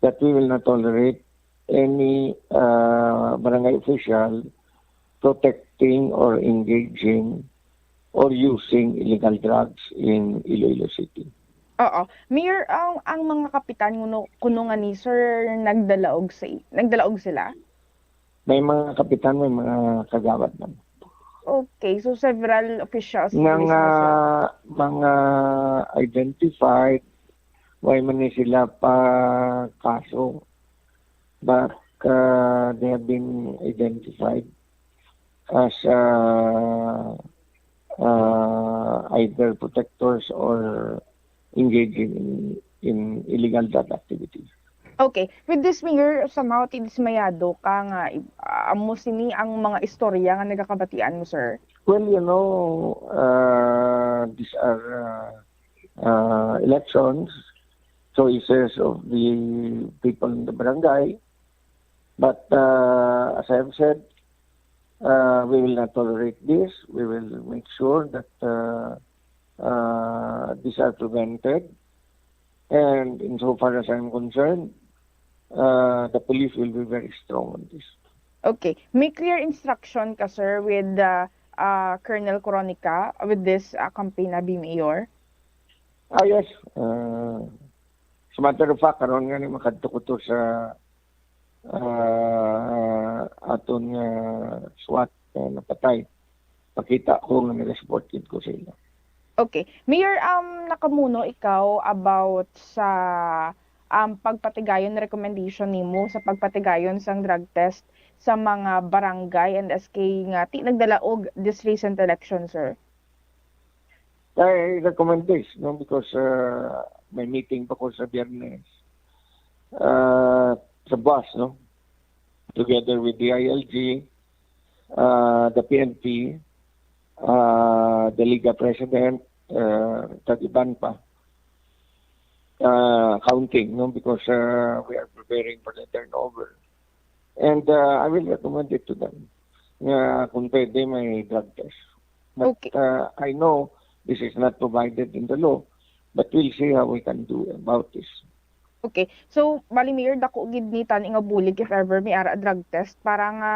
that we will not tolerate any, ah, barangay official protecting or engaging or using illegal drugs in Iloilo City. Oo. Mayor, ang, ang mga kapitan kuno, kuno nga ni sir, nagdalaog sa, nagdalaog sila? May mga kapitan, may mga kagawad lang. Okay, so several officials Nga mismo, nga sir. Mga identified, why man ni sila pa kaso? But uh, they have been identified as uh, uh, either protectors or engaging in, in illegal drug activities. Okay. With this, Mayor, somehow ti dismayado ka nga, ah, amo sini ang mga istorya nga nagakabatian mo, sir? Well, you know, uh, these are uh, uh, elections, choices of the people in the barangay. But uh, as I have said, uh, we will not tolerate this. We will make sure that uh, uh, these are prevented. And insofar as I'm concerned, uh, the police will be very strong on this. Okay. May clear instruction ka, sir, with uh, uh, Colonel Coronica with this uh, campaign, abi, Mayor? Ah, yes. Uh, as a matter of fact, karon nga ni makadto ko to sa uh, aton nga SWAT nga napatay. Pakita ko nga nag-support gid ko sa ila. Okay. Mayor, um, nakamuno ikaw about sa um, pagpatigayon, recommendation nimo sa pagpatigayon sang drug test sa mga barangay and S K nga ti nagdalaog this recent election, sir? I recommend this, no, because uh, may meeting pa ko sa Biyernes uh, sa bus, no, together with the I L G, uh, the P N P, uh, the Liga President, uh, kag iban pa. Uh, counting, no, because uh, we are preparing for the turnover. And uh, I will recommend it to them nga kung pwede may drug test. But Okay. uh, I know this is not provided in the law, but we'll see how we can do about this. Okay. So, bali, Mayor, dako gid ni tani nga bulig if ever may ara drug test para nga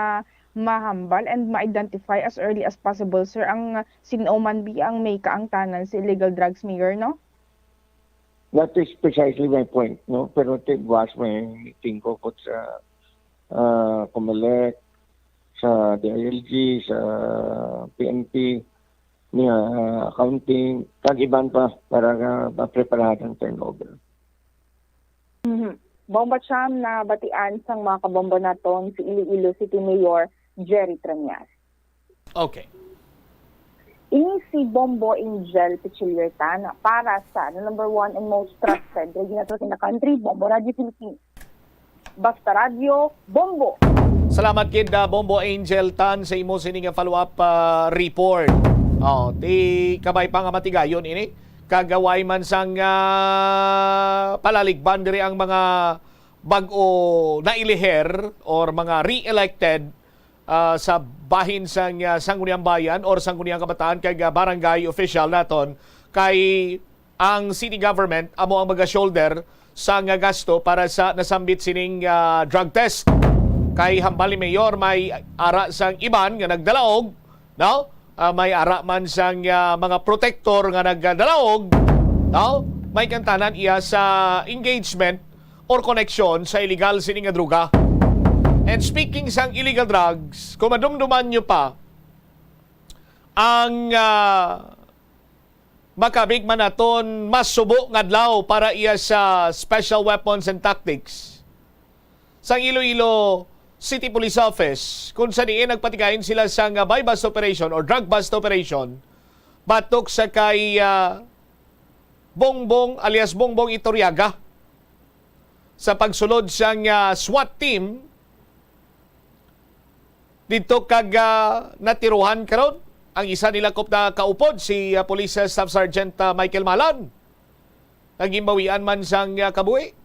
mahambal and ma-identify as early as possible, sir, ang sin-o man bi ang may kaangtanan sa illegal drugs, Mayor, no? That is precisely my point, no? Pero it was my meeting ko po sa uh, Comelec, sa D I L G, sa P N P, niya uh, accounting, kag iban pa para uh, mapreparahan ang turnover. Mhm. Bomba Cham na batian sang mga kabombo naton si Iloilo City Mayor Jerry Treñas. Okay. Ini si Bombo Angel Pichiliertan para sa the number one and most trusted radio network in the country, Bombo Radio Philippines. Basta Radio, Bombo! Salamat gid, ah, Bombo Angel Tan, sa imo sini nga follow-up, ah, report. Oh, ti kabay pa nga matigayon ini. Kag way man sang ah, palaligban diri ang mga bag-o nailiher or mga re-elected ah, sa bahin sang ah, Sangguniang Bayan or Sangguniang Kabataan kag ah, barangay official naton, kay ang city government amo ang maga-shoulder sa nga gasto para sa nasambit sining ah, drug test. Kay hambal ni Mayor, may ara sang iban nga nagdalaog, no? Ah, may ara man sang ah, mga protektor nga nagdalaog, no? May kantanan iya sa engagement or koneksyon sa illegal sini nga droga. And speaking sang illegal drugs, kung madumduman nyo pa, ang ah, makabig man naton mas subo nga adlaw para iya sa Special Weapons and Tactics sang Iloilo City Police Office, kung sa diin nagpatigayon sila sa nga buy-bust operation or drug bust operation batok sa kay ah, Bongbong alias Bongbong Iturriaga sa pagsulod sang ah, SWAT team didto kag ah, natiruhan karon ang isa nila kop na kaupod, si ah, Police Staff Sergeant ah, Michael Malan. Nagimbawian man sang ah, kabuhi.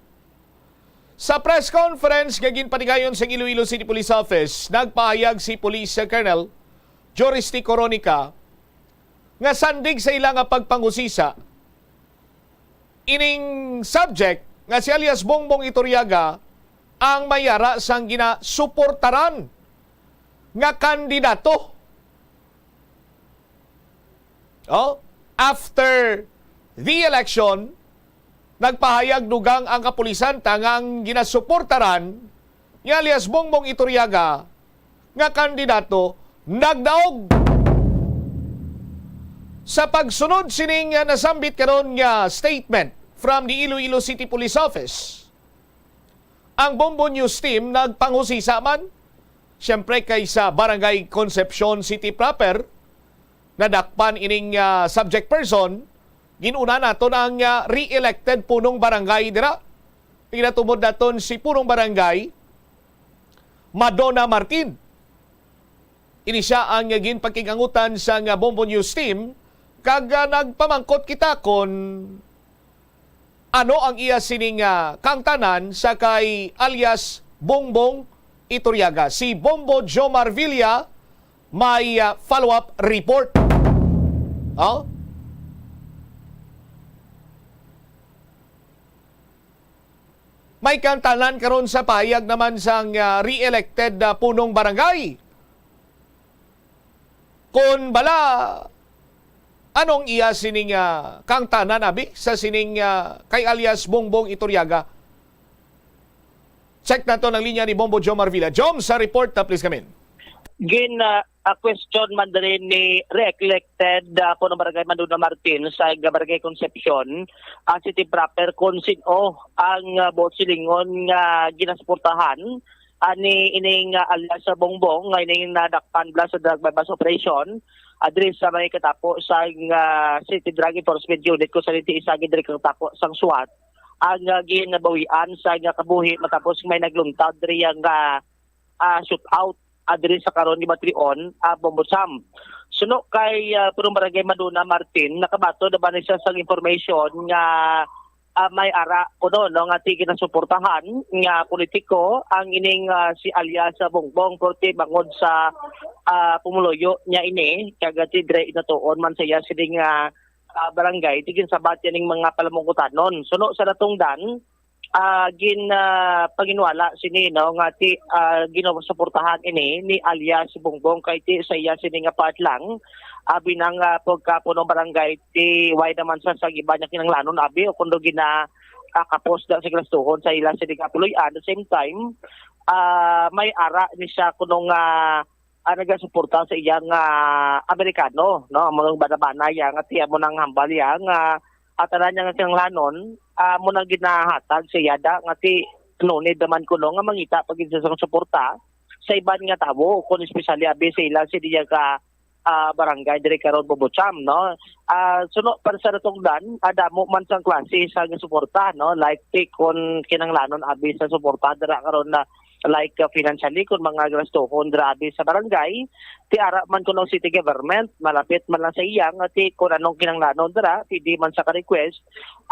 Sa press conference nga ginpatigayon sa Iloilo City Police Office, nagpahayag si Police Colonel Joris T. Coronica nga sandig sa ila nga pagpangusisa, ining subject nga si alias Bongbong Iturriaga ang may ara sang ginasuportaran nga kandidato. Oh, after the election, nagpahayag dugang ang kapulisan ta nga ang ginasuportaran ni alias Bongbong Iturriaga nga kandidato nagdaog. Sa pagsunod sining, ah, nasambit karon nga statement from the Iloilo City Police Office, ang Bombo News Team nagpanghusisa man, siyempre, kay sa Barangay Concepcion City proper, nadakpan ining, ah, subject person, gin-una naton ang, ah, re-elected punong barangay dira. Ginatumod naton si punong barangay, Madonna Martin. Ini sia ang ginpakigangutan sang Bombo News Team, kag, ah, nagpamangkot kita kon ano ang iya sining, ah, kaangtanan sa kay alias Bongbong Iturriaga. Si Bombo Jomar Villa may, ah, follow-up report. Oh? May kaangtanan karon sa pahayag naman sang, ah, re-elected, ah, punong barangay. Kon bala, anong iya sining, ah, kaangtanan, abi, sa sining, ah, kay alias Bongbong Iturriaga? Check naton ang linya ni Bombo Jomar Villa. Jom, sa report, ah, please come in. Gin, ah, ah, question man diri ni re-elected, ah, punong barangay Madonna Martin sa Barangay Concepcion, ah, City proper, kung sin-o ang, ah, buot silingon nga ginasuportahan ani ining, ah, alias sa Bongbong nga ining nadakpan bala sa drug buy-bust operation, ah, diri sa may katapo sang, ah, City Drug Enforcement Unit, kung sa diri isa gid diri katapo sang SWAT ang, ah, ginabawian sa nga kabuhi matapos may naglunta diri ang, ah, ah, shootout, ah, diri sa karon ni Batrion, ah, Bombo Sam. Suno kay, ah, punong barangay Madonna Martin, nakabaton naman siya sa information nga ah, may ara kuno, no, nga ti ginasuportahan nga politiko ang ining, ah, si alias sa Bongbong, pero ti bangod sa, ah, pumuluyo niya ini, kag ti dire inatuon man sa iya sining, ah, ah, barangay, ti ginsabat niya ning mga palamungkutanon. Suno sa natungdan, ah, gin, ah, panginwala sini, no, nga ti, ah, ginasuportahan ini ni alias Bongbong kay ti sa iya sini nga part lang, abi nang, ah, pagkapunong barangay ti way naman sa, sa iban nga kinahanglanon, abi, o kuno gina, ah, kapos na sa gastuhon sa ila sini nga puloy-an. At the same time, ah, may ara ni siya kuno nga, ah, nagasuporta sa iyang, ah, Amerikano, no? Amo nang bana-bana iya nga ti amo nang hambal iya nga, ah, tanan niya nga kinahanglanon, ah, amo nang ginahatag sa iya da nga ti no need naman kuno nga mangita pa gid sa suporta sa iban nga tawo, kung especially abi sa ila sa iya ka ah, barangay diri karon, Bombo Sam, no? Ah, suno para sa natungdan, ah, damo man sang klase sa suporta, no? Like, ti, kon kinahanglanon abi sa suporta dira karon na, like, ah, financially, kon mga gastuhon dira abi sa barangay, ti ara man kuno city government, malapit man lang sa iya, nga ti kon anong kinahanglanon dira, pwede man sa ka-request,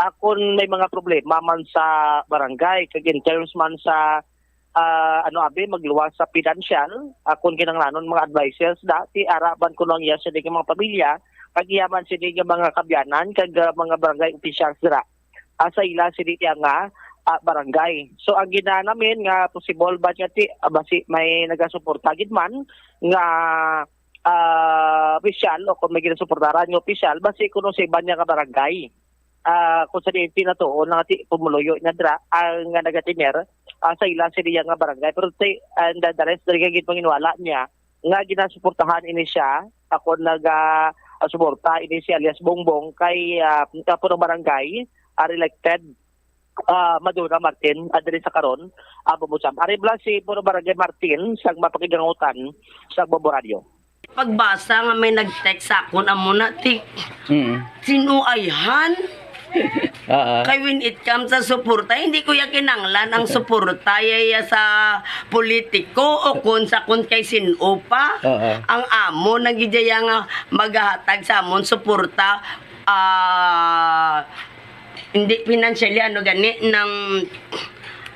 ah, kon may mga problema man sa barangay, kag in terms man sa ah, ano, abi, magluwas sa pinansyal, ah, kung kinahanglanon mga advisors da, ti ara man kuno ang iya sini nga mga pamilya, kag iya man sini nga mga kaabyanan, kag, ah, mga barangay officials dira, ah, sa ila sini iya nga, ah, barangay. So, ang gina-, namin nga possible ba niya ti, ah, basi may nagasuporta gid man nga, ah, opisyal o kung may ginasuportaran nga opisyal, basi kuno sa iban niya nga barangay. Ah, kung sa diin pinatuon nga ti pumuluyo niya dira, ang nga nagatener, ah, sa ila sa iya nga barangay. Pero ti, and the, the rest, diri gid panginwala niya nga ginasuportahan ini siya, ako naga, ah, suporta ini si alias Bongbong kay, ah, ah, punong barangay, ah, re-elected, ah, Madonna Martin, ah, diri sa karon, ah, Bubusam. Ari bala si punong barangay Martin, sang mapakigangutan sa Bombo Radio. Pagbasa nga may nag-text sa akon, amo na, ti, Mm. "Sino ay han?" Oo. Kay when it comes sa suporta, hindi ko ya kinanglan ang suporta ya, ya sa politiko o kon sa kon kay sin-o pa. Oo. Ang amo na gid ya nga maghatag sa amon suporta, ah, hindi financially, ano gani, nang,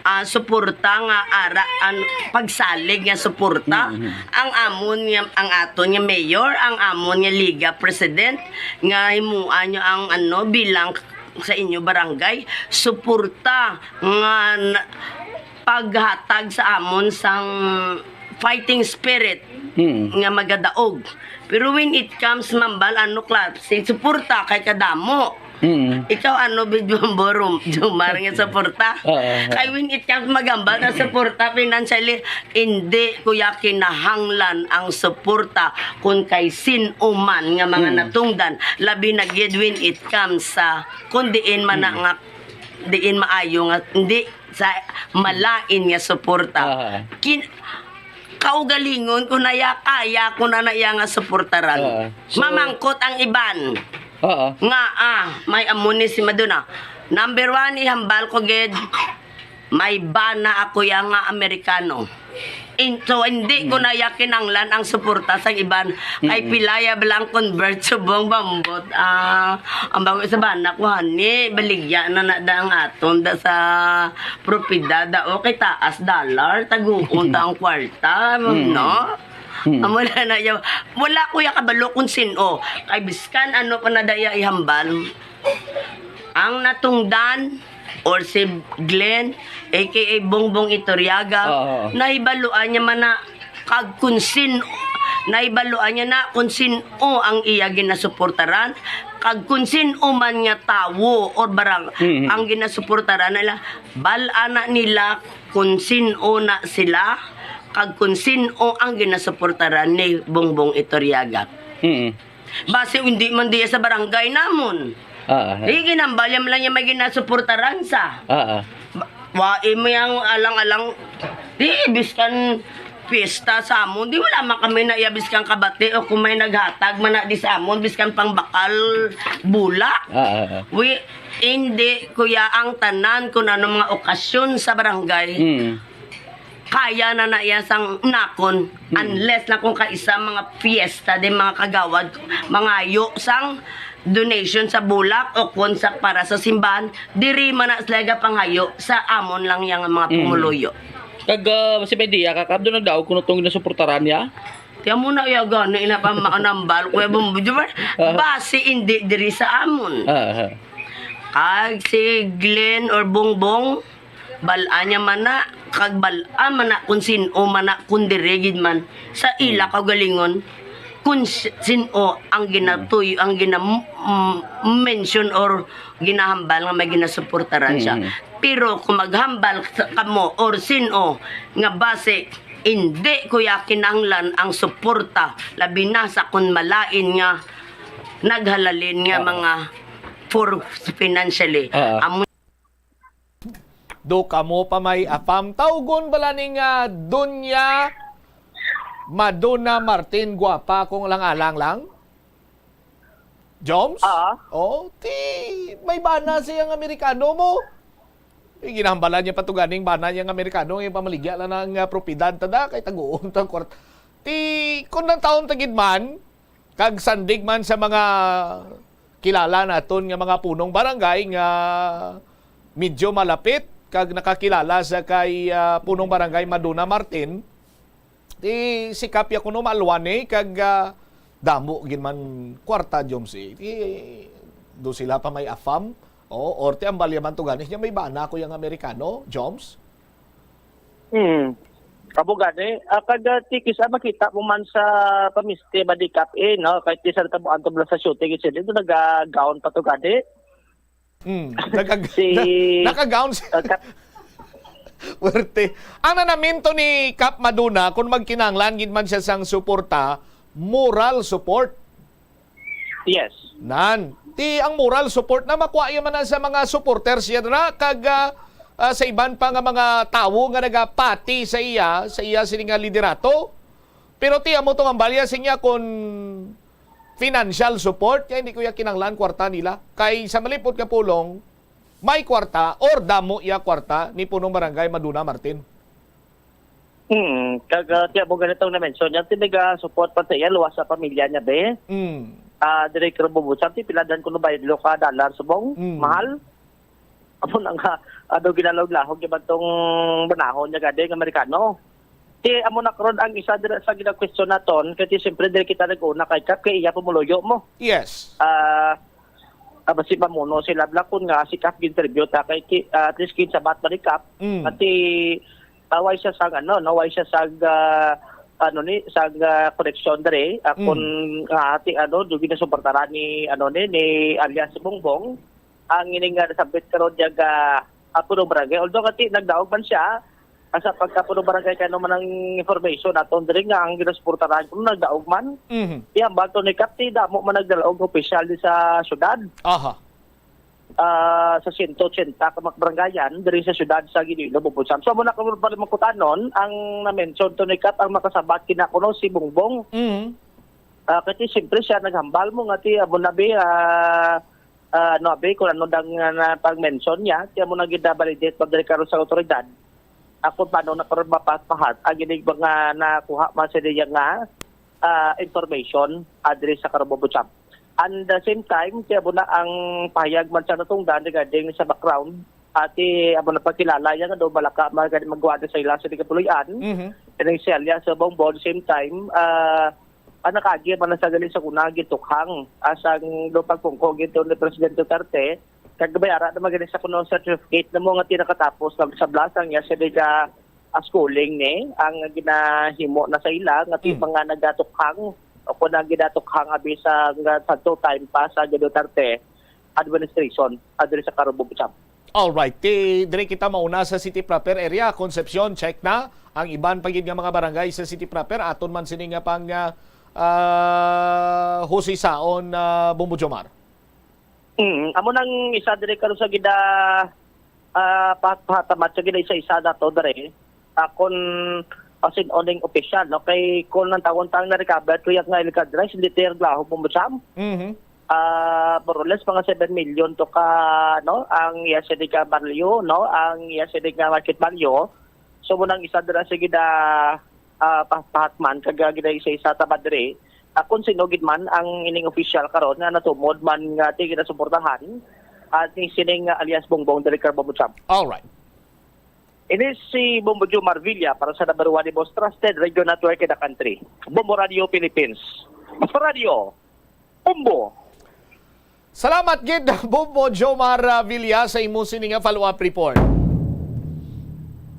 ah, suporta nga ara, an, pagsalig nga suporta. Mm-hmm. Ang amon nga, ang aton nga mayor, ang amon nga liga president, nga himuan nyo ang, ano, bilang sa inyo barangay, suporta nga na, paghatag sa amon sang fighting spirit. Mm. nga magadaog. Pero when it comes, Ma'am Bal, ano, klase suporta kay kadamo. Mm. Ikaw, ano, Bidyo Borom, Jomar, nga suporta? Oo, oo. Kay when it comes, maghambal na suporta financially, hindi, kuya, kinahanglan ang suporta kun kay sin-o man nga mga Mm. natungdan, labi na gid when it comes sa kun diin man na Mm. nga, diin maayo nga, hindi sa malain nga suporta. Ah. Kin-, kaugalingon ko na ya, kaya ko na na iya nga suportaran. Ah. So Mamangkot ang iban. Oo. Nga, ah, may amo ni si Madonna. Number one, ihambal ko gid, may bana ako ya nga Amerikano. In, so, hindi ko Mm. na ya kinanglan ang suporta sa iban. Kay Mm. pilaya ba lang convert subong bambot. Ah, ang bago sa bana ko, hani, baligya na na da ang aton da sa propiedad. Da, okay, taas dollar, taguon ta ang kwarta, Mm. no? Mm. Amo na na yaw. Wala ko ya kabalo kung sin-o. Kay biskan ano pa na daya ihambal. Ang natungdan or si Glenn, A K A Bongbong Iturriaga, Oo. nahibaluan niya man na kag kung sin-, nahibaluan niya na kung sin-o ang iya ginasuportaran, kag kung sin-o man nga tawo or barang Mhm. ang ginasuportaran nila, bal-an na nila kung sin-o na sila, kag kung sin-o ang ginasuportaran ni Bongbong Iturriaga. Mhm. Basi hindi man diya sa barangay namon. Ah, ah. Di ginambal niya man lang niya may ginasuportaran sa. Ah, ah. Ba-, wa, imo yang alang-alang, di, biskan piyesta sa amon, di, wala man kami na iya biskan kabati o kung may naghatag man na di sa amon, biskan pangbakal bulak. Ah, ah, ah. Wi-, hindi, kuya, ang tanan kung ano mga okasyon sa barangay. Mm. Kaya na na iya sang nakon, Mm. unless na kung kaisa mga fiesta din, mga kagawad, mangayo sang donation sa bulak o kon sa para sa simbahan, diri man na sila gapanghayo sa amon lang yang mga Mm. pumuluyo. Kag, ah, si Media, kakabdo nagdaog kuno tong nasuportaran niya? Kaya mo na iya gani na pa makanambal, Kuya Bombo, di ba? Ah. Basi hindi diri sa amon. Ah, ah. Kag si Glenn or Bongbong, bal-an niya man na, kag bal-an man na kung sin-o man na, kung diri gid man, sa ila Hmm. kaugalingon, kung si-, sin-o ang ginatuy-, ang gina-, mm, mention or ginahambal nga may ginasuportaran siya. Hmm. Pero kung maghambal sa kamo or sin-o nga basi, hindi ko ya kinahanglan ang suporta, labi na sa kung malain nga naghalalin nga Ah. mga for financially. Ah. Amo Do kamo pa may afam. Tawgon bala ni nga Doña Madonna Martin, guwapa kung lang-alang lang? Joms? Ah. Oh, ti, may bana siyang Amerikano mo. Ginahambala niya pa to ganing bana niyang Amerikano, yung pamaligya lang ng, ah, propiedad, tada, kay taguon tang kwart-, ti, kung nang taon ta gid man, kag sandig man sa mga kilala naton nga mga punong barangay nga medyo malapit kag nakakilala sa kay, ah, punong barangay Madonna Martin, ti sikap ya kuno maalwan ni kag, ah, damo gid man kwarta, Joms, eh. Ti do sila pa may afam, o, or ti ang balya man to ganis niya may bana ko yang Amerikano, Joms? Hmm. Kamo gani, ah, kag, ah, tikis, ah, makita mo man sa pamiste ba di kap, eh, no? Kahit di sa natabuan to bala sa shooting, it's dito naga-gown pa to gani. Hmm. Nagag-, Si, na-, naka-gown si ah, Kap- Werte. Ang nanaminto ni Kap Maduna, kung magkinanglan gid man siya sang suporta, moral support. Yes. Nan, ti ang moral support na makuha iya man na sa mga supporters siya na kag, ah, ah, sa iban pa nga mga tawo nga nagapati sa iya, sa iya sini nga liderato. Pero ti amo tong ang balya sa niya kon financial support, kay hindi ko ya kinanglan kwarta nila. Kay sa malipot nga pulong, may kwarta or damo iya kwarta ni Punong Barangay Maduna Martin. Hmm, kag, ah, tiya mo ganitong na-mention niya, ti naga-support pa sa iya, luwas sa pamilya niya, be. Hmm. Ah, dire ka bubusan, ti pila dan kuno bayad lo ka dollar subong, Hmm. mahal. Amo na nga, ano, ginalawlahog niya ba tong banahon niya gadi nga Amerikano? Ti, amo na karon ang isa dira sa gina-question naton, kay ti siyempre dire kita nag-una kay Kap, kay iya pumuluyo mo. Yes. Ah, ah, basi mamuno sila, bala, kun nga si Kap gin-tribute, ah, kay ki-, ah, at least kinsa bat ba ni Kap? Mm. At ti, ah, why siya sa, ano, no, why siya sa, ah, ano ni, sa, ah, koneksyon diri, ah, Mm. kun, ah, ati, ano, do ginasuportaran ni, ano ni, ni alias Bongbong, ang ini nga nasabit karon niya nga, ah, punong barangay. Although kati nagdaog man siya, ah, sa pagkapunong barangay, kay ano man ang information naton diri nga ang ginasuportaran kuno nagdaog man. Mhm. Iya, bato ni Kati, damo man nagdala og opisyal di sa syudad. Aha. Ah, sa siyento otsenta ka mga barangayan diri sa siyudad sa Iloilo, Bubusam. So, amo na ko pa rin makutanon, ang na-mention to ni Kap, ang makasabat kina kuno si Bongbong. Mhm. Ah, kasi siyempre siya naghambal mo nga ti amo na bi, ah, ah, ano abi, kung ano dang, ah, na pag-mention niya, ti amo na gid-validate pa diri karon sa otoridad. Ako paano na karon mapapahat ang inig mga nakuha man sa niya nga, ah, information, ah, diri sa Carabobo Cham. And the same time, kaya mo na ang pahayag man sa natungdan regarding sa background, ati amo na pagkilala yan, ano, balaka man gani magwa na sa ila sa di kapuloy-an. Mhm. Kining si alias sa Bongbong, same time, ah, ang nakaagi man sa gali sa kuna, gitukhang, ah, sang do pagpungko gito ni Presidente Duterte, kag may ara naman gani sa kuno certificate na mo nga tinakatapos sa, sa blasang niya sa di ka, ah, schooling ni, ang ginahimo na sa ila, nga ti Mm. mga nagatukhang, o kung ang ginatukhang abi sa, nga sa two time pa sa Duterte administration, ah, diri sa Carabobo Cham. Alright. Ti, diri kita mauna sa City Proper area. Concepcion, check na. Ang iban pa gid nga mga barangay sa City Proper, aton man sini nga pang, ah, ah, husisaon, ah, Bombo Jomar. Mm, amo nang isa diri karon sa gida, ah, pa-, pahatamat sa gida isa-isa nato diri. Ah, kun, ah, sin-o ning opisyal, no? Kay kun ang tawon ta ang na-recover, kuya, nga illegal rice, hindi tayo glahog mo, Bombo Jomar. Mhm. Ah, more or less, mga seven million to ka, no, ang iya siya di ka value, no, ang iya siya di ka market value. So, mo nang isa dira, sige na, ah, pa-, pahatman, kag, ah, gina isa-isa ta ba diri. Ah, kung sino gid man ang ining official karon nga natumod man nga di ginasuportahan, at ni sining, ah, alias Bongbong diri, Carabobo Cham. Alright. Ini si Bombo Joe Marvilla para sa number one, the most trusted radio network in the country, Bombo Radio Philippines. Mas Radio Bombo. Salamat gid, Bombo Jomar, ah, Villa, sa imo sini nga follow-up report.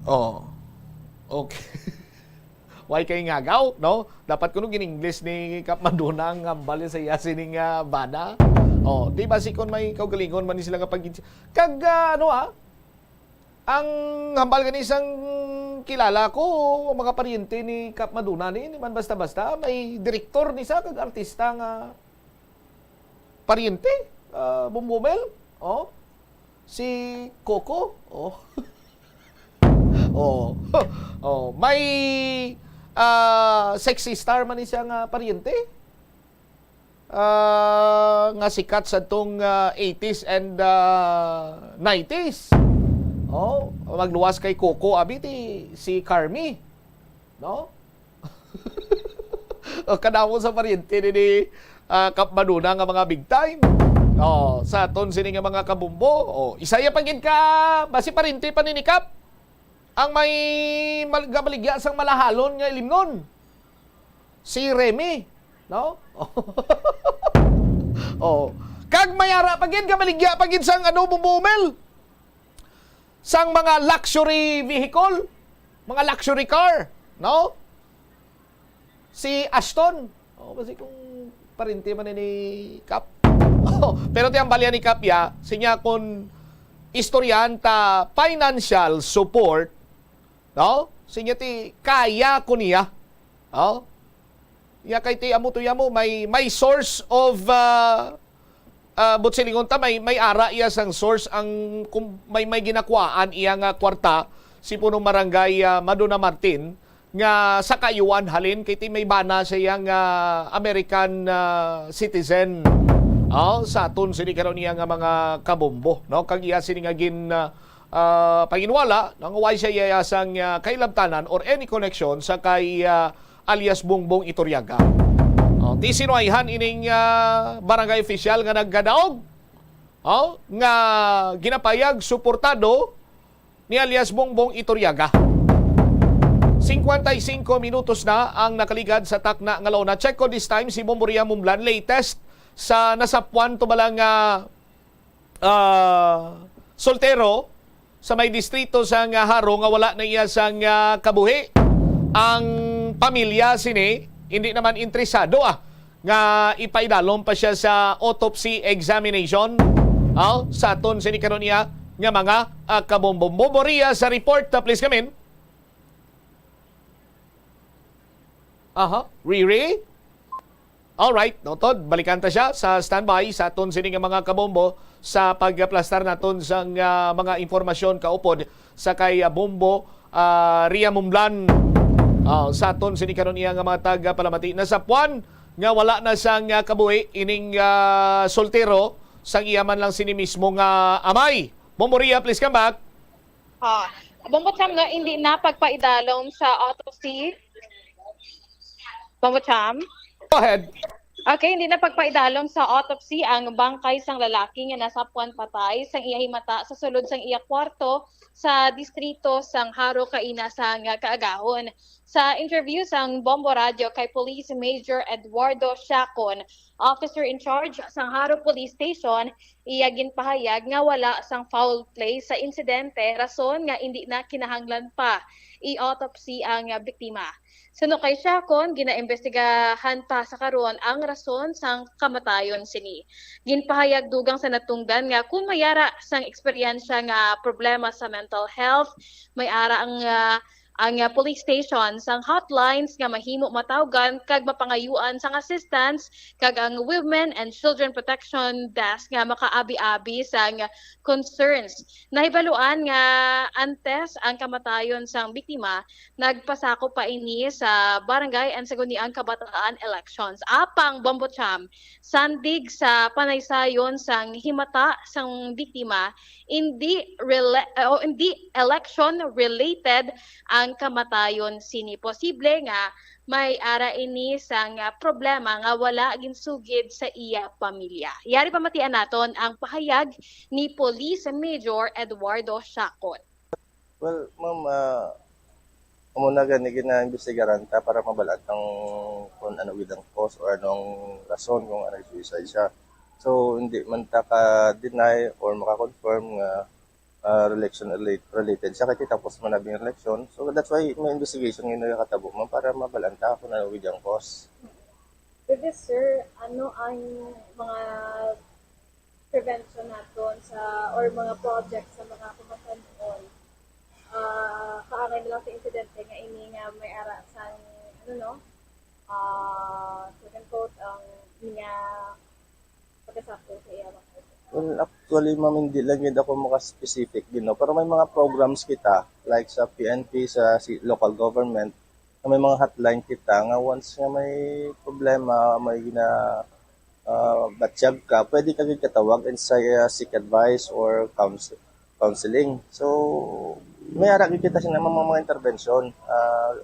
Oh. Okay. Why kay ngagaw, no? Dapat kuno gin-English ni Kap Maduna ang hambal sa iya sini nga bana. Oh, di ba si kon may kaugalingon man ni sila nga pag-, kag, ah, ano, ah, ang hambal gani sang kilala ko, ang mga paryente ni Kap Maduna ni, ni man basta-basta, may direktor ni sa kag artista nga paryente, ah, Bumbo Mel, oh, si Coco, oh. Oh. Oh, may, ah, sexy star man ni siya nga paryente. Ah, nga sikat sa tong, ah, eighties and, ah, nineties. Oh, magluwas kay Coco, abi ti si Carmi, no? O, kadamo sa paryente ni, ni, ah, Kap Maduna nga mga big time. Oh, sa aton sini nga mga kabumbo. Oh, isa ya pa gid ka, basi paryente pa ni, ni Kap. Ang may mal-, gabaligya sang malahalon nga ilimnon. Si Remy, no? Oh. Kag may ara pa gid, gabaligya pa gid sang, ano, Bumbo Mel. Sang mga luxury vehicle, mga luxury car, no? Si Ashton. Oh, basi kung parinti man ni Kap. Oh, pero ti ang balya ni Kap ya, sinya kun istoryahan ta financial support, no? Sinya ti kaya ko niya. Oh? Ya kay ti amo to ya mo, may, may source of, ah, ah, but silingon ta, may, may ara iya sang source ang kum-, may, may ginakwaan iya nga kwarta si punong barangay, ah, Maduna Martin nga sa kayuan halin kay ti may bana siya nga American, ah, citizen. Oh, sa aton sini karon iya nga mga kabombo, no? Kag iya sini nga gin, ah, ah, panginwala, no, nga way siya iya sang, ah, kailabtanan or any connection sa kay, ah, alias Bongbong Iturriaga. Oh, ti sinuwayhan ining, ah, barangay official nga nagkadaog, oh, nga ginapayag suportado ni alias Bongbong Iturriaga. Cincuenta y cinco minutos na ang nakaligad sa takna nga launa. Check ko this time si Bomboria Mumlan, latest sa nasapuan to bala nga, ah, soltero sa may distrito sa nga Jaro nga wala na iya sang, ah, kabuhi. Ang Pamilya sini hindi naman interesado, ah, nga ipaidalom pa siya sa autopsy examination, ah, sa aton sini karon iya nga mga, ah, kabombong. Bombo Ria sa report, ah, please come in. Aha, Riri? Alright, noted. Balikan ta siya sa standby sa aton sini nga mga kabombo sa pagaplastar naton sang, ah, mga impormasyon kaupod sa kay, ah, Bombo, ah, Ria Mumblan. Ah, sa aton sini karon iya nga mga tagapalamati, nasapuan nga wala na sang, ah, kabuhi ining, ah, soltero sang iya man lang sini mismo nga amay. Bombo Ria, please come back. Ah, Bombo Cham, no, hindi na pagpaidalom sa autopsy. Bombo Cham? Go ahead. Okay, hindi na pagpaidalom sa autopsy ang bangkay sang lalaki nga nasapuan patay sang iya himata sa sulod sang iya kwarto sa distrito sang Jaro kaina sang kaagahon. Sa interview sang Bombo Radio kay Police Major Eduardo Siacon, officer in charge sang Jaro Police Station, iya ginpahayag nga wala sang foul play sa insidente, rason nga indi na kinahanglan pa i-autopsy ang biktima. Suno kay Siacon, ginaimbestigahan pa sa karon ang rason sang kamatayon sini. Ginpahayag dugang sa natungdan nga kung may ara sang eksperyensya nga problema sa mental health, may ara ang, ah, ang, ah, police station sang hotlines nga mahimo matawgan kag mapangayuan sang assistance, kag ang Women and Children Protection Desk nga makaabi-abi sang concerns. Nahibaluan nga antes ang kamatayon sang biktima, nagpasakop pa ini sa barangay and sangguniang kabataan elections. Apang, Bombo Cham, sandig sa panaysayon sang himata sang biktima, hindi rela-, o hindi election related ang kamatayon sini. Posible nga may ara ini sang, ah, problema nga wala ginsugid sa iya pamilya. Yari pamatian naton ang pahayag ni Police Major Eduardo Siacon. Well, ma'am, ah, amo na gani ginaimbestigaran ta para mabal-an ang kung ano gid ang cause or anong rason kung ano suicide siya. So, hindi man ta ka-deny or maka-confirm nga, ah, election relate-, related siya kay tapos man na ang election. So, that's why may investigation nga nagakatabo, ma'am, para mabal-an ta kung ano gid ang cause. With this, sir, ano ang mga prevention naton sa, or mga project sa mga kumatan-on, ah, kaangay na lang sa insidente nga ini nga may ara sang, ano, no? Ah, quote unquote, ang mga pagkasakto sa iya mga Well, actually, ma'am, hindi lang gid ako maka-specific gid, no? Pero may mga programs kita, like sa P N P, sa si-, local government, na may mga hotline kita nga once nga may problema, may gina-, ah, batyag ka, pwede ka gid katawag and sa, ah, seek advice or counsel-, counseling. So, may ara gid kita sina mga, mga intervention. Ah,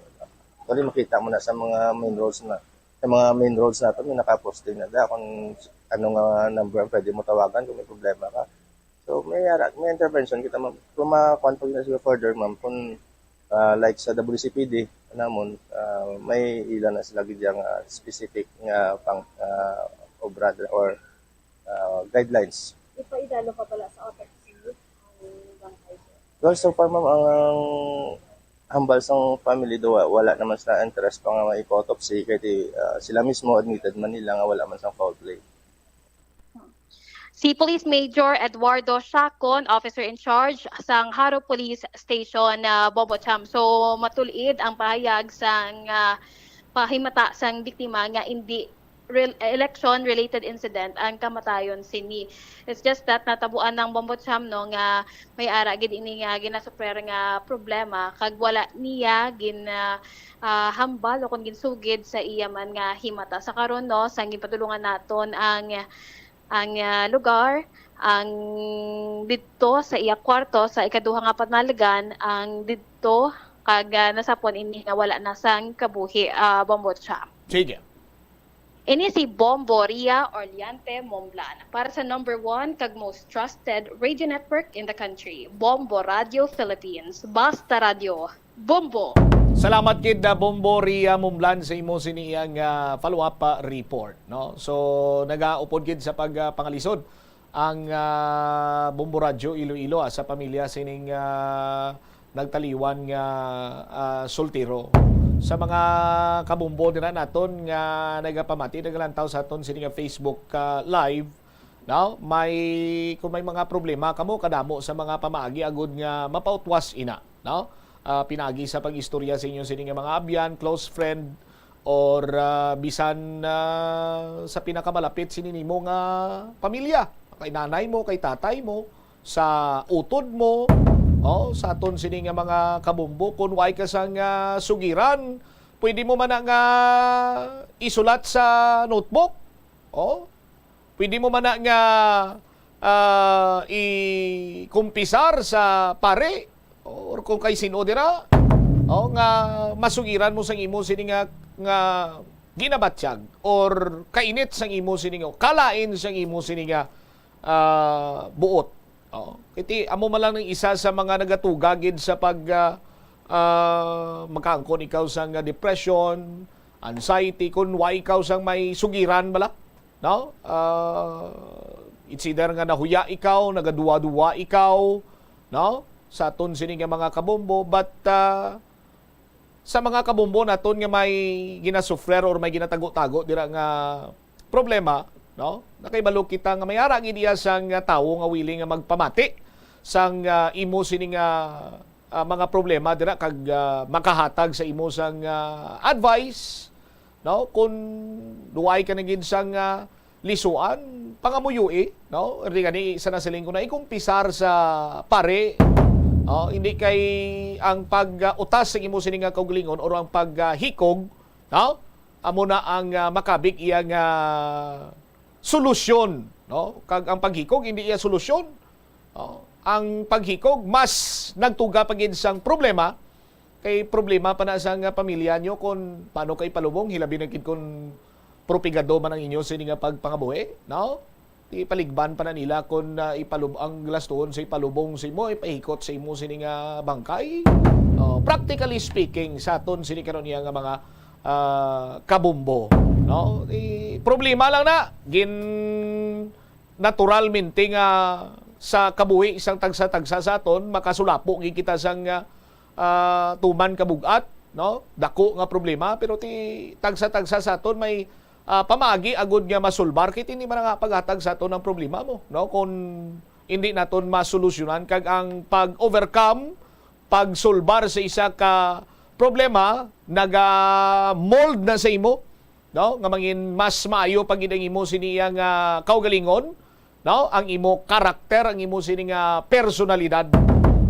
actually, makita mo na sa mga main roads na, sa mga main roads nato, may nakaposting na da kung ano nga number ang pwede mo tawagan kung may problema ka. So, may ara-, may intervention kita, ma'am. Kung ma-, kuwan pa gid na sila further, ma'am, kung, ah, like sa W C P D namon, ah, may ila na sila gid yang, ah, specific nga pang, ah, obra or, ah, guidelines. Ipaidalo pa bala sa autopsy ang bangkay, sir? Well, so far, ma'am, ang hambal sang family do, wa-, wala naman sila interest pa nga may autopsy kay di, ah, sila mismo admitted man nila nga wala man sang foul play. Si Police Major Eduardo Siacon, officer in charge sang Jaro Police Station, ah, Bombo Cham. So, matul-id ang pahayag sang, ah, pahimata sang biktima nga indi rel-, election-related incident ang kamatayon sini. It's just that natabuan ng Bombo Cham, no, nga may ara gid ini nga ginasuprer nga problema kag wala niya gin, ah, ah, hambal o kon ginsugid sa iya man nga himata. Sa karon, no, sang ginpadulungan naton ang ang, ah, lugar, ang didto sa iya kwarto sa ikaduha nga panaligan, ang didto kag, ah, nasapwan ini nga wala na sang kabuhi, ah, Bombo Cham. Sige. Ini si Bombo Ria Orleante Momblan para sa number one kag most trusted radio network in the country, Bombo Radio Philippines. Basta Radio. Bombo. Salamat gid, ah, Bombo Ria Mumblan, sa imo sini iyang, ah, follow-up, ah, report, no? So, nagaupod gid sa pag, ah, pangalisod ang, ah, Bombo Radyo Iloilo, ah, sa pamilya sining, ah, nagtaliwan nga, ah, soltero. Sa mga kabumbo dira naton nga nagapamati, nagalantaw sa aton sini nga Facebook, ah, Live, no? May, kung may mga problema kamo, kadamo sa mga pamaagi agud nga mapautwas ina, no? Ah, pinaagi sa pag-istorya sa inyo sini nga mga abyan, close friend, or, ah, bisan, ah, sa pinakamalapit sini nimo nga pamilya, kay nanay mo, kay tatay mo, sa utod mo, oh, sa aton sini nga mga kabumbo, kung way ka sang, ah, sugiran, pwede mo man na nga isulat sa notebook. Oh, pwede mo man na nga, ah, ikumpisar sa pare, oh, or kung kay sino dira, oh, nga masugiran mo sang imo sini nga, nga ginabatyag or kainit sang imo sini nga, kalain sang imo sini nga, ah, buot. Oh, kay ti amo man lang ang isa sa mga nagatuga gid sa pag, ah, ah, makaangkon ikaw sang depression, anxiety, kung way ikaw sang may sugiran bala, no? Ah, it's either nga nahuya ikaw, nagaduwa-duwa ikaw, no? Sa aton sini nga mga kabombo, but, ah, sa mga kabombo naton nga may ginasufrer or may ginatago-tago dira nga problema, no? Nakahibalo kita nga may ara gid iya sang, ah, tawo nga willing nga magpamati sang, ah, imo sini nga, ah, mga problema dira kag, ah, makahatag sa imo sang, ah, advice, no? Kung duway ka na gid sang, ah, lisuan, pangamuyo, no? Hindi gani sa nasiling ko na ikumpisar sa pare, no? Hindi kay ang pag, ah, utas sa imo sini nga kaugalingon or ang pag, ah, hikog, no? Amo na ang, ah, makabig iya nga solusyon, no? Kag ang paghikog hindi iya solusyon. No? Ang paghikog mas nagtuga pa gid sang problema, kay problema pa na sang pamilya nyo kung paano kay palubong, hilabi na gid kung propigado man ang inyo sini nga pagpangabuhi, no? Ti paligban pa na nila kung, ah, ipalub-, ang galastuhon sa ipalubong sa imo, ipahikot sa imo sini nga bangkay. Oh, practically speaking, sa aton sini karon niya nga mga, ah, kabumbo, no? Ti problema lang na gin naturalmente nga sa kabuhi sang tagsa-tagsa sa aton, makasulapo gid kita sang, ah, ah, tuman kabug-at, no? Dako nga problema, pero ti tagsa-tagsa sa aton may, ah, pamaagi agud nga masulbar, kay ti hindi man nga paghatag sa aton ang problema mo, no? Kung hindi naton masolusyonan, kag ang pag-overcome, pagsulbar sa isa ka problema, naga-mold na sa imo, no? Nga mangin mas maayo pa gid ang imo sini iya nga kaugalingon, no? Ang imo karakter, ang imo sini nga personalidad.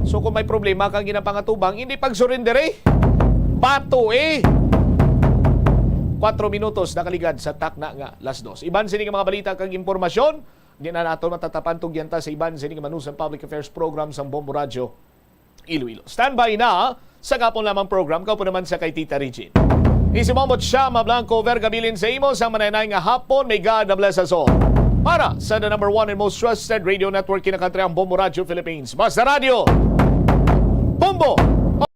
So, kung may problema kang ginapangatubang, hindi pagsurrender, eh. Bato, eh. Kuwatro minutos nakaligad sa takna nga las dos. Iban sini nga mga balita kag impormasyon, di na nato matatapan, tugyan ta sa iban sini nga Manusang Public Affairs Program sang Bombo Radyo Iloilo. Standby na sa gapon lamang program, kaupo naman sa kay Tita Regine. Isi mo Chama Blanco Vergabilin sa imo sang manaynay nga hapon. May God bless us all. Para sa the number one and most trusted radio network in the country, ang Bombo Radio Philippines. Basta Radio Bombo!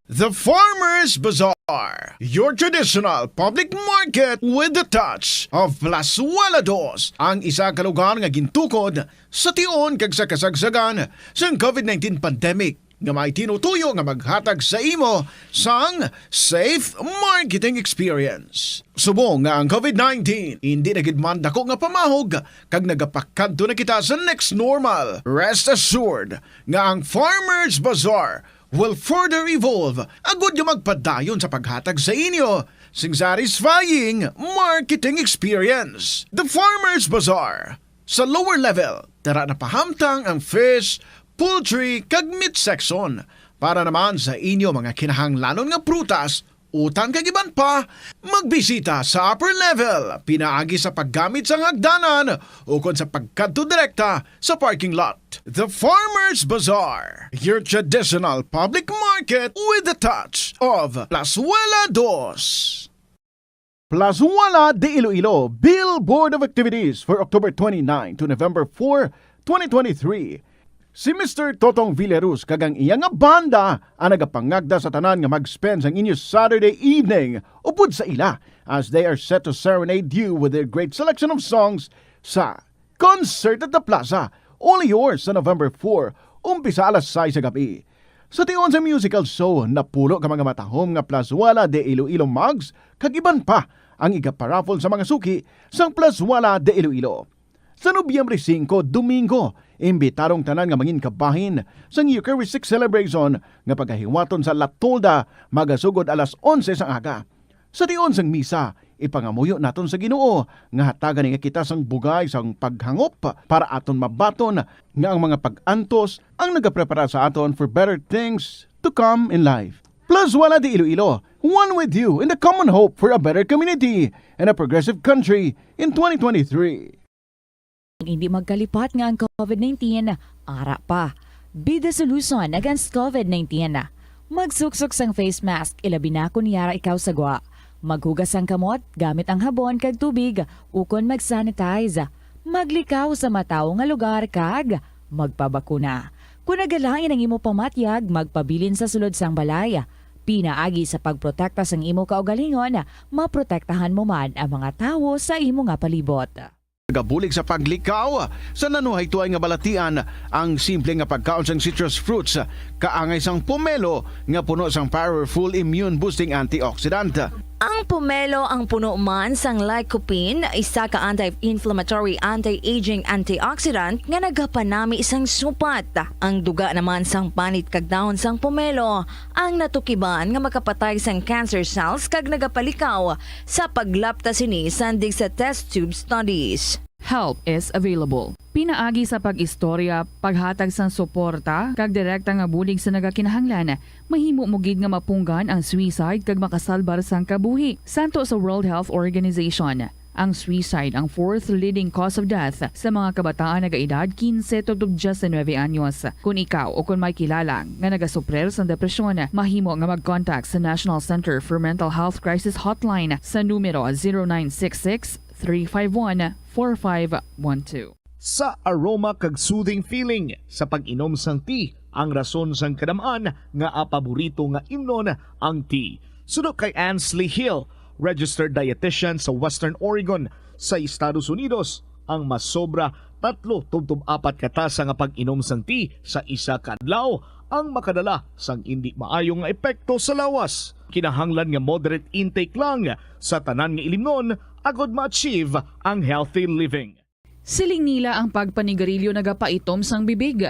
The Farmers Bazaar, your traditional public market with the touch of Plazuela Dos, ang isa ka lugar nga gintukod sa tion kag sa kasagsagan sang covid nineteen pandemic, nga may tinutuyo nga maghatag sa imo sang safe marketing experience. Subong nga ang covid nineteen hindi na gid man dako nga pamahog kag nagapakadto na kita sa next normal, rest assured nga ang Farmers Bazaar will further evolve agud nga magpadayon sa paghatag sa inyo sing satisfying marketing experience. The Farmers Bazaar, sa lower level, tara na pahamtang ang fish, poultry, kag meat section. Para naman sa inyo mga kinahanglanon nga prutas, utan kag iban pa, magbisita sa upper level, pinaagi sa paggamit sang hagdanan ukon sa pagkadto direkta sa parking lot. The Farmers Bazaar, your traditional public market with the touch of Plazuela Dos. Plazuela de Iloilo, Billboard of Activities for October twenty-nine to November four, twenty twenty-three. Si Mister Totong Villaruz kag ang iya nga banda ang nagapangagda sa tanan nga mag-spend sang inyo Saturday evening upod sa ila, as they are set to serenade you with their great selection of songs sa Concert at the Plaza, only yours sa November four, umpisa alas sais sa gabi. Sa tion sa musical show, napulo ka mga matahom nga Plazuela de Iloilo mugs kag iban pa ang igaparaffle sa mga suki sang Plazuela de Iloilo. Sa Nobyembre singko, Domingo, imbitadong tanan nga mangin kabahin sang Eucharistic Celebration nga pagahiwaton sa La Tolda, magasugod alas onse sang aga. Sa tion sang misa, ipangamuyo naton sa Ginoo nga hatagan niya kita sang bugay sang paghangop para aton mabaton nga ang mga pag-antos ang nagaprepara sa aton for better things to come in life. Plazuela de Iloilo, one with you in the common hope for a better community and a progressive country in twenty twenty-three. Hindi magkalipat nga ang COVID nineteen ara pa. Be the solution against COVID nineteen. Magsuksok sang face mask, ilabi na kon yara ikaw sa gwa. Maghugas sang kamot gamit ang habon kag tubig, ukon mag-sanitize. Maglikaw sa matawo nga lugar kag magpabakuna. Kon nagalain ang imo pamatyag, magpabilin sa sulod sang balay. Pinaagi sa pagprotekta sang imo kaugalingon, maprotektahan mo man ang mga tawo sa imo nga palibot. Nagabulig sa paglikaw sa nanuhay tuay nga balatian ang simple nga pagkaon sang citrus fruits, kaangay sang pomelo nga puno sang powerful immune boosting antioxidant. Ang pomelo ang puno man sang lycopene, isa ka anti-inflammatory, anti-aging antioxidant nga nagapanami sang supat. Ang duga naman sang panit kag dahon sang pomelo ang natukiban nga makapatay sang cancer cells kag nagapalikaw sa paglapta sini sandig sa test tube studies. Help is available. Pinaagi sa pag-istorya, paghatag sang suporta, kag direkta nga bulig sa nagakinahanglan, mahimo mo gid nga mapunggan ang suicide kag makasalbar sang kabuhi. Santo sa World Health Organization, ang suicide ang fourth leading cause of death sa mga kabataan nagaedad quince tubtob diecinuebe anyos. Kon ikaw o kon may kilala nga nagasuprir sang depresyon, mahimo nga mag-contact sa National Center for Mental Health Crisis Hotline sa numero zero nine six six, three five one, four five one two. Sa aroma kag soothing feeling sa pag-inom sang tea, ang rason sang kadam-an nga paborito nga imnon ang tea. Suno kay Ansley Hill, registered dietitian sa Western Oregon sa Estados Unidos, ang masobra tatlo tubtob apat ka tasa nga pag-inom sang tea sa isa ka adlaw ang makadala sang indi maayo nga epekto sa lawas. Kinahanglan nga moderate intake lang sa tanan nga ilimnon agod ma-achieve ang healthy living. Siling nila ang pagpanigarilyo nagapaitom sang bibig.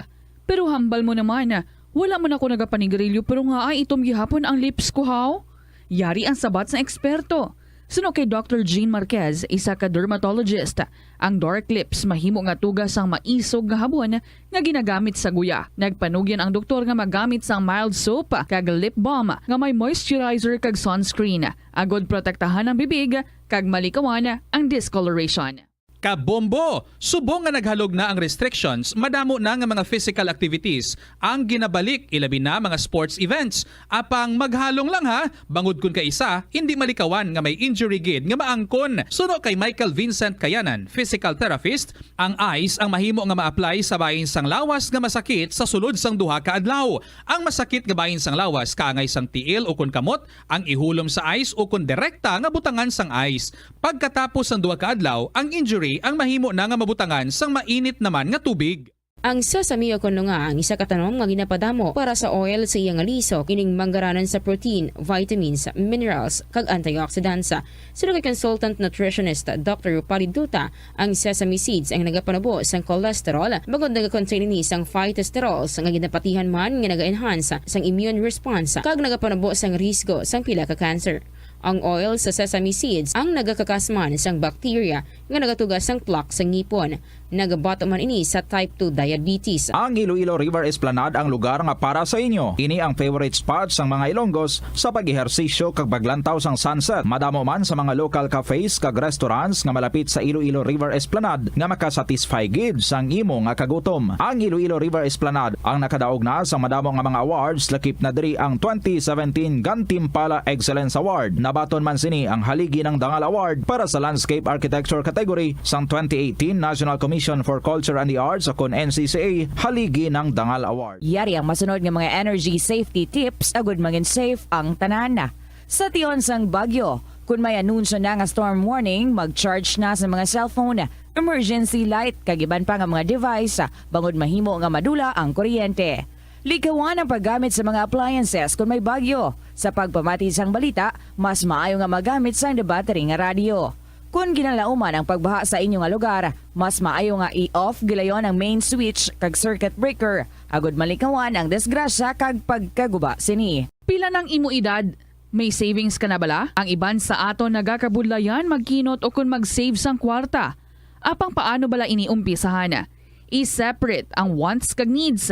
Pero hambal mo naman, wala man ako nagapanigarilyo pero ngaay itom gihapon ang lips ko, haw? Yari ang sabat sang eksperto. Suno kay Doctor Jean Marquez, isa ka dermatologist, ang dark lips mahimo nga tuga sang maisog nga habon nga ginagamit sa guya. Nagpanugyan ang doktor nga magamit sang mild soap kag lip balm nga may moisturizer kag sunscreen, agod protektahan ang bibig kag malikawan ang discoloration. Kabombo! Subong nga naghalog na ang restrictions, madamo na nga mga physical activities ang ginabalik, ilabi na mga sports events. Apang maghalong lang ha, bangod kun kaisa hindi malikawan nga may injury gid nga maangkon. Suno kay Michael Vincent Kayanan, physical therapist, ang ice ang mahimo nga ma-apply sa bahin sang lawas nga masakit sa sulod sang duha ka adlaw. Ang masakit nga bahin sang lawas kaangay sang tiil ukon kamot ang ihulom sa ice ukon direkta nga butangan sang ice. Pagkatapos sang duha ka adlaw, ang injury ang mahimo na nga mabutangan sang mainit naman nga tubig. Ang sesame o kon lunga ang isa ka tanom nga ginapadamo para sa oil sa iya nga lisok, ining manggaranan sa protein, vitamins, minerals, kag antioxidants. Suno kay consultant nutritionist Doctor Rupali Duta, ang sesame seeds ang nagapanubo sang cholesterol bangod nagakontain ini sang phytosterols nga ginapatihan man nga naga-enhance sang immune response kag nagapanubo sang risgo sang pila ka cancer. Ang oil sa sesame seeds ang nagakakas man sang bacteria nga nagatuga sang plaque sa ngipon. Nagabato man ini sa type two diabetes. Ang Iloilo River Esplanade ang lugar nga para sa inyo. Ini ang favorite spot sang mga Ilonggos sa pag-ehersisyo kag paglantaw sang sunset. Madamo man sa mga local cafes kag restaurants nga malapit sa Iloilo River Esplanade nga makasatisfy gid sang imo nga kagutom. Ang Iloilo River Esplanade ang nakadaog na sang madamo nga mga awards, lakip na diri ang twenty seventeen Gantimpala Excellence Award. Nabaton man sini ang Haligi ng Dangal Award para sa Landscape Architecture category sang twenty eighteen National Commission for Culture and the Arts o kon N C C A Haligi ng Dangal Award. Yari ang masunod nga mga energy safety tips agud mangin safe ang tanan. Sa tion sang bagyo, kon may anunsyo na nga storm warning, mag-charge na sa mga cellphone, emergency light, kag iban pa nga mga device, bangod mahimo nga madula ang kuryente. Likawan ang paggamit sa mga appliances kon may bagyo. Sa pagpamati sang balita, mas maayo nga magamit sang debattery nga radyo. Kon ginalauman ang pagbaha sa inyo nga lugar, mas maayo nga i-off gilayon ang main switch kag circuit breaker, agud malikawan ang disgrasya kag pagkaguba sini. Pila nang imo edad? May savings ka na bala? Ang iban sa aton nagakabudlayan magkinot o kon mag-save sang kwarta. Apang paano bala ini umpisahan? I-separate ang wants kag needs.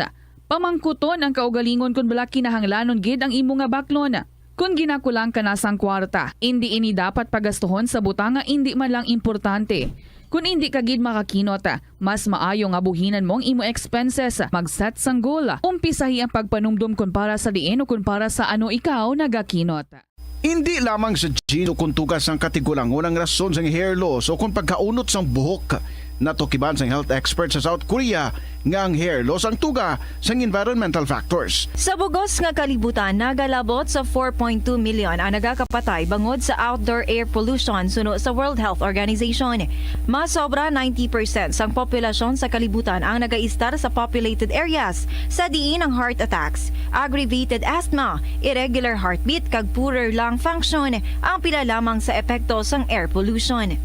Pamangkuton ang kaugalingon kon bala kinahanglanon gid ang imo nga baklon. Kon ginakulang ka na sang kwarta, indi ini dapat pagastuhon sa butang nga indi man lang importante. Kon indi ka gid makakinot, mas maayo nga buhinan mo ang imo expenses. Mag-set sang goal. Umpisahi ang pagpanumdom kon para sa diin o kon para sa ano ikaw nagakinot. Indi lamang sa genes o kon tuga sang katigulangon ang rason sang hair loss o kon pagkaunot sang buhok. Natukiban sang health expert sa South Korea nga ang hair loss ang tuga sang environmental factors. Sa bug-os nga kalibutan, nagalabot sa four point two million ang nagakapatay bangod sa outdoor air pollution suno sa World Health Organization. Mas sobra ninety percent sang populasyon sa kalibutan ang nagaistar sa populated areas, sa diin ang heart attacks, aggravated asthma, irregular heartbeat, kag poorer lung function ang pila lamang sa epekto sang air pollution.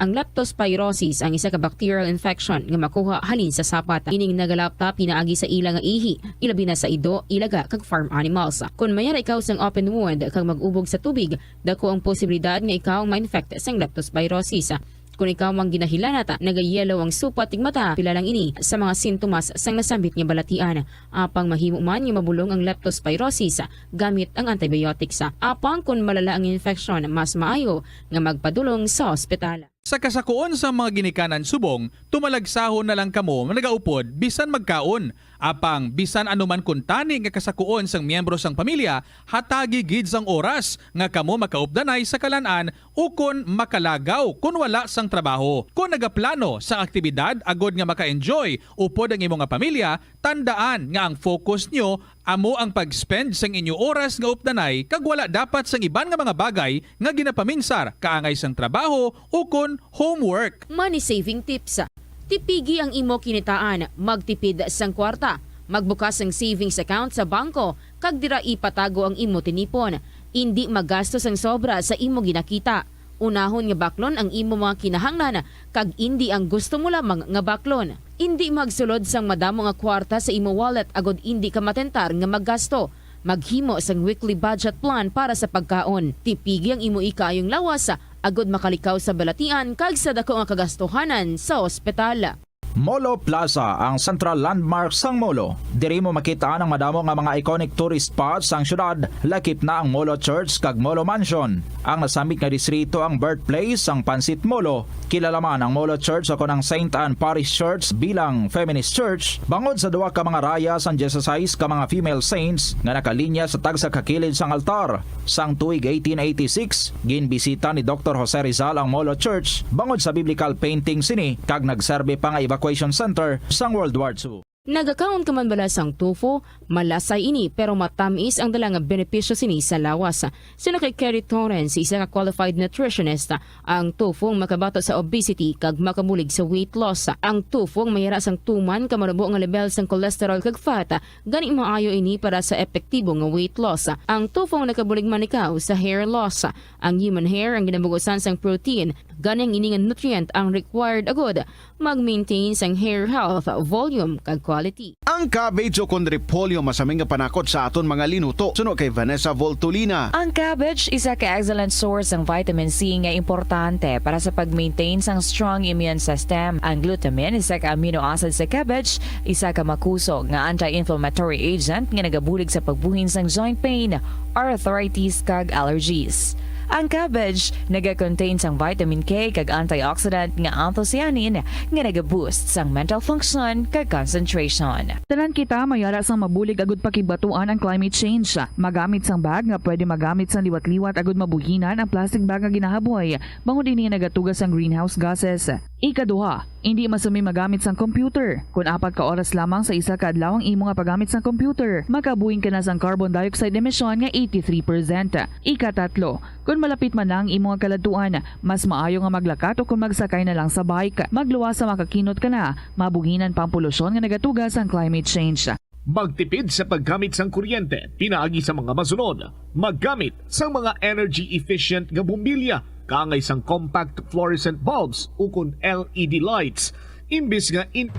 Ang leptospirosis ang isa ka bacterial infection nga makuha halin sa sapat. Ining nagalapta pinaagi sa ila nga ihi, ilabi na sa ido, ilaga, kag farm animals. Kon mayara ikaw sang open wound kag mag-ubog sa tubig, dako ang posibilidad nga ikaw ma-infect sang leptospirosis. Kon ikaw mang ginahilanat, nagayellow ang supat kag mata, pila lang ini sa mga sintomas sang nasambit nga balatian. Apang mahimo man nga mabulong ang leptospirosis gamit ang antibiotics. Apang kon malala ang infeksyon, mas maayo nga magpadulong sa ospital. Sa kasakuon sang mga ginikanan subong, tumalagsahon na lang kamo nga nagaupod bisan magkaon. Apang bisan ano man kuntani nga kasakuon sang miyembro sang pamilya, hatagi gid sang oras nga kamo makaupdanay sa kalan-an ukon makalagaw kon wala sang trabaho. Kon nagaplano sang aktibidad agod nga maka-enjoy upod ang imo nga pamilya, tandaan nga ang focus nyo amo ang pag-spend sang inyo oras nga updanay kag wala dapat sang iban nga mga bagay nga ginapaminsar kaangay sang trabaho ukon homework. Money saving tips. Tipigi ang imo kinitaan, magtipid sang kwarta, magbukas sang savings account sa bangko, kag dira ipatago ang imo tinipon. Indi magasto sang sobra sa imo ginakita. Unahon nga baklon ang imo mga kinahanglan kag indi ang gusto mo lamang nga baklon. Indi magsulod sang madamo nga kwarta sa imo wallet agod indi ka matentar nga maggasto. Maghimo sang weekly budget plan para sa pagkaon. Tipigi ang imo ikaayong lawas agod makalikaw sa balatian kag sa dako nga kagastuhanan sa ospital. Molo Plaza, ang sentral landmark sang Molo. Diri mo makita ang madamo nga mga iconic tourist spots sang syudad, lakip na ang Molo Church kag Molo Mansion. Ang nasambit nga distrito ang birthplace sang Pancit Molo. Kilala man ang Molo Church o kon ang Saint Anne Parish Church bilang feminist church, bangod sa duha ka mga raya sang dieciséis ka mga female saints nga nakalinya sa tagsa ka kilid sang altar. Sang tuig eighteen eighty-six, ginbisita ni Doktor Jose Rizal ang Molo Church bangod sa biblical painting sini kag nagserbi pa nga evacuation center sang World War Two. Nagakaon ka man bala sang tofu? Malasay ini, pero matamis ang dala nga benepisyo sini sa lawas. Suno kay Kerry Torrens, isa ka qualified nutritionist, ang tofu ang makabato sa obesity kag makabulig sa weight loss. Ang tofu ang mayara sang tuman ka manubo nga lebel sang cholesterol kag fat, gani maayo ini para sa epektibo nga weight loss. Ang tofu ang nakabulig man ikaw sa hair loss. Ang human hair ang ginabugusan sang protein, gani ang ini nga nutrient ang required agud mag-maintain sang hair health, volume, kag quality. Ang cabbage o kon repolyo masami nga panakot sa aton mga linuto, suno kay Vanessa Voltolina. Ang cabbage isa ka excellent source sang vitamin C nga importante para sa pag-maintain sang strong immune system. Ang glutamine, isa ka amino acid sa cabbage, isa ka makusog nga anti-inflammatory agent nga nagabulig sa pagbuhin sang joint pain, arthritis, kag allergies. Ang cabbage naga-contain sang vitamin K kag antioxidant nga anthocyanin nga naga-boost sang mental function kag concentration. Tanan kita mayara sang mabulig agud pakigbatuan ang climate change. Magamit sang bag nga pwede magamit sang liwat-liwat agud mabuhinan ang plastic bag nga ginahaboy, bangod ini nagatuga sang greenhouse gases. Ikaduha, indi masumi magamit sang computer. Kon apat ka oras lamang sa isa ka adlaw ang imo nga paggamit sang computer, makabuhin ka na sang carbon dioxide emission nga eighty-three percent. Ikatatlo, kon malapit man na ang imo nga kaladtuan, mas maayo nga maglakat o kon magsakay na lang sa bike. Magluwas sa makakinot ka na, mabuhinan pa ang polusyon nga nagatuga sang climate change. Magtipid sa paggamit sang kuryente pinaagi sa mga masunod: maggamit sang mga energy-efficient nga bombilya kaangay sang compact fluorescent bulbs ukon L E D lights, imbis nga in-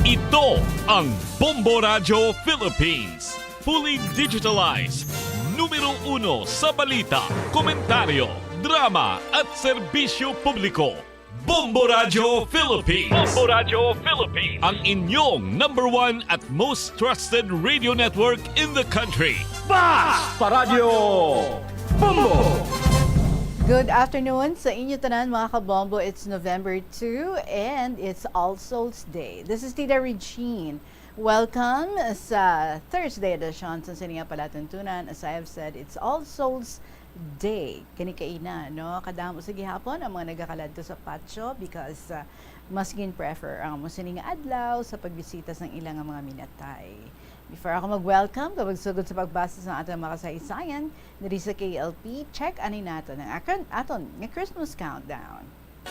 Ito ang Bombo Radyo Philippines, fully digitalized, numero uno sa balita, komentaryo, drama at serbisyo publiko. Bombo Radyo Philippines. Bombo Radyo Philippines. Ang inyong number one at most trusted radio network in the country. Bas pa Radyo Bombo! Good afternoon sa inyo tanan, mga kabombo. It's November two and it's All Souls Day. This is Tita Regine. Welcome sa Thursday edition sa sining palatuntunan. As I have said, it's All Souls Day. Kani kaina, no? Kadamo sa gihapon ang mga nagakaladto sa patio because, ah, mas gin-prefer ang amo sini nga adlaw sa pagbisita sang ila nga mga minatay. Before ako mag-welcome, kag magsugod sa pagbasa sa atong mga kasaysayan diri sa K L P, check ani naton ang akon, aton nga Christmas countdown.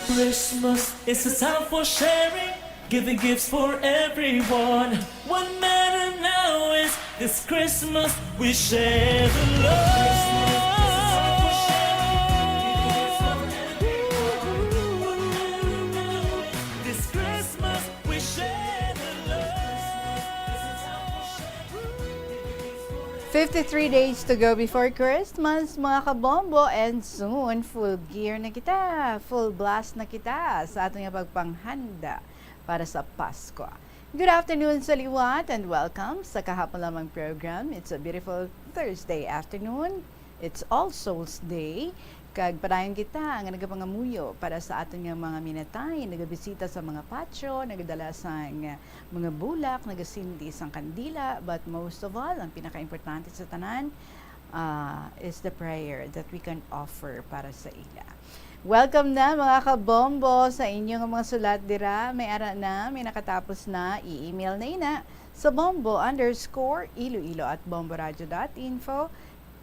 Christmas is a time for sharing, giving gifts for everyone. What matter now is this Christmas we share the love. This Christmas we share the love. Fifty-three days to go before Christmas, mga kabombo, and soon, full gear na kita, full blast na kita sa aton nga pagpanghanda para sa Pasko. Good afternoon sa liwat and welcome sa kahapon lamang program. It's a beautiful Thursday afternoon. It's All Souls Day. Kag padayon kita nga nagapangamuyo para sa aton nga mga minatay, nagabisita sa mga patio, nagadala sang mga bulak, nagasindi sang kandila, but most of all, ang pinakaimportante sa tanan, ah, is the prayer that we can offer para sa ila. Welcome na, mga kabombo, sa inyo nga mga sulat dira. May ara na, may nakatapos na. I-email na ina sa bombo underscore iloilo at bomboradio.info.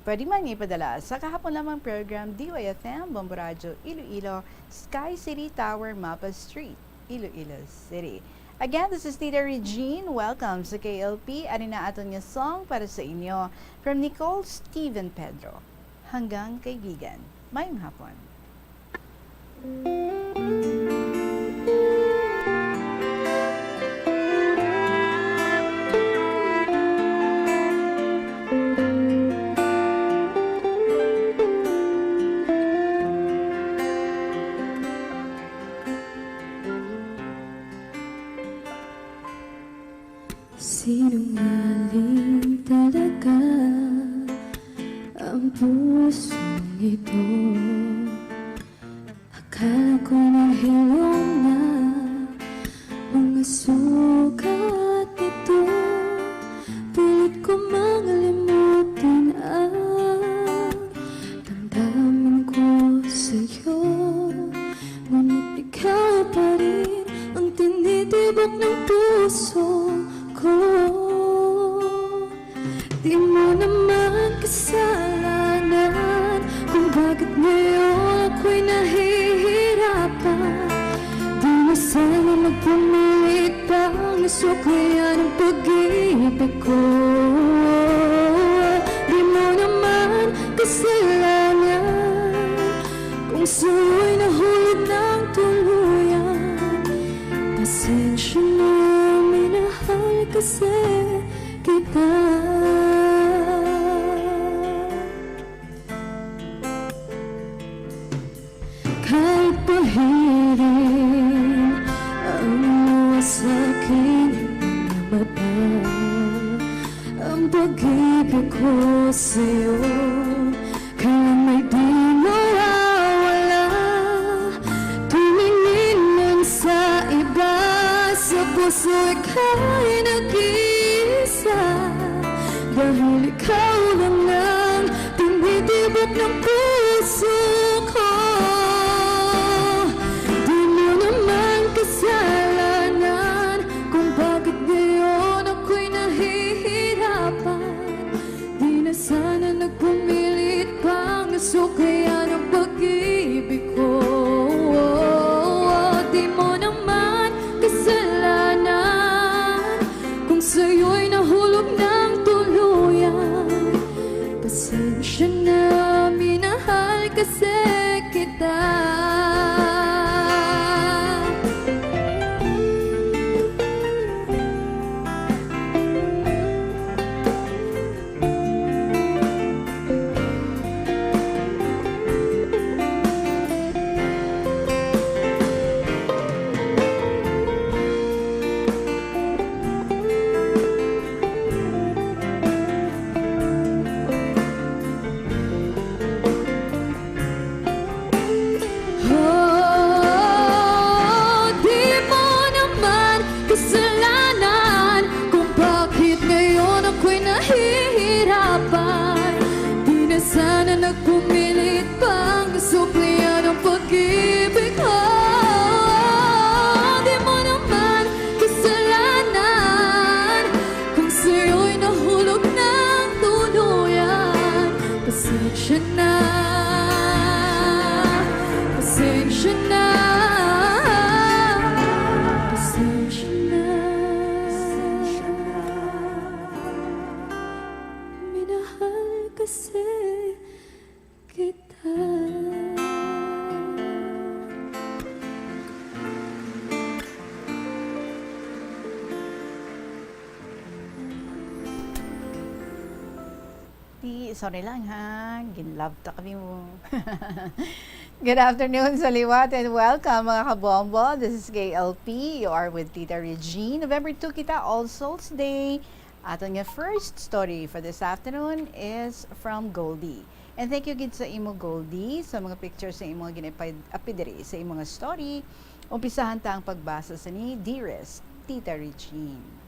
Pwede man ipadala sa kahapon lamang program, D Y F M, Bombo Radyo, Iloilo, Sky City Tower, Mapa Street, Iloilo City. Again, this is Tita Regine. Welcome sa K L P. Ari na aton nga song para sa inyo from Nicole Steven Pedro. Hanggang kaibigan. Mayong hapon. Sinungaling talaga ang pusong ito. Akala ko nahilom na mga sugat nito. Pilit ko mang limutin ang damdamin ko sa'yo. Ngunit ikaw pa rin ang tinitibok ng puso ko. Di mo naman kasalanan kung bakit ngayon ako'y nahihirapan. Di na sana magpumilit pang nasuklayan ang pag-ibig ko. Di mo naman kasalanan kung sa'yo'y nahulog ng tuluyan. Pasensya na, minahal kasi kita. Kahit pahirin ang luha sa aking mga mata, ang pag-ibig ko sa'yo kailan may di mawawala. Tumingin lang sa iba, sa puso ika'y nag-iisa. Dahil ikaw lang ang tinitibok ng puso ko. Di mo naman kasalanan kung bakit ngayon ako'y nahihirapan. Di na sana nagpumilit pang suklayan ang pag-ibig ko. Di mo naman kasalanan Ako'y nahulog ng tuluyan. Pasensya na, minahal kasi kita. Oh, di mo naman kasalanan kung bakit ngayon ako'y nahihirapan. Di na sana nagpumilit pang suklian ang pag-ibig ko. Di mo naman kasalanan kung sa'yo'y nahulog ng tuluyan. Pasensya na, pasensya na, pasensya na. Minahal kasi kita. Di, sorry lang ha, ginlove ta kami mo. Good afternoon sa liwat and welcome, mga kabombo. This is K L P. You are with Tita Regine. November two kita, All Souls Day. Aton nga first story for this afternoon is from Goldie. And thank you gid sa imo, Goldie, sa mga pictures sa imo nga ginaapid-, apid diri sa imo nga story. Umpisahan ta ang pagbasa sa ni Dearest, Tita Regine.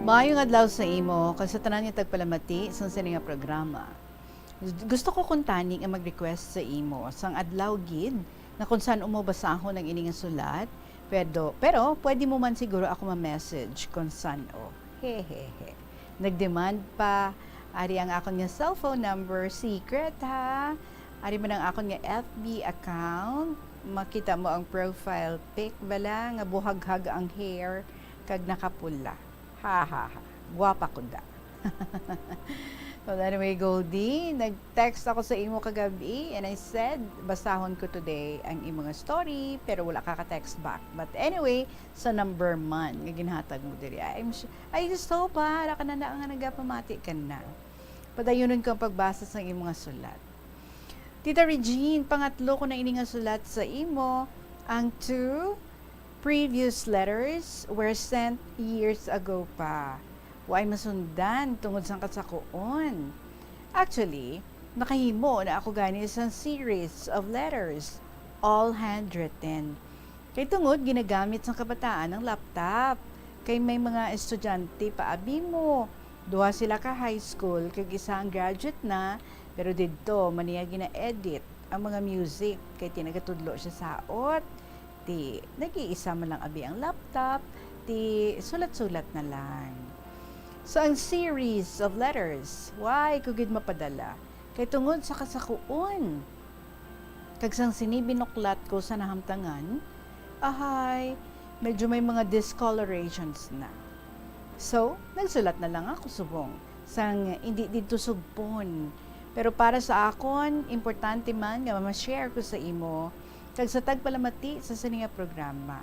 Maayong adlaw sa imo kag sa tanan nga tagpalamati sang sini nga programa. Gusto ko kuntani nga mag-request sa imo sang adlaw gid nga kon san-o mo basahon ang ini nga sulat, pero, pero pwede mo man siguro ako ma-message kon san-o. Hehehe. Nag-demand pa. Ari ang akon nga cellphone number, secret ha. Ari man ang akon nga F B account. Makita mo ang profile pic bala nga buhaghag ang hair kag nakapula. Ha, ha, ha. Guwapa ko da. Well, anyway, Goldie, nag-text ako sa imo kagabi and I said, basahon ko today ang imo nga story, pero wala ka ka-text back. But anyway, sa number man nga ginhatag mo diri, I'm su-, I just hope, ha, ara ka na na nga nagapamati ka na. Padayunon ko ang pagbasa sa imo nga sulat. Tita Regine, pangatlo ko na ini nga sulat sa imo, ang two previous letters were sent years ago pa. Waay masundan tungod sang kasakuon. Actually, nakahimo na ako gani sang series of letters, all handwritten. Kay tungod ginagamit sang kabataan ang laptop, kay may mga estudyante pa abi mo. Duha sila ka high school, kag isa ang graduate na, pero didto man niya gina-edit ang mga music, kay ti nagatudlo siya sa aot, ti nag-iisa man lang abi ang laptop, ti sulat-sulat na lang. So, ang series of letters, waay ko gid mapadala, kay tungod sa kasakuon. Kag sang sini binuklat ko sa nahamtangan, ahay, medyo may mga discolorations na. So, nagsulat na lang ako subong sang indi didto sugpon. Pero para sa akon, importante man nga ma-share ko sa imo kag sa tagpalamati sa sini nga programa.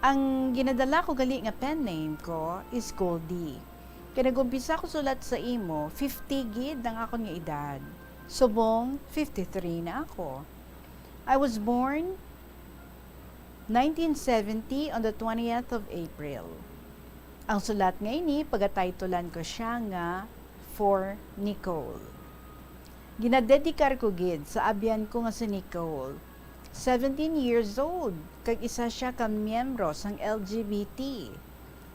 Ang ginadala ko gali nga pen name ko is Goldie. Kay nag-umpisa ko sulat sa imo, fifty gid ang akon nga edad. Subong, fifty-three na ako. I was born nineteen seventy on the twentieth of April. Ang sulat nga ini, pagataytulan ko siya nga For Nicole. Ginadedikar ko gid sa abyan ko nga si Nicole, seventeen years old, kag isa siya ka miyembro sang L G B T.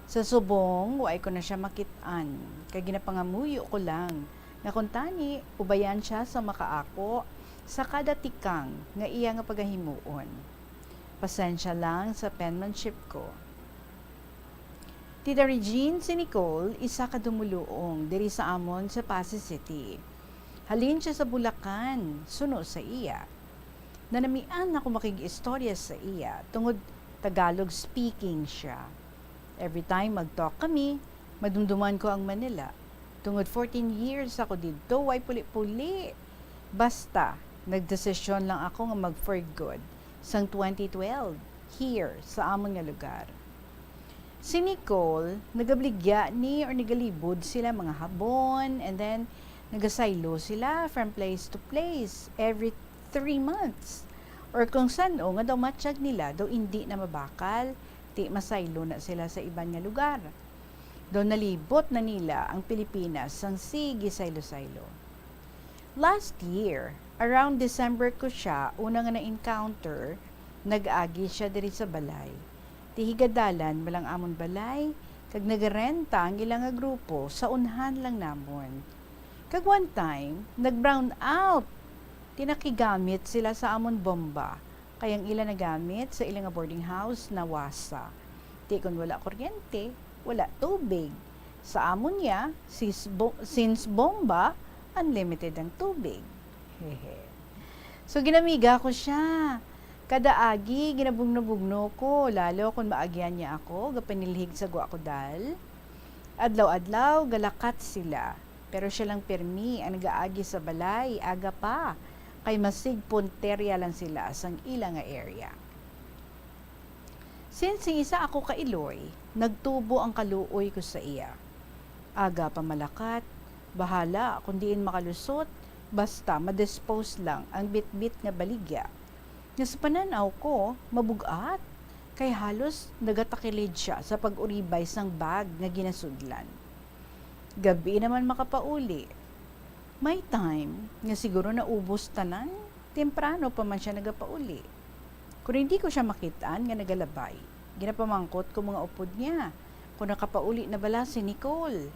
Sa subong, waay ko na siya makit-an, kag ginapangamuyo ko lang Nga kuntani, ubayan sia sa makaako sa kada tikang nga iya nga pagahimuon. Pasensya lang sa penmanship ko. Tita Regine, si Nicole, isa ka dumuluong diri sa amon sa Passi City. Halin sia sa Bulacan, suno sa iya. Nanamian ako makig-istorya sa iya tungod Tagalog speaking sia. Every time mag-talk kami, madumduman ko ang Manila. Tungod fourteen years ako didto, way puli-puli. Basta, nagdesisyon lang ako nga mag for good sang twenty twelve here sa amon nga lugar. Si Nicole, nagabaligya ni or nagalibod sila mga habon, and then nagasaylo sila from place to place every three months. Or kung san-o nga daw matyag nila, daw indi na mabakal, ti masaylo na sila sa iban nga lugar. Daw nalibot na nila ang Pilipinas sang sige saylo-saylo. Last year, around December ko sia una nga na-encounter, nag-agi sia diri sa balay. Ti higadalan man lang amon balay, kag nagarenta ang ila nga grupo sa unhan lang namon. Kag one time, nag-brown out. Ti nakigamit sila sa amon bomba, kay ang ila nagamit sa ila nga boarding house nawasa. Ti kon wala kuryente, wala tubig. Sa amon niya, sis bo-, since bomba, unlimited ang tubig. Hehe. So, ginamiga ko sia. Kada agi, ginabugno-bugno ko, lalo kon maagyan niya ako, gapanilhig sa gwa ko dal. Adlaw-adlaw, galakat sila. Pero sia lang pirmi ang nagaagi sa balay, aga pa, kay masig punterya lang sila sang ila nga area. Since sing isa ako ka iloy, nagtubo ang kaluoy ko sa iya. Aga pa malakat, bahala kon diin makalusot, basta ma-dispose lang ang bitbit nga baligya, nga sa pananaw ko, mabug-at, kay halos nagatakilid sia sa pag-uribay sang bag nga ginasudlan. Gab-i naman makapauli. May time nga siguro naubos tanan, temprano pa man sia nagapauli. Kon hindi ko sia makit-an nga nagalabay, ginapamangkot ko mga upod niya kon nakapauli na bala si Nicole.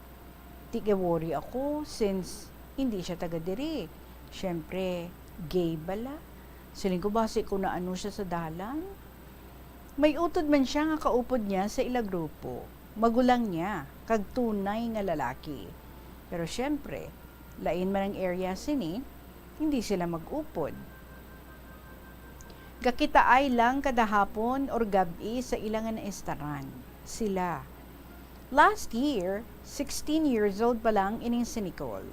Ti ga-worry ako since hindi sia taga diri. Siyempre, gay bala. Siling ko, basi ko naano sia sa dalan. May utod man sia nga kaupod niya sa ila grupo. Magulang niya, kag tunay nga lalaki. Pero siyempre, lain man ang area sini, hindi sila mag-upod. Gakitaay lang kada hapon or gab-i sa ila nga naistaran. Sila. Last year, sixteen years old pa lang ining si Nicole.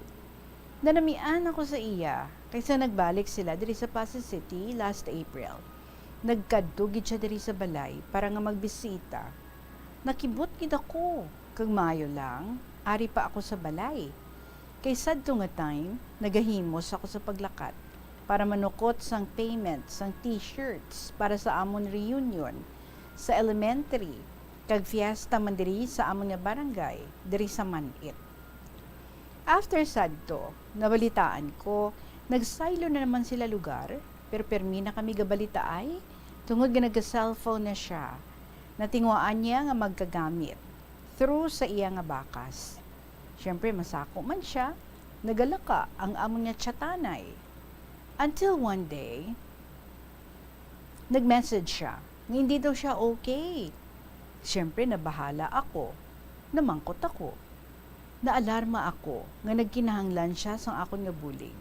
Nanamian ako sa iya, kay sa nagbalik sila diri sa Passi City last April. Nagkadto gid sia diri sa balay para nga magbisita. Nakibot gid ako, kag maayo lang, ari pa ako sa balay. Kay sadto nga time, nagahimos ako sa paglakat para manukot sang payment sang T-shirts para sa amon reunion sa elementary, kag fiesta man diri sa amon nga barangay, diri sa Manit. After sadto, nabalitaan ko, nagsaylo na naman sila lugar, pero permi na kami gabalitaay, tungod nga naga-cellphone na sia. Natinguhaan niya nga magkagamit through sa iya nga bakas. Siyempre, masako man sia, nagalaka ang amon nga tsatanay. Until one day, nag-message siya nga hindi daw siya okay. Siyempre, nabahala ako. Namangkot ako. Naalarma ako nga nagkinahanglan siya sang akon nga bulig.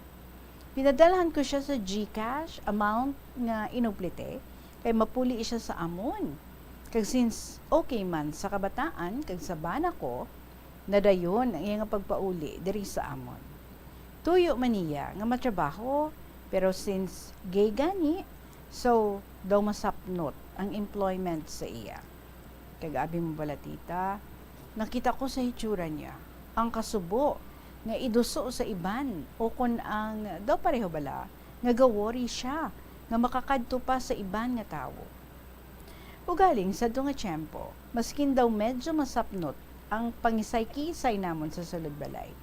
Pinadalhan ko sia sa GCash amount nga inuplite, kay mapuli siya sa amon. Kag since okay man sa kabataan kag sa bana ko, nadayon ang iya nga pagpauli diri sa amon. Tuyo man niya nga matrabaho, pero since gay gani, so daw masapnot ang employment sa iya. Kag abi mo bala, tita, nakita ko sa hitsura niya ang kasubo nga iduso sa iban, o kon ang daw pareho bala nga ga-worry siya nga makakadto pa sa iban nga tawo. Ugaling sadto nga tiyempo, maskin daw medyo masapnot ang pangisay-kisay namon sa sulod balay,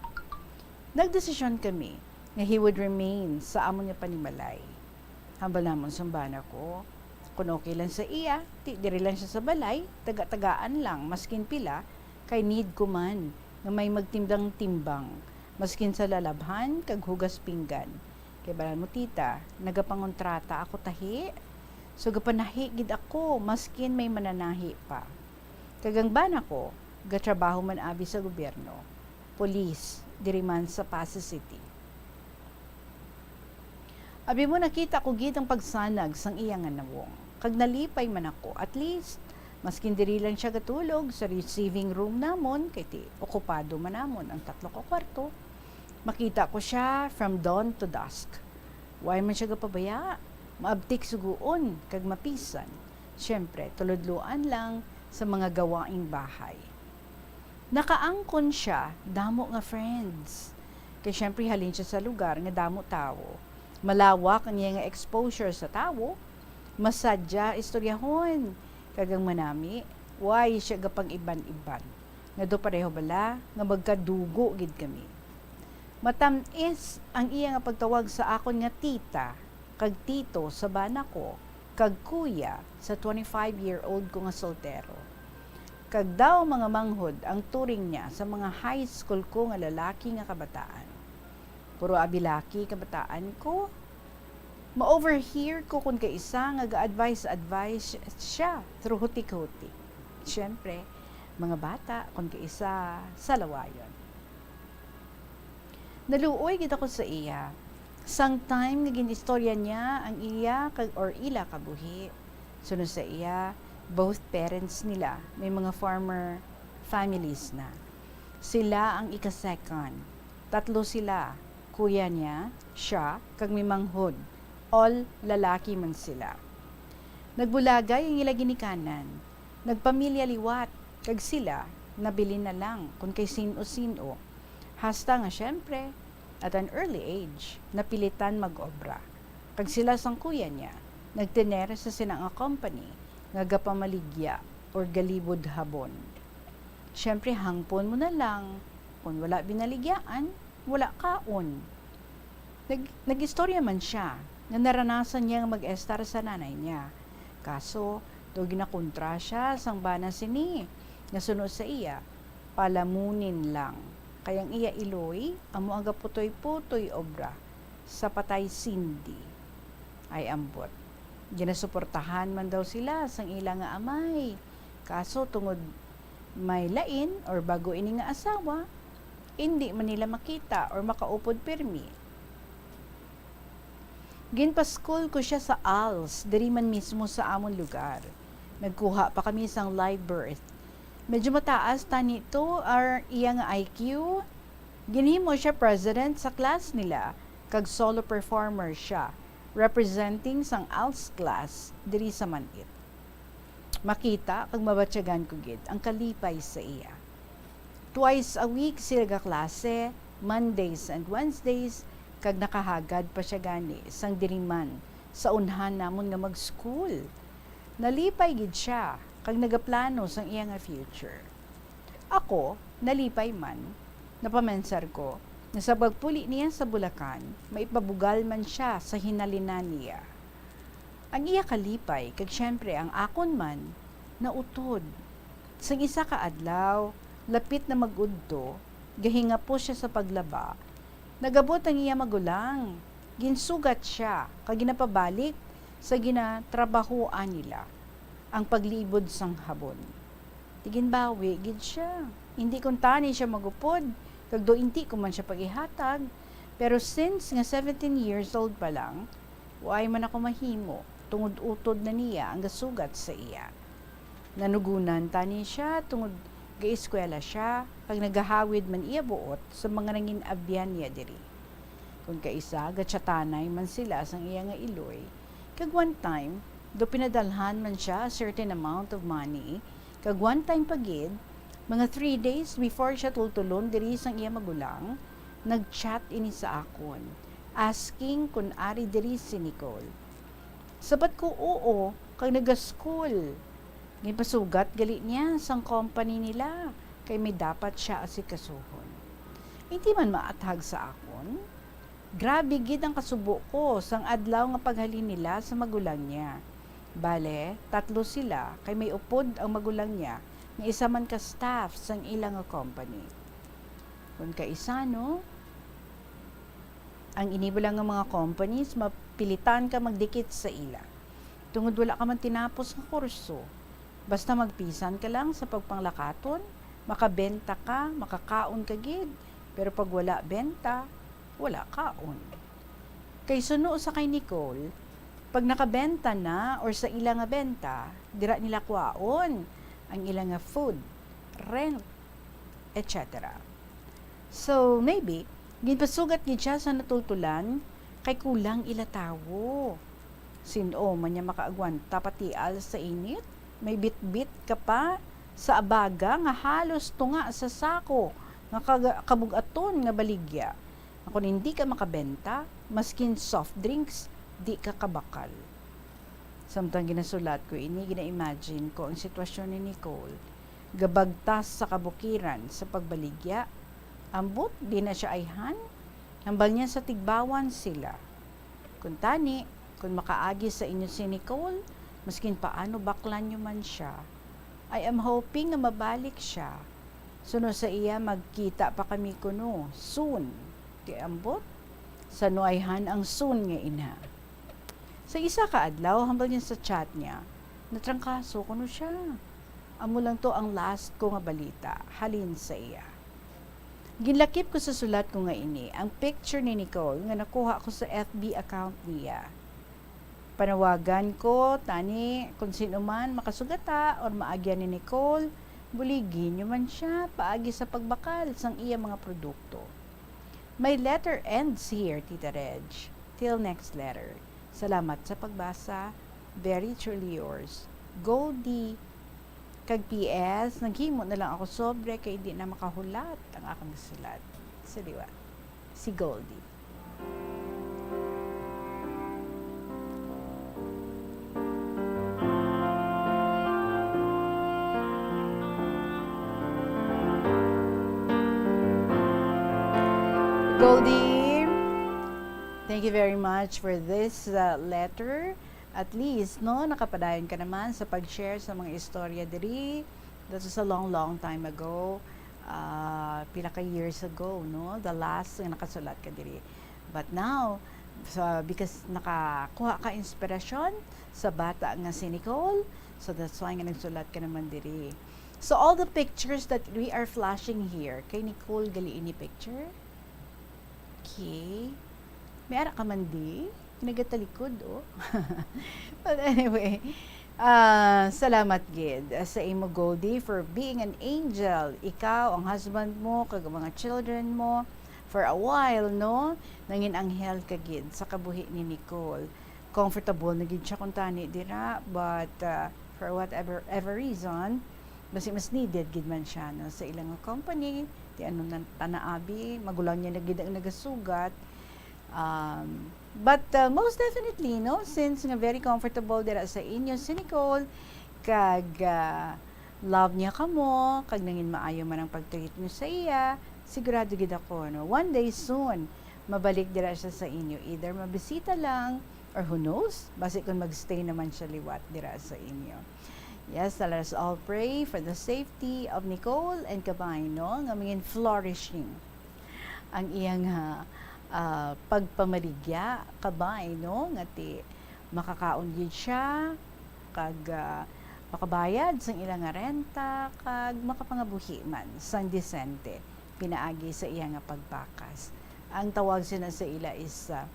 nagdesisyon kami nga he would remain sa amon nga panimalay. Hambal namon sang bana ko, kon okay lang sa iya, ti diri lang siya sa balay, taga-tagaan lang, maskin pila, kay need ko man nga may magtimbang-timbang Maskin sa lalabhan kag hugas pinggan. Kay balan mo, tita, nagapangontrata ako tahi. So, gapanahi gid ako, maskin may mananahi pa. Kag ang bana ko, gatrabaho man abi sa gobyerno, police, diri man sa Passi City. Abi mo, nakita ko gid ang pagsanag sang iya nga nawong, kag nalipay man ako. At least, maskin diri lang siya gatulog sa receiving room namon, kay ti okupado man namon ang tatlo ka kwarto, makita ko siya from dawn to dusk. Way man siya gapabaya, maabtik suguon kag mapisan. Siyempre, tuludluan lang sa mga gawaing bahay. Nakaangkon siya damo nga friends. Kay siyempre, halin siya sa lugar nga damo tawo. Malawak ang iya nga exposure sa tawo. Masadya istoryahon. Kag ang manami, way siya gapang-iban-iban. Nga daw pareho bala nga magkadugo gid kami. Matam-is ang iya nga pagtawag sa akon nga tita kag tito sa bana ko, kag kuya sa twenty-five-year-old ko nga soltero. Kag daw mga manghod ang turing niya sa mga high school ko nga lalaki nga kabataan. Puro abi laki kabataan ko. Ma-overhear ko kon kaisa nga ga-advice-advice siya through hutik-hutik. Siyempre, mga bata kon kaisa sa lawayon. Naluoy gid ako sa iya. Sang time nga gin-istorya niya ang iya kag, or ila kabuhi. Suno sa iya, both parents nila may mga farmer families na. Sila ang ika-second. Tatlo sila, kuya niya, siya, kag may manghod. All lalaki man sila. Nagbulagay ang ila ginikanan. Nagpamilya liwat, kag sila nabilin na lang kon kay sin-o-sin-o. Hasta nga, siyempre, at an early age, napilitan mag-obra. Kag sila sang kuya niya nagtener sa sina nga company nga gapamaligya or galibod habon. Siyempre, hangpon mo na lang, kon wala binaligyaan, wala kaon. Nag-, nag-istorya man siya nga naranasan niya nga mag-estar sa nanay niya. Kaso, daw ginakontra siya sang bana sini, nga suno sa iya, palamunin lang. Kay ang iya iloy, amo ang gaputoy-putoy obra sa patay Cindy. Ay, ambot. Ginasuportahan man daw sila sang ila nga amay. Kaso tungod may lain or bago ini nga asawa, indi man nila makita or makaupod pirmi. Ginpa-school ko siya sa ALS, diri man mismo sa amon lugar. Nagkuha pa kami sang live birth. Medyo mataas tani to, ar-, iya nga I Q. Ginhimo siya president sa class nila, kag solo performer siya, representing sang ALS class diri sa Manit. Makita kag mabatyagan ko gid ang kalipay sa iya. Twice a week sila gaklase, Mondays and Wednesdays, kag nakahagad pa siya gani sang diri man sa unhan namon nga mag-school. Nalipay gid siya kag nagaplano sang iya nga future. Ako, nalipay man, napamensar ko nga sa pagpuli niya sa Bulacan, maipabugal man siya sa hinalinan niya. Ang iya kalipay, kag siyempre ang akon man, nautod. Sang isa ka adlaw, lapit na mag-udto, gahingapos siya sa paglaba, nag-abot ang iya magulang. Ginsugat siya, kag ginapabalik sa ginatrabahoan nila, ang paglibod sang habon. Ti ginbawi gid siya. Indi kuntani siya magupod, kag daw indi ko man siya pag-ihatag. Pero since nga seventeen years old pa lang, way man ako mahimo, tungod utod na niya ang gasugat sa iya. Nanugunan tani siya tungod gaeskwela siya, kag nagahawid man iya buot sa mga nangin-abyan niya diri. Kon kaisa, gatsatanay man sila sang iya nga iloy, kag one time, daw pinadalhan man siya a certain amount of money, kag one time pa gid, mga three days before siya tultulon diri sang iya magulang, nag-chat ini sa akon, asking kon ari diri si Nicole. Sabat ko, oo, kag naga-school. Ginpasugat gali niya sang company nila, kay may dapat siya asikasuhon. Indi man maathag sa akon. Grabe gid ang kasubo ko sang adlaw nga paghalin nila sa magulang niya. Bale, tatlo sila, kay may upod ang magulang niya nga isa man ka staff sang ila nga company. Kon kaisa, no, Ang ini bala nga mga companies, mapilitan ka magdikit sa ila. Tungod wala ka man tinapos nga kurso. Basta magpisan ka lang sa pagpanglakaton, makabenta ka, makakaon ka gid. Pero pag wala benta, wala kaon. Kay suno sa kay Nicole, pag nakabenta na or sa ila nga benta, dira nila kwaon ang ila nga food, rent, et cetera. So, maybe, ginpasugat gid siya sa natultulan kay kulang ila tawo. Sin-o man niya makaagwanta patial sa init? May bitbit ka pa sa abaga nga halos tunga sa sako nga kaga-, kabug-aton nga baligya. Nga kon hindi ka makabenta, maskin soft drinks, di ka kabakal. Samtang ginasulat ko ini, gina-imagine ko ang sitwasyon ni Nicole. Gabagtas sa kabukiran sa pagbaligya. Ambot, di na siya ayhan. Hambal niya sa tigbawan sila. Kuntani, kung makaagi sa inyo si Nicole, maskin paano baklan niyo man siya, I am hoping nga mabalik siya. Suno sa iya, magkita pa kami kuno soon. Kay ambot, sa nuayhan ang soon nga ina. Sa isa ka adlaw, hambal niya sa chat niya, natrangkaso kuno siya. Amo lang to ang last ko nga balita halin sa iya. Ginlakip ko sa sulat ko nga ini ang picture ni Nicole nga nakuha ko sa F B account niya. Panawagan ko tani kung sino man makasugata or maagyan ni Nicole, buligi niyo man siya paagi sa pagbakal sang iya mga produkto. My letter ends here, Tita Reg. Till next letter. Salamat sa pagbasa. Very truly yours, Goldie. Kag P S, naghimo na lang ako sobre kay hindi na makahulat ang akong sulat. Sa liwat, si Goldie. Goldie, thank you very much for this, uh, letter. At least, no, nakapadayon ka naman sa pag-share sa mga istorya diri. That was a long, long time ago. Ah, pila ka years ago, no? The last nga nakasulat ka diri. But now, sa, because nakakuha ka inspirasyon sa bata nga si Nicole, so that's why nga nagsulat ka naman diri. So all the pictures that we are flashing here, kay Nicole gali ini picture? Okay. May ara ka man di? Nagatalikod, oh. But anyway, ah, salamat gid, ah, sa imo, Goldie, for being an angel. Ikaw, ang husband mo, kag ang mga children mo, for a while, no? Nangin anghel ka gid sa kabuhi ni Nicole. Comfortable na gid siya kung tani dira, but, ah, for whatever, ever reason, basi mas needed gid man siya, no, sa ilang company. Ti ano na, tana abi, magulang niya na gid ang nagasugat. Um, but, uh, most definitely, no, since nga very comfortable dira sa inyo si Nicole, kag, uh, love niya kamo, kag nangin maayo man ang pag-treat niyo sa iya, sigurado gid ako, no, one day soon, mabalik dira siya sa inyo. Either mabisita lang, or who knows, basi kung mag-stay naman siya liwat dira sa inyo. Yes, let us all pray for the safety of Nicole and Kabay, no, nga mangin flourishing ang iyang, ah, ah, pagpamaligya, Kabay, no, nga ti makakaon gid siya, kag, ah, makabayad sang ila nga renta, kag makapangabuhi man sang disente pinaagi sa iya nga pagbakas. Ang tawag sina sa ila is, ah,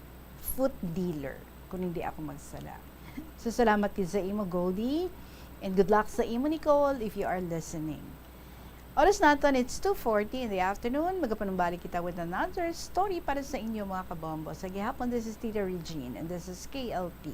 foot dealer, kung hindi ako magsala. So, salamat gid sa imo, Goldie, and good luck sa imo, Nicole, if you are listening. Oras naton, it's two forty in the afternoon. Magapanumbalik kita with another story para sa inyo, mga kabombo. Sa gihapon, this is Tita Regine, and this is K L P.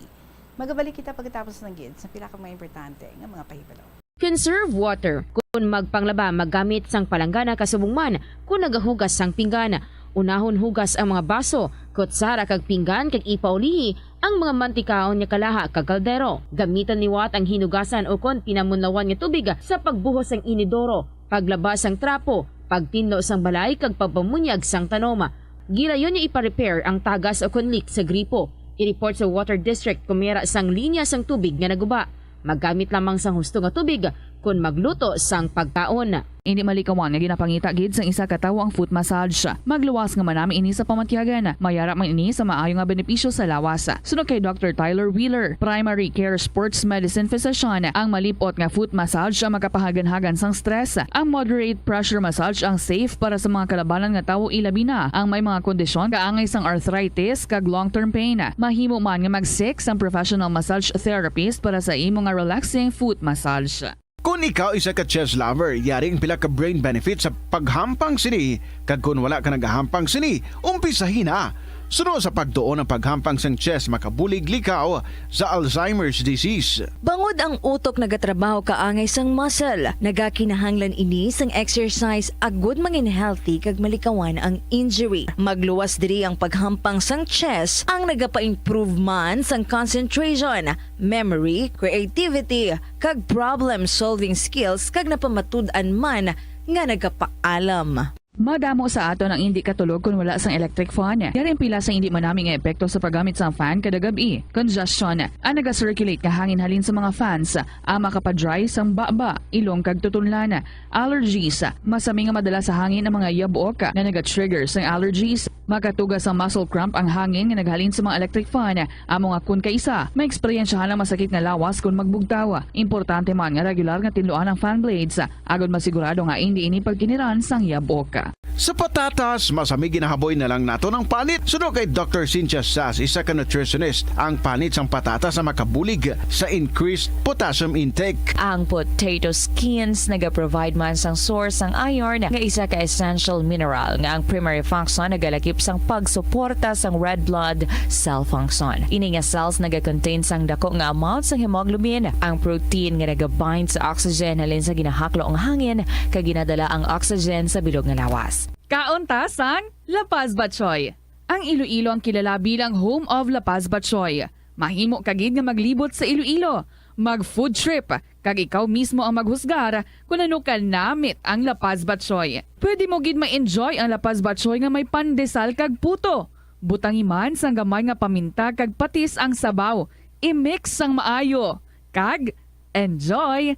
Magabalik kita pagkatapos ng gid sa pila ka mga importante nga mga pahibalo. Conserve water. Kon magpanglaba, maggamit sang palanggana kasubong man kon nagahugas sang pinggan. Unahon hugas ang mga baso, kutsara kag pinggan kag ipaulihi ang mga mantikaon nga kalaha kag kaldero. Gamitan liwat ang hinugasan ukon pinamunlawan nga tubig sa pagbuhos sang inidoro, paglaba sang trapo, pagtinlo sang balay kag pagpamunyag sang tanom. Gilayon nga ipa-repair ang tagas ukon leak sa gripo. I-report sa Water District kon may ara sang linya sang tubig nga naguba. Maggamit lamang sang husto nga tubig kon magluto sang pagkaon. Indi malikawan nga ginapangita gid sang isa ka tawo ang foot massage. Magluwas nga manami ini sa pamatyagan. May ara man ini sa maayo nga benepisyo sa lawas. Suno kay Doctor Tyler Wheeler, primary care sports medicine physician, ang malip-ot nga foot massage ang makapahaganhagan sang stress. Ang moderate pressure massage ang safe para sa mga kalabanan nga tawo, ilabi na ang may mga kondisyon kaangay sang arthritis kag long-term pain. Mahimo man nga mag-seek sang professional massage therapist para sa imo nga relaxing foot massage. Kon ikaw isa ka chess lover, yari ang pila ka brain benefits sa paghampang sini, kag kon wala ka nagahampang sini, umpisahi na. Suno sa pagtuon, ang paghampang sang chess makabulig likaw sa Alzheimer's disease. Bangod ang utok nagatrabaho kaangay sang muscle, nagakinahanglan ini sang exercise agud mangin healthy kag malikawan ang injury. Magluwas diri ang paghampang sang chess, ang nagapa-improve man sang concentration, memory, creativity, kag problem-solving skills, kag napamatud-an man nga nagapaalam. Madamo sa aton ang indi katulog kon wala sang electric fan. Yari ang pila sa indi manami nga epekto sa paggamit sang fan kada gab-i. Congestion, ang naga-circulate nga hangin halin sa mga fans, ang makapa-dry sang baba, ilong kag tutunlan. Allergies, masami nga madala sa hangin ang mga yabok nga naga-trigger sang allergies. Makatuga sang muscle cramp ang hangin nga naghalin sa mga electric fan. Amo nga kon kaisa, maeksperiensyahan ang masakit nga lawas kon magbugtaw. Importante man nga regular nga tinluan ang fan blades, agod masigurado nga indi ini pagkiniran sang yabok. Sa patatas, masami ginahaboy na lang naton ang panit. Suno kay Doctor Cynthia Sass, isa ka nutritionist, ang panit sang patatas ang makabulig sa increased potassium intake. Ang potato skins nagaprovide man sang source sang iron, nga isa ka essential mineral nga ang primary function nagalakip sang pagsuporta sang red blood cell function. Ini nga cells nagakontain sang dako nga amount sang hemoglobin, ang protein nga nagabind sa oxygen halin sa ginahaklo nga hangin kag ginadala ang oxygen sa bilog nga lawas. Kaon ta sang La Paz Batchoy. Ang Iloilo ang kilala bilang home of La Paz Batchoy. Mahimo ka gid nga maglibot sa Iloilo, mag-food trip, kag ikaw mismo ang maghusgar kon ano ka namit ang La Paz Batchoy. Pwede mo gid ma-enjoy ang La Paz Batchoy nga may pandesal kag puto. Butangi man sang gamay nga paminta kag patis ang sabaw. I-mix sang maayo. Kag enjoy!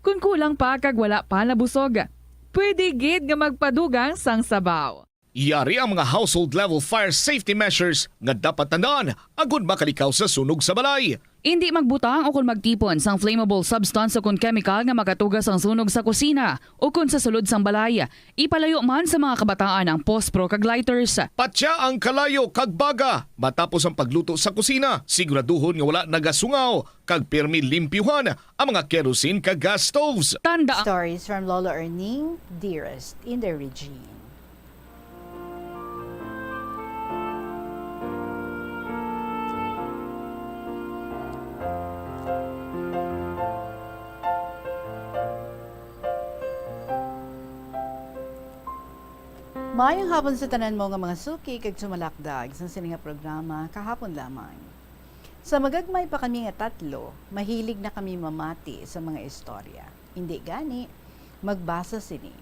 Kon kulang pa kag wala pa nabusog, pwede gid nga magpadugang sang sabaw. Yari ang mga household level fire safety measures nga dapat tandaan agud makalikaw sa sunog sa balay. Indi magbutang o kon magtipon sang flammable substance o kon chemical nga makatuga sang sunog sa kusina o kon sa sulod sang balay. Ipalayo man sa mga kabataan ang pospro kag lighters. Patya ang kalayo kag baga matapos ang pagluto sa kusina. Siguraduhon nga wala nagasungaw kag pirmi limpyuhan ang mga kerosene kag gas stoves. Tanda Stories from Lolo Erning, Dearest in the Regine. Maayong hapon sa tanan mo nga mga suki kag sumalakdag sa sini nga programa kahapon lamang. Sa magagmay pa kami nga tatlo, mahilig na kami mamati sa mga istorya. Indi gani, magbasa sini.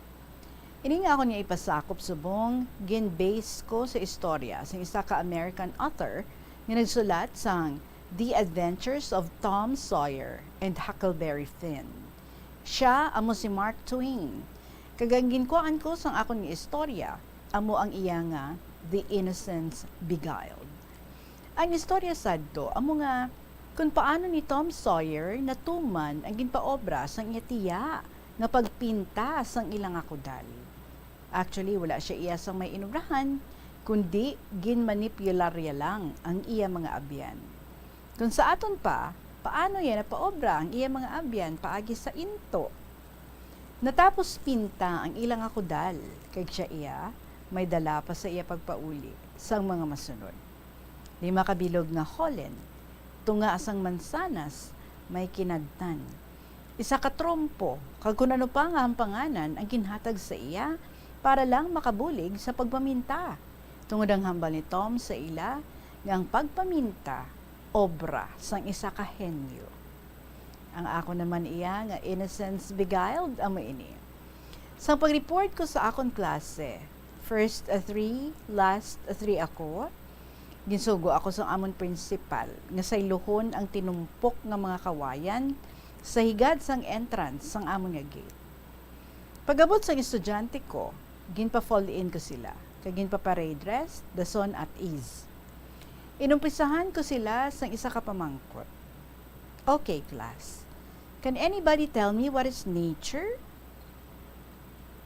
Ini nga akon nga ipasakop subong, gin-base ko sa istorya sang isa ka American author nga nagsulat sang The Adventures of Tom Sawyer and Huckleberry Finn. Sia amo si Mark Twain, kag ang ginkuhaan ko sang akon nga istorya amo ang iya nga The Innocents Beguiled. Ang istorya sadto amo nga kon paano ni Tom Sawyer natuman ang ginpaobra sang iya tiya nga pagpinta sang ila nga kudal. Actually, wala sia iya sang may inobrahan, kundi ginmanipularya lang ang iya mga abyan. Kon sa aton pa, paano iya napaobra ang iya mga abyan paagi sa into? Natapos pinta ang ila nga kudal, kag sia iya may dala pa sa iya pagpauli sang mga masunod. Lima ka bilog nga holen, tunga sang mansanas, may kinagtan. Isa ka trompo, kag kun ano pa nga hampanganan ang ginhatag sa iya para lang makabulig sa pagpaminta. Tungod ang hambal ni Tom sa ila nga ang pagpaminta obra sang isa ka henyo. Ang ako naman iya nga innocence beguiled amo ini. Sang pag-report ko sa akon klase, first, ah, three, last, ah, three ako, ginsugo ako sang amon principal nga saylohon ang tinumpok nga mga kawayan sa higad sang entrance sang amon nga gate. Pag-abot sang estudyante ko, ginpa-fall in ko sila, kag ginpa-parade rest, dason at ease. Inumpisahan ko sila sang isa ka pamangkot. "Okay, class, can anybody tell me what is nature?"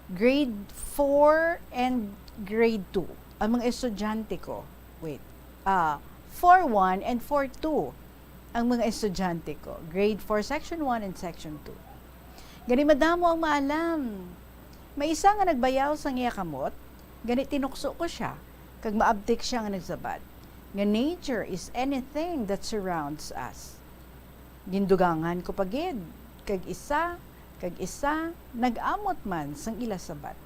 Grade four and grade two, ang mga estudyante ko. Wait, ah, four one and four two, ang mga estudyante ko. Grade four, section one and section two. Gani madamo ang maalam. May isa nga nagbayaw sang iya kamot, gani tinukso ko sia, kag maabtik sia nga nagsabat nga nature is anything that surrounds us. Gindugangan ko pa gid, kag isa kag isa nag-amot man sang ila sabat.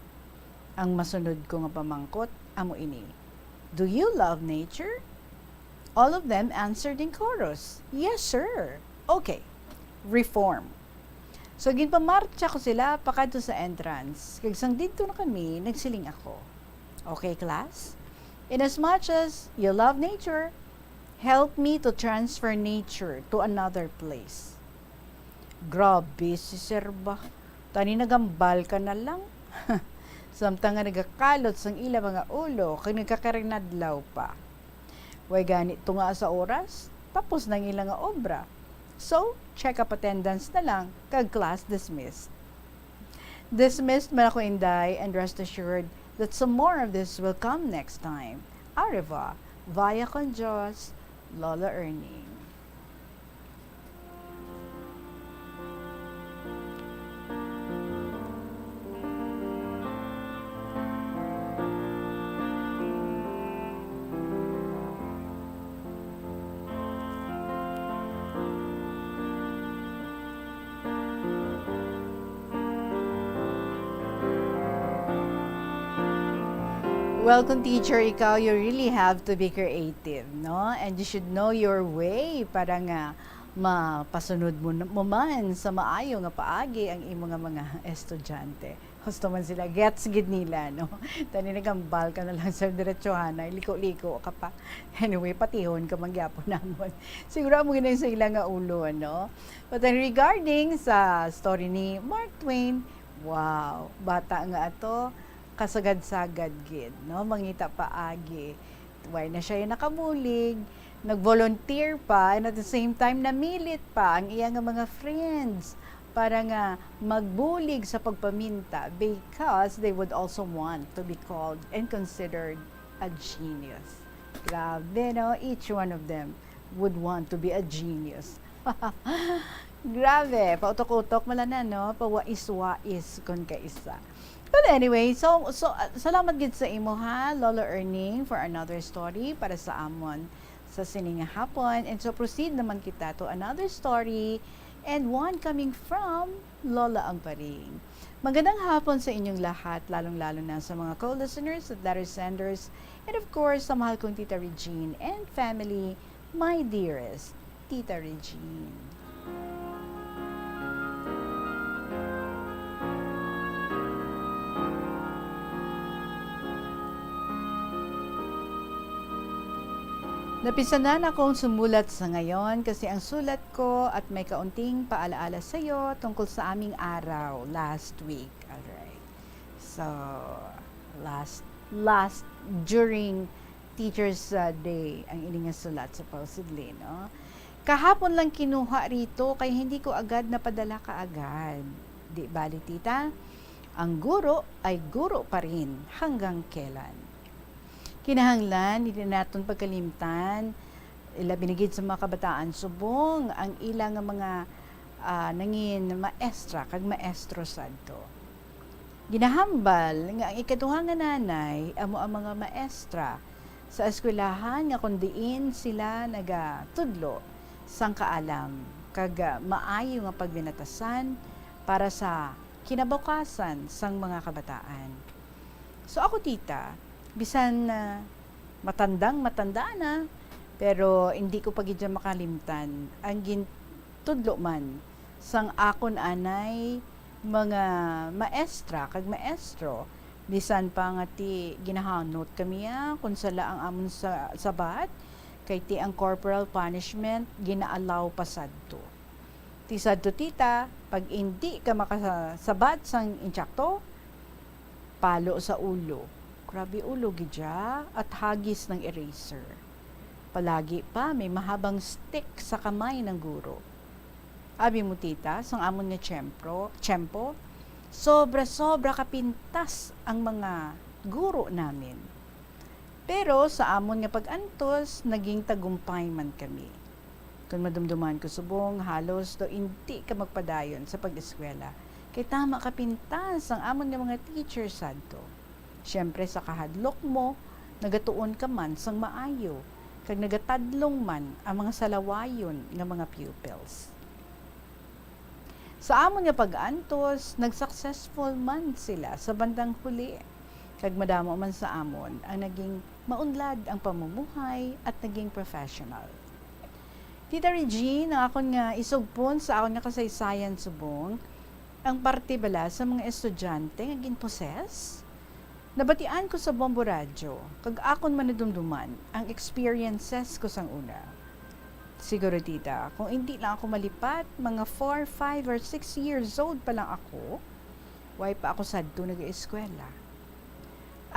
Ang masunod ko nga pamangkot amo ini, "Do you love nature?" All of them answered in chorus, "Yes, sir." Okay, reform. So, ginpamartsa ko sila pakadto sa entrance, kag sang didto na kami, nagsiling ako, "Okay, class, in as much as you love nature, help me to transfer nature to another place." Grabe si sir ba. Tani nagambal ka na lang. Samtang nga nagakalot sang ila mga ulo kag nagkakarinadlaw pa. Way gani tunga sa oras, tapos na ang ila nga obra. So, check up attendance na lang kag class dismissed. Dismissed man ako, Inday, and rest assured that some more of this will come next time. Arriba, vaya con Dios, Lola Erning. Well, kung teacher ikaw, you really have to be creative, no? And you should know your way para nga mapasunod mo, mo man sa maayo nga paagi ang imo nga mga estudyante. Husto man sila, gets gid nila, no? Tani nagambal ka na lang sa diretsuhanay, liko-liko ka pa. Anyway, patihon ka man gyapon namon. Siguro amo gid ang sa ila nga ulo, no? But then regarding sa story ni Mark Twain, wow, bata nga ato, kasagad-sagad gid, no? Mangita paagi. Why na siya yung nakabulig? Nag-volunteer pa, and at the same time, namilit pa ang iya nga mga friends para nga magbulig sa pagpaminta, because they would also want to be called and considered a genius. Grabe, no? Each one of them would want to be a genius. Grabe, pautok-utok man lang na, no? Pawais-wais kon kaisa. But anyway, so, so, uh, salamat gid sa imo, ha, Lolo Erning, for another story para sa amon sa sini nga hapon. And so, proceed naman kita to another story, and one coming from Lola Amparing. Magandang hapon sa inyong lahat, lalong-lalo na sa mga co-listeners at letter senders, and of course, sa mahal kong Tita Regine and family, my dearest Tita Regine. Napisanan akong sumulat sa ngayon kasi ang sulat ko at may kaunting paalaala sa iyo tungkol sa aming araw last week. Alright. So, last, last during Teacher's, uh, Day ang ini nga sulat, supposedly, no? Kahapon lang kinuha rito, kaya hindi ko agad napadala kaagad. Di bali, tita, ang guro ay guro pa rin hanggang kailan. Kinahanglan, hindi naton pagkalimtan, ilabi na gid sa mga kabataan subong, ang ila nga mga, ah, nangin maestra kag maestro sadto. Ginahambal nga ang ikaduha nga nanay amo ang mga maestra sa eskwelahan nga kon diin sila nagatudlo sang kaalam kag, ah, maayo nga pagbinatasan para sa kinabukasan sang mga kabataan. So ako, tita, bisan, ah, matandang matanda na, pero hindi ko pa gid siya makalimtan ang gintudlo man sang akon anay mga maestra kag maestro, bisan pa nga ti ginahanot kami, ah, kung sala ang amon sa sabat, kay ti ang corporal punishment gina-allow pa sadto. Ti sadto, tita, pag indi ka makasabat sang insakto, palo sa ulo. Grabe ulo gid ya, at hagis ng eraser. Palagi pa may mahabang stick sa kamay ng guro. Abi mo, tita, sang amon nga tiyempro-, tiyempo, sobra-sobra kapintas ang mga guro namin. Pero sa amon nga pag-antos, naging tagumpay man kami. Kon madumduman ko subong, halos daw indi ka magpadayon sa pag-eskwela, kay tama ka pintas ang amon nga mga teacher sadto. Siyempre, sa kahadlok mo, nagatuon ka man sang maayo, kag nagatadlong man ang mga salawayon nga mga pupils. Sa amon nga pag-antos, nag-successful man sila sa bandang huli, kag madamo man sa amon ang naging maunlad ang pamumuhay at naging professional. Tita Regine, ang akon nga isugpon sa akon nga kasaysayan subong, ang parte bala sa mga estudyante nga ginposes? Nabatian ko sa Bombo Radyo, kag akon man nadumduman ang experiences ko sang una. Siguro, tita, kung indi lang ako malipat, mga four, five, or six years old pa lang ako, way pa ako sadto nag-eskwela.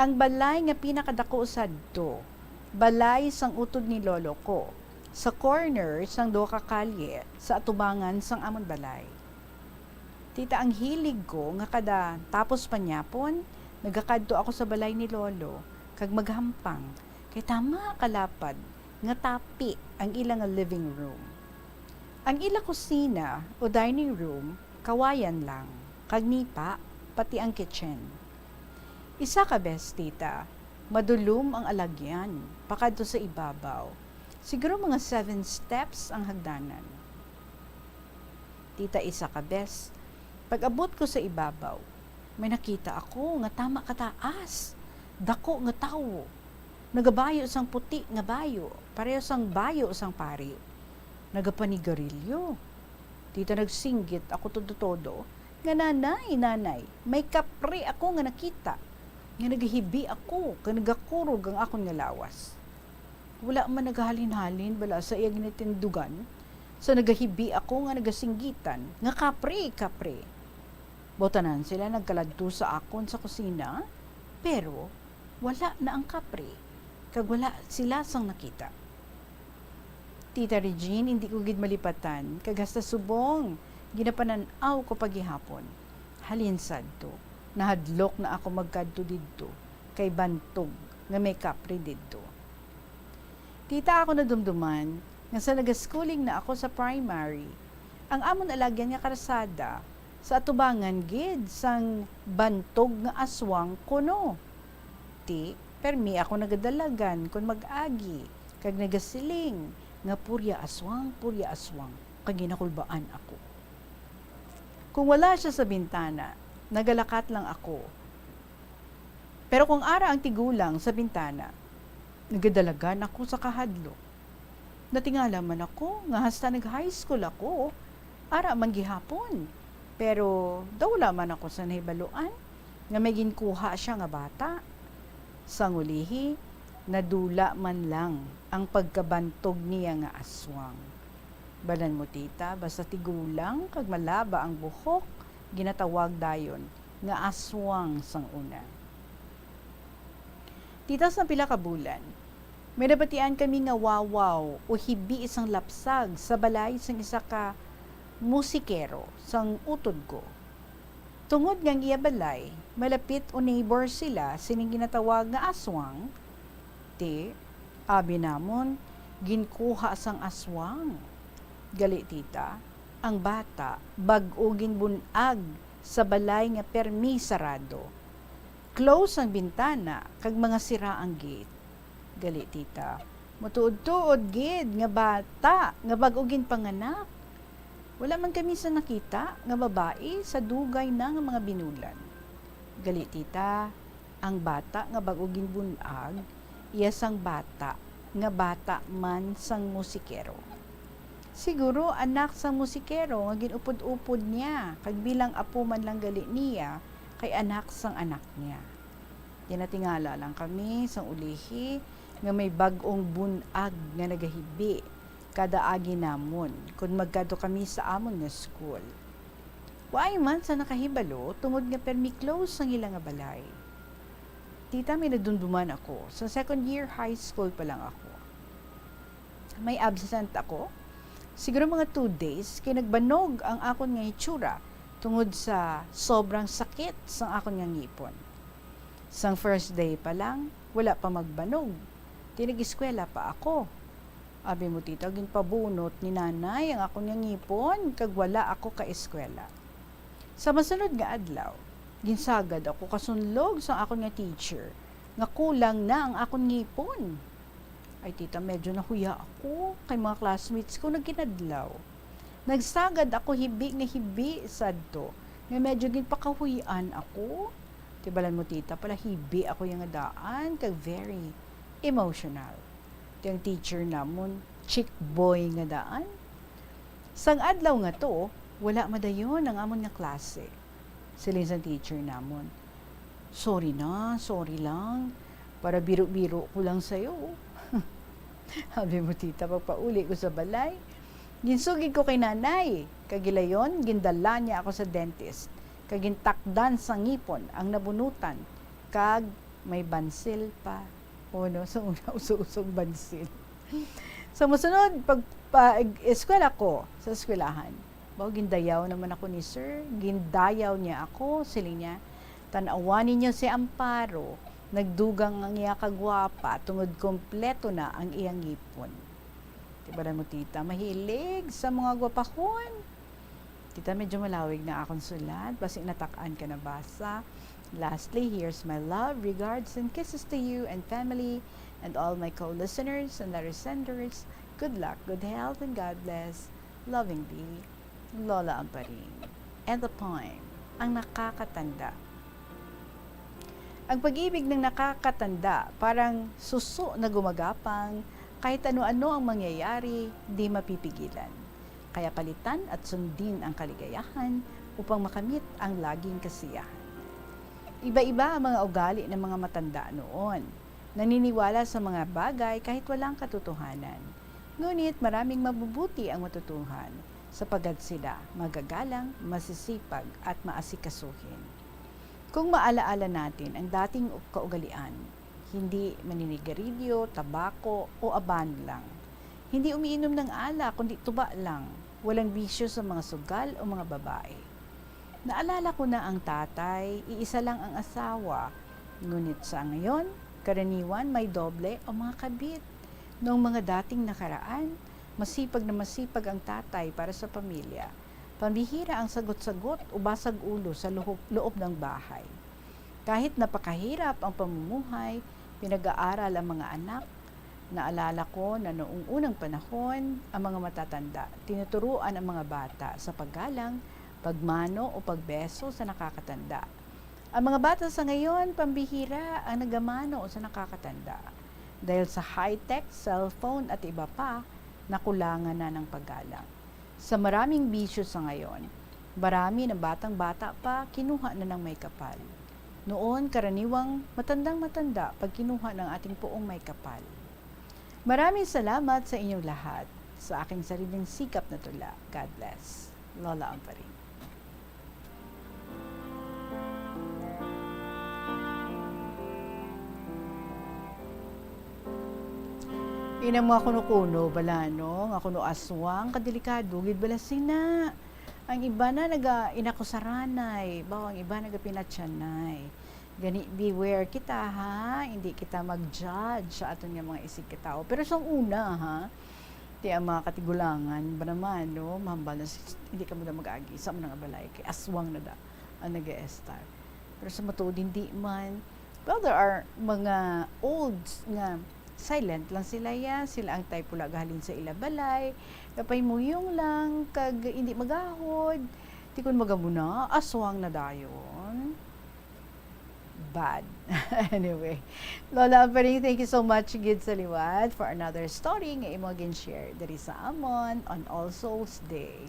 Ang balay nga pinakadako sadto, balay sang utod ni lolo ko, sa corner sang duha ka kalye sa atubangan sang amon balay. Tita, ang hilig ko nga kada tapos panyapon, nagakadto ako sa balay ni lolo kag maghampang, kay tama kalapad nga tapi ang ila nga living room. Ang ila kusina o dining room, kawayan lang, kag nipa, pati ang kitchen. Isa ka bes, tita, madulom ang alagyan pakadto sa ibabaw. Siguro mga seven steps ang hagdanan. Tita, isa ka bes, pag-abot ko sa ibabaw, may nakita ako nga tama kataas, dako nga tawo. Nagabayo sang puti nga bayo, pareho sang bayo sang pari. Nagapanigarilyo. Tita, nagsinggit ako todo-todo nga, "Nanay, nanay, may kapre ako nga nakita, nga nagahibi ako kag nagakurog ang akon nga lawas." Wala man nagahalin-halin bala sa iya ginatindugan, sa nagahibi ako nga nagasinggitan nga, "Kapre, kapre." Butanan sila nagkaladto sa akon sa kusina, pero wala na ang kapre, kag wala sila sang nakita. Tita Regine, hindi ko gid malipatan, kag hasta subong ginapanan-aw ko pa gihapon. Halin sadto, nahadlok na ako magkadto didto, kay bantog nga may kapre didto. Tita, ako nadumduman nga sa nagaschooling na ako sa primary, ang amon alagyan nga karsada sa atubangan gid sang bantog nga aswang kuno. Ti, permi ako nagadalagan kon mag-agi, kag nagasiling nga, "Purya aswang, purya aswang," kag ginakulbaan ako. Kung wala siya sa bintana, nagalakat lang ako. Pero kung ara ang tigulang sa bintana, nagadalagan ako sa kahadlok. Natingala man ako nga hasta nag-high school ako, ara man gihapon. Pero daw wala man ako sa nahibaluan nga may ginkuha siya nga bata. Sang ulihi, nadula man lang ang pagkabantog niya nga aswang. Balan mo, tita, basta tigulang kag malaba ang buhok, ginatawag dayon nga aswang sang una. Tita, sa pila ka bulan, may nabatian kami nga wawaw o hibi sang lapsag sa balay sang isa ka musikero sang utod ko. Tungod nga ang iya balay malapit o neighbor sila sining ginatawag nga aswang, ti, abi namon, ginkuha sang aswang. Gali, tita, ang bata bag-o ginbun-ag sa balay nga permi sarado. Close ang bintana kag mga sira ang gate. Gali, tita, matuod-tuod gid nga bata nga bag-o ginpanganak. Wala man kami sa nakita nga babayi sa dugay na nga mga binulan. Gali, tita, ang bata nga bag-o ginbun-ag, iya sang bata nga bata man sang musikero. Siguro anak sang musikero nga gin-upod-upod niya, kag bilang apo man lang gali niya, kay anak sang anak niya. Ginatingala lang kami sang ulihi nga may bag-ong bun-ag nga nagahibi. kada agi namon kon magkadto kami sa amon nga school. Waay man sa nakahibalo tungod nga permi close ang ila nga balay. Tita, may nadumduman ako. Sa second year high school pa lang ako. May absent ako. Siguro mga two days, kay nagbanog ang akon nga hitsura tungod sa sobrang sakit sang akon nga ngipon. Sang first day pa lang, wala pa magbanog. Ti nag-eskwela pa ako. Abi mo, tita, ginpabunot ni nanay ang akon nga ngipon, kag wala ako ka-eskwela. Sa masunod nga adlaw, ginsagad ako kasunlog sang akon nga teacher nga kulang na ang akon ngipon. Ay, tita, medyo nahuya ako kay mga classmates ko nagkinadlaw. Nagsagad ako hibi nga hibi sadto nga medyo ginpakahuy-an ako. Ti balan mo, tita, pala hibi ako yang daan kag very emotional. Ti ang teacher namon, chick boy nga daan. Sang adlaw nga to, wala madayon ang amon nga klase. Siling sang teacher namon, "Sorry na, sorry lang. Para biro-biro ko lang sayo." Abi mo, tita, pagpauli ko sa balay, ginsugid ko kay nanay, kag gilayon, gindala niya ako sa dentist, kag gintakdan sa ngipon ang nabunutan, kag may bansil pa. O no, sa una, uso-usong bansil. Sa masunod, pag, pag eskwela ko sa eskwelahan, bao, gindayaw naman ako ni sir. Gindayaw niya ako, siling niya, "Tan-awan ninyo si Amparo, nagdugang ang iya kagwapa tungod kompleto na ang iyang ngipon." Ti balan mo, tita, mahilig sa mga gwapahon. Tita, medyo malawig na akong sulat. Basi natak-an ka na basa. Lastly, here's my love, regards, and kisses to you and family and all my co-listeners and letter senders. Good luck, good health, and God bless. Lovingly, Lola Amparing. And the poem, Ang Nakakatanda. Ang pag-ibig ng nakakatanda, parang suso na gumagapang, kahit ano-ano ang mangyayari, di mapipigilan. Kaya palitan at sundin ang kaligayahan upang makamit ang laging kasiyahan. Iba-iba ang mga ugali ng mga matanda noon. Naniniwala sa mga bagay kahit walang katotohanan. Ngunit maraming mabubuti ang matutuhan, sapagkat sila magagalang, masisipag, at maasikasuhin. Kung maalaala natin ang dating kaugalian, hindi maninigarilyo, tabako, o aban lang. Hindi umiinom ng alak, kundi tuba lang. Walang bisyo sa mga sugal o mga babae. Naalala ko na ang tatay, iisa lang ang asawa. Ngunit sa ngayon, karaniwan may doble o mga kabit. Noong mga dating nakaraan, masipag na masipag ang tatay para sa pamilya. Pambihira ang sagot-sagot o basag ulo sa luhop-, loob ng bahay. Kahit napakahirap ang pamumuhay, pinag-aaral ang mga anak. Naalala ko na noong unang panahon, ang mga matatanda tinuturuan ang mga bata sa paggalang, pagmano o pagbeso sa nakakatanda. Ang mga bata sa ngayon, pambihira ang nagamano sa nakakatanda. Dahil sa high-tech, cellphone at iba pa, nakulangan na ng paggalang. Sa maraming bisyo sa ngayon, marami ng batang-bata pa kinuha na ng may kapal. Noon, karaniwang matandang-matanda pag kinuha ng ating poong may kapal. Maraming salamat sa inyong lahat sa aking sariling sikap na tula. God bless. Lola Amparing. Ina mo ako no kuno, bala, no? Nga kuno aswang, kadelikado gid bala sina. Ang iba na naga-, inakusaranay, bawo ang iba nagapinatyanay. Gani, beware kita, ha? Hindi kita mag-judge sa aton nga mga isigkatawo. Pero sa una, ha? Ti ang mga katigulangan ba naman, no? Mahambal na si, hindi ka mo na mag-agi sa mga balay kay aswang na da ang nag-estar. Pero sa matuod, hindi man. Well, there are mga olds nga silent lang sila, ya. Sila ang type wala gahalin sa ila balay. Kapay muyong lang, kag hindi magahod. Ti kun magamuna, aswang na dayon. Bad. Anyway, Lola Amparing, thank you so much gid sa liwat for another story nga imo gin-share diri sa amon on All Souls Day.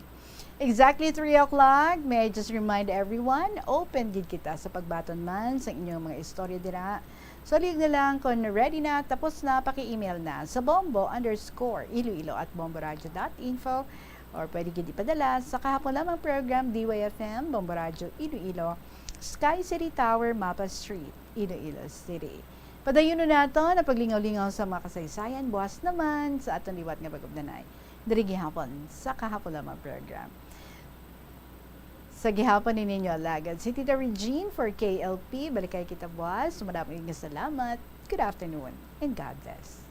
Exactly three o'clock. May I just remind everyone, open gid kita sa pagbaton man sa inyong mga istorya dira So, lihog na lang kung ready na, tapos na, paki-email na sa bombo underscore iloilo at bomboradio dot info, or pwede gid ipadala sa Kahapon Lamang Program, D Y F M, Bombo Radio Iloilo, Sky City Tower, Mapa Street, Iloilo City. Padayunon naton ang paglingaw-lingaw sa mga kasaysayan buwas naman sa aton liwat nga pag-umnanay diri gihapon sa Kahapon Lamang Program. Sa gihapon ni ninyo alagad si Tita Regine for K L P. Balikay kita buwas. Madamo nga salamat. Good afternoon and God bless.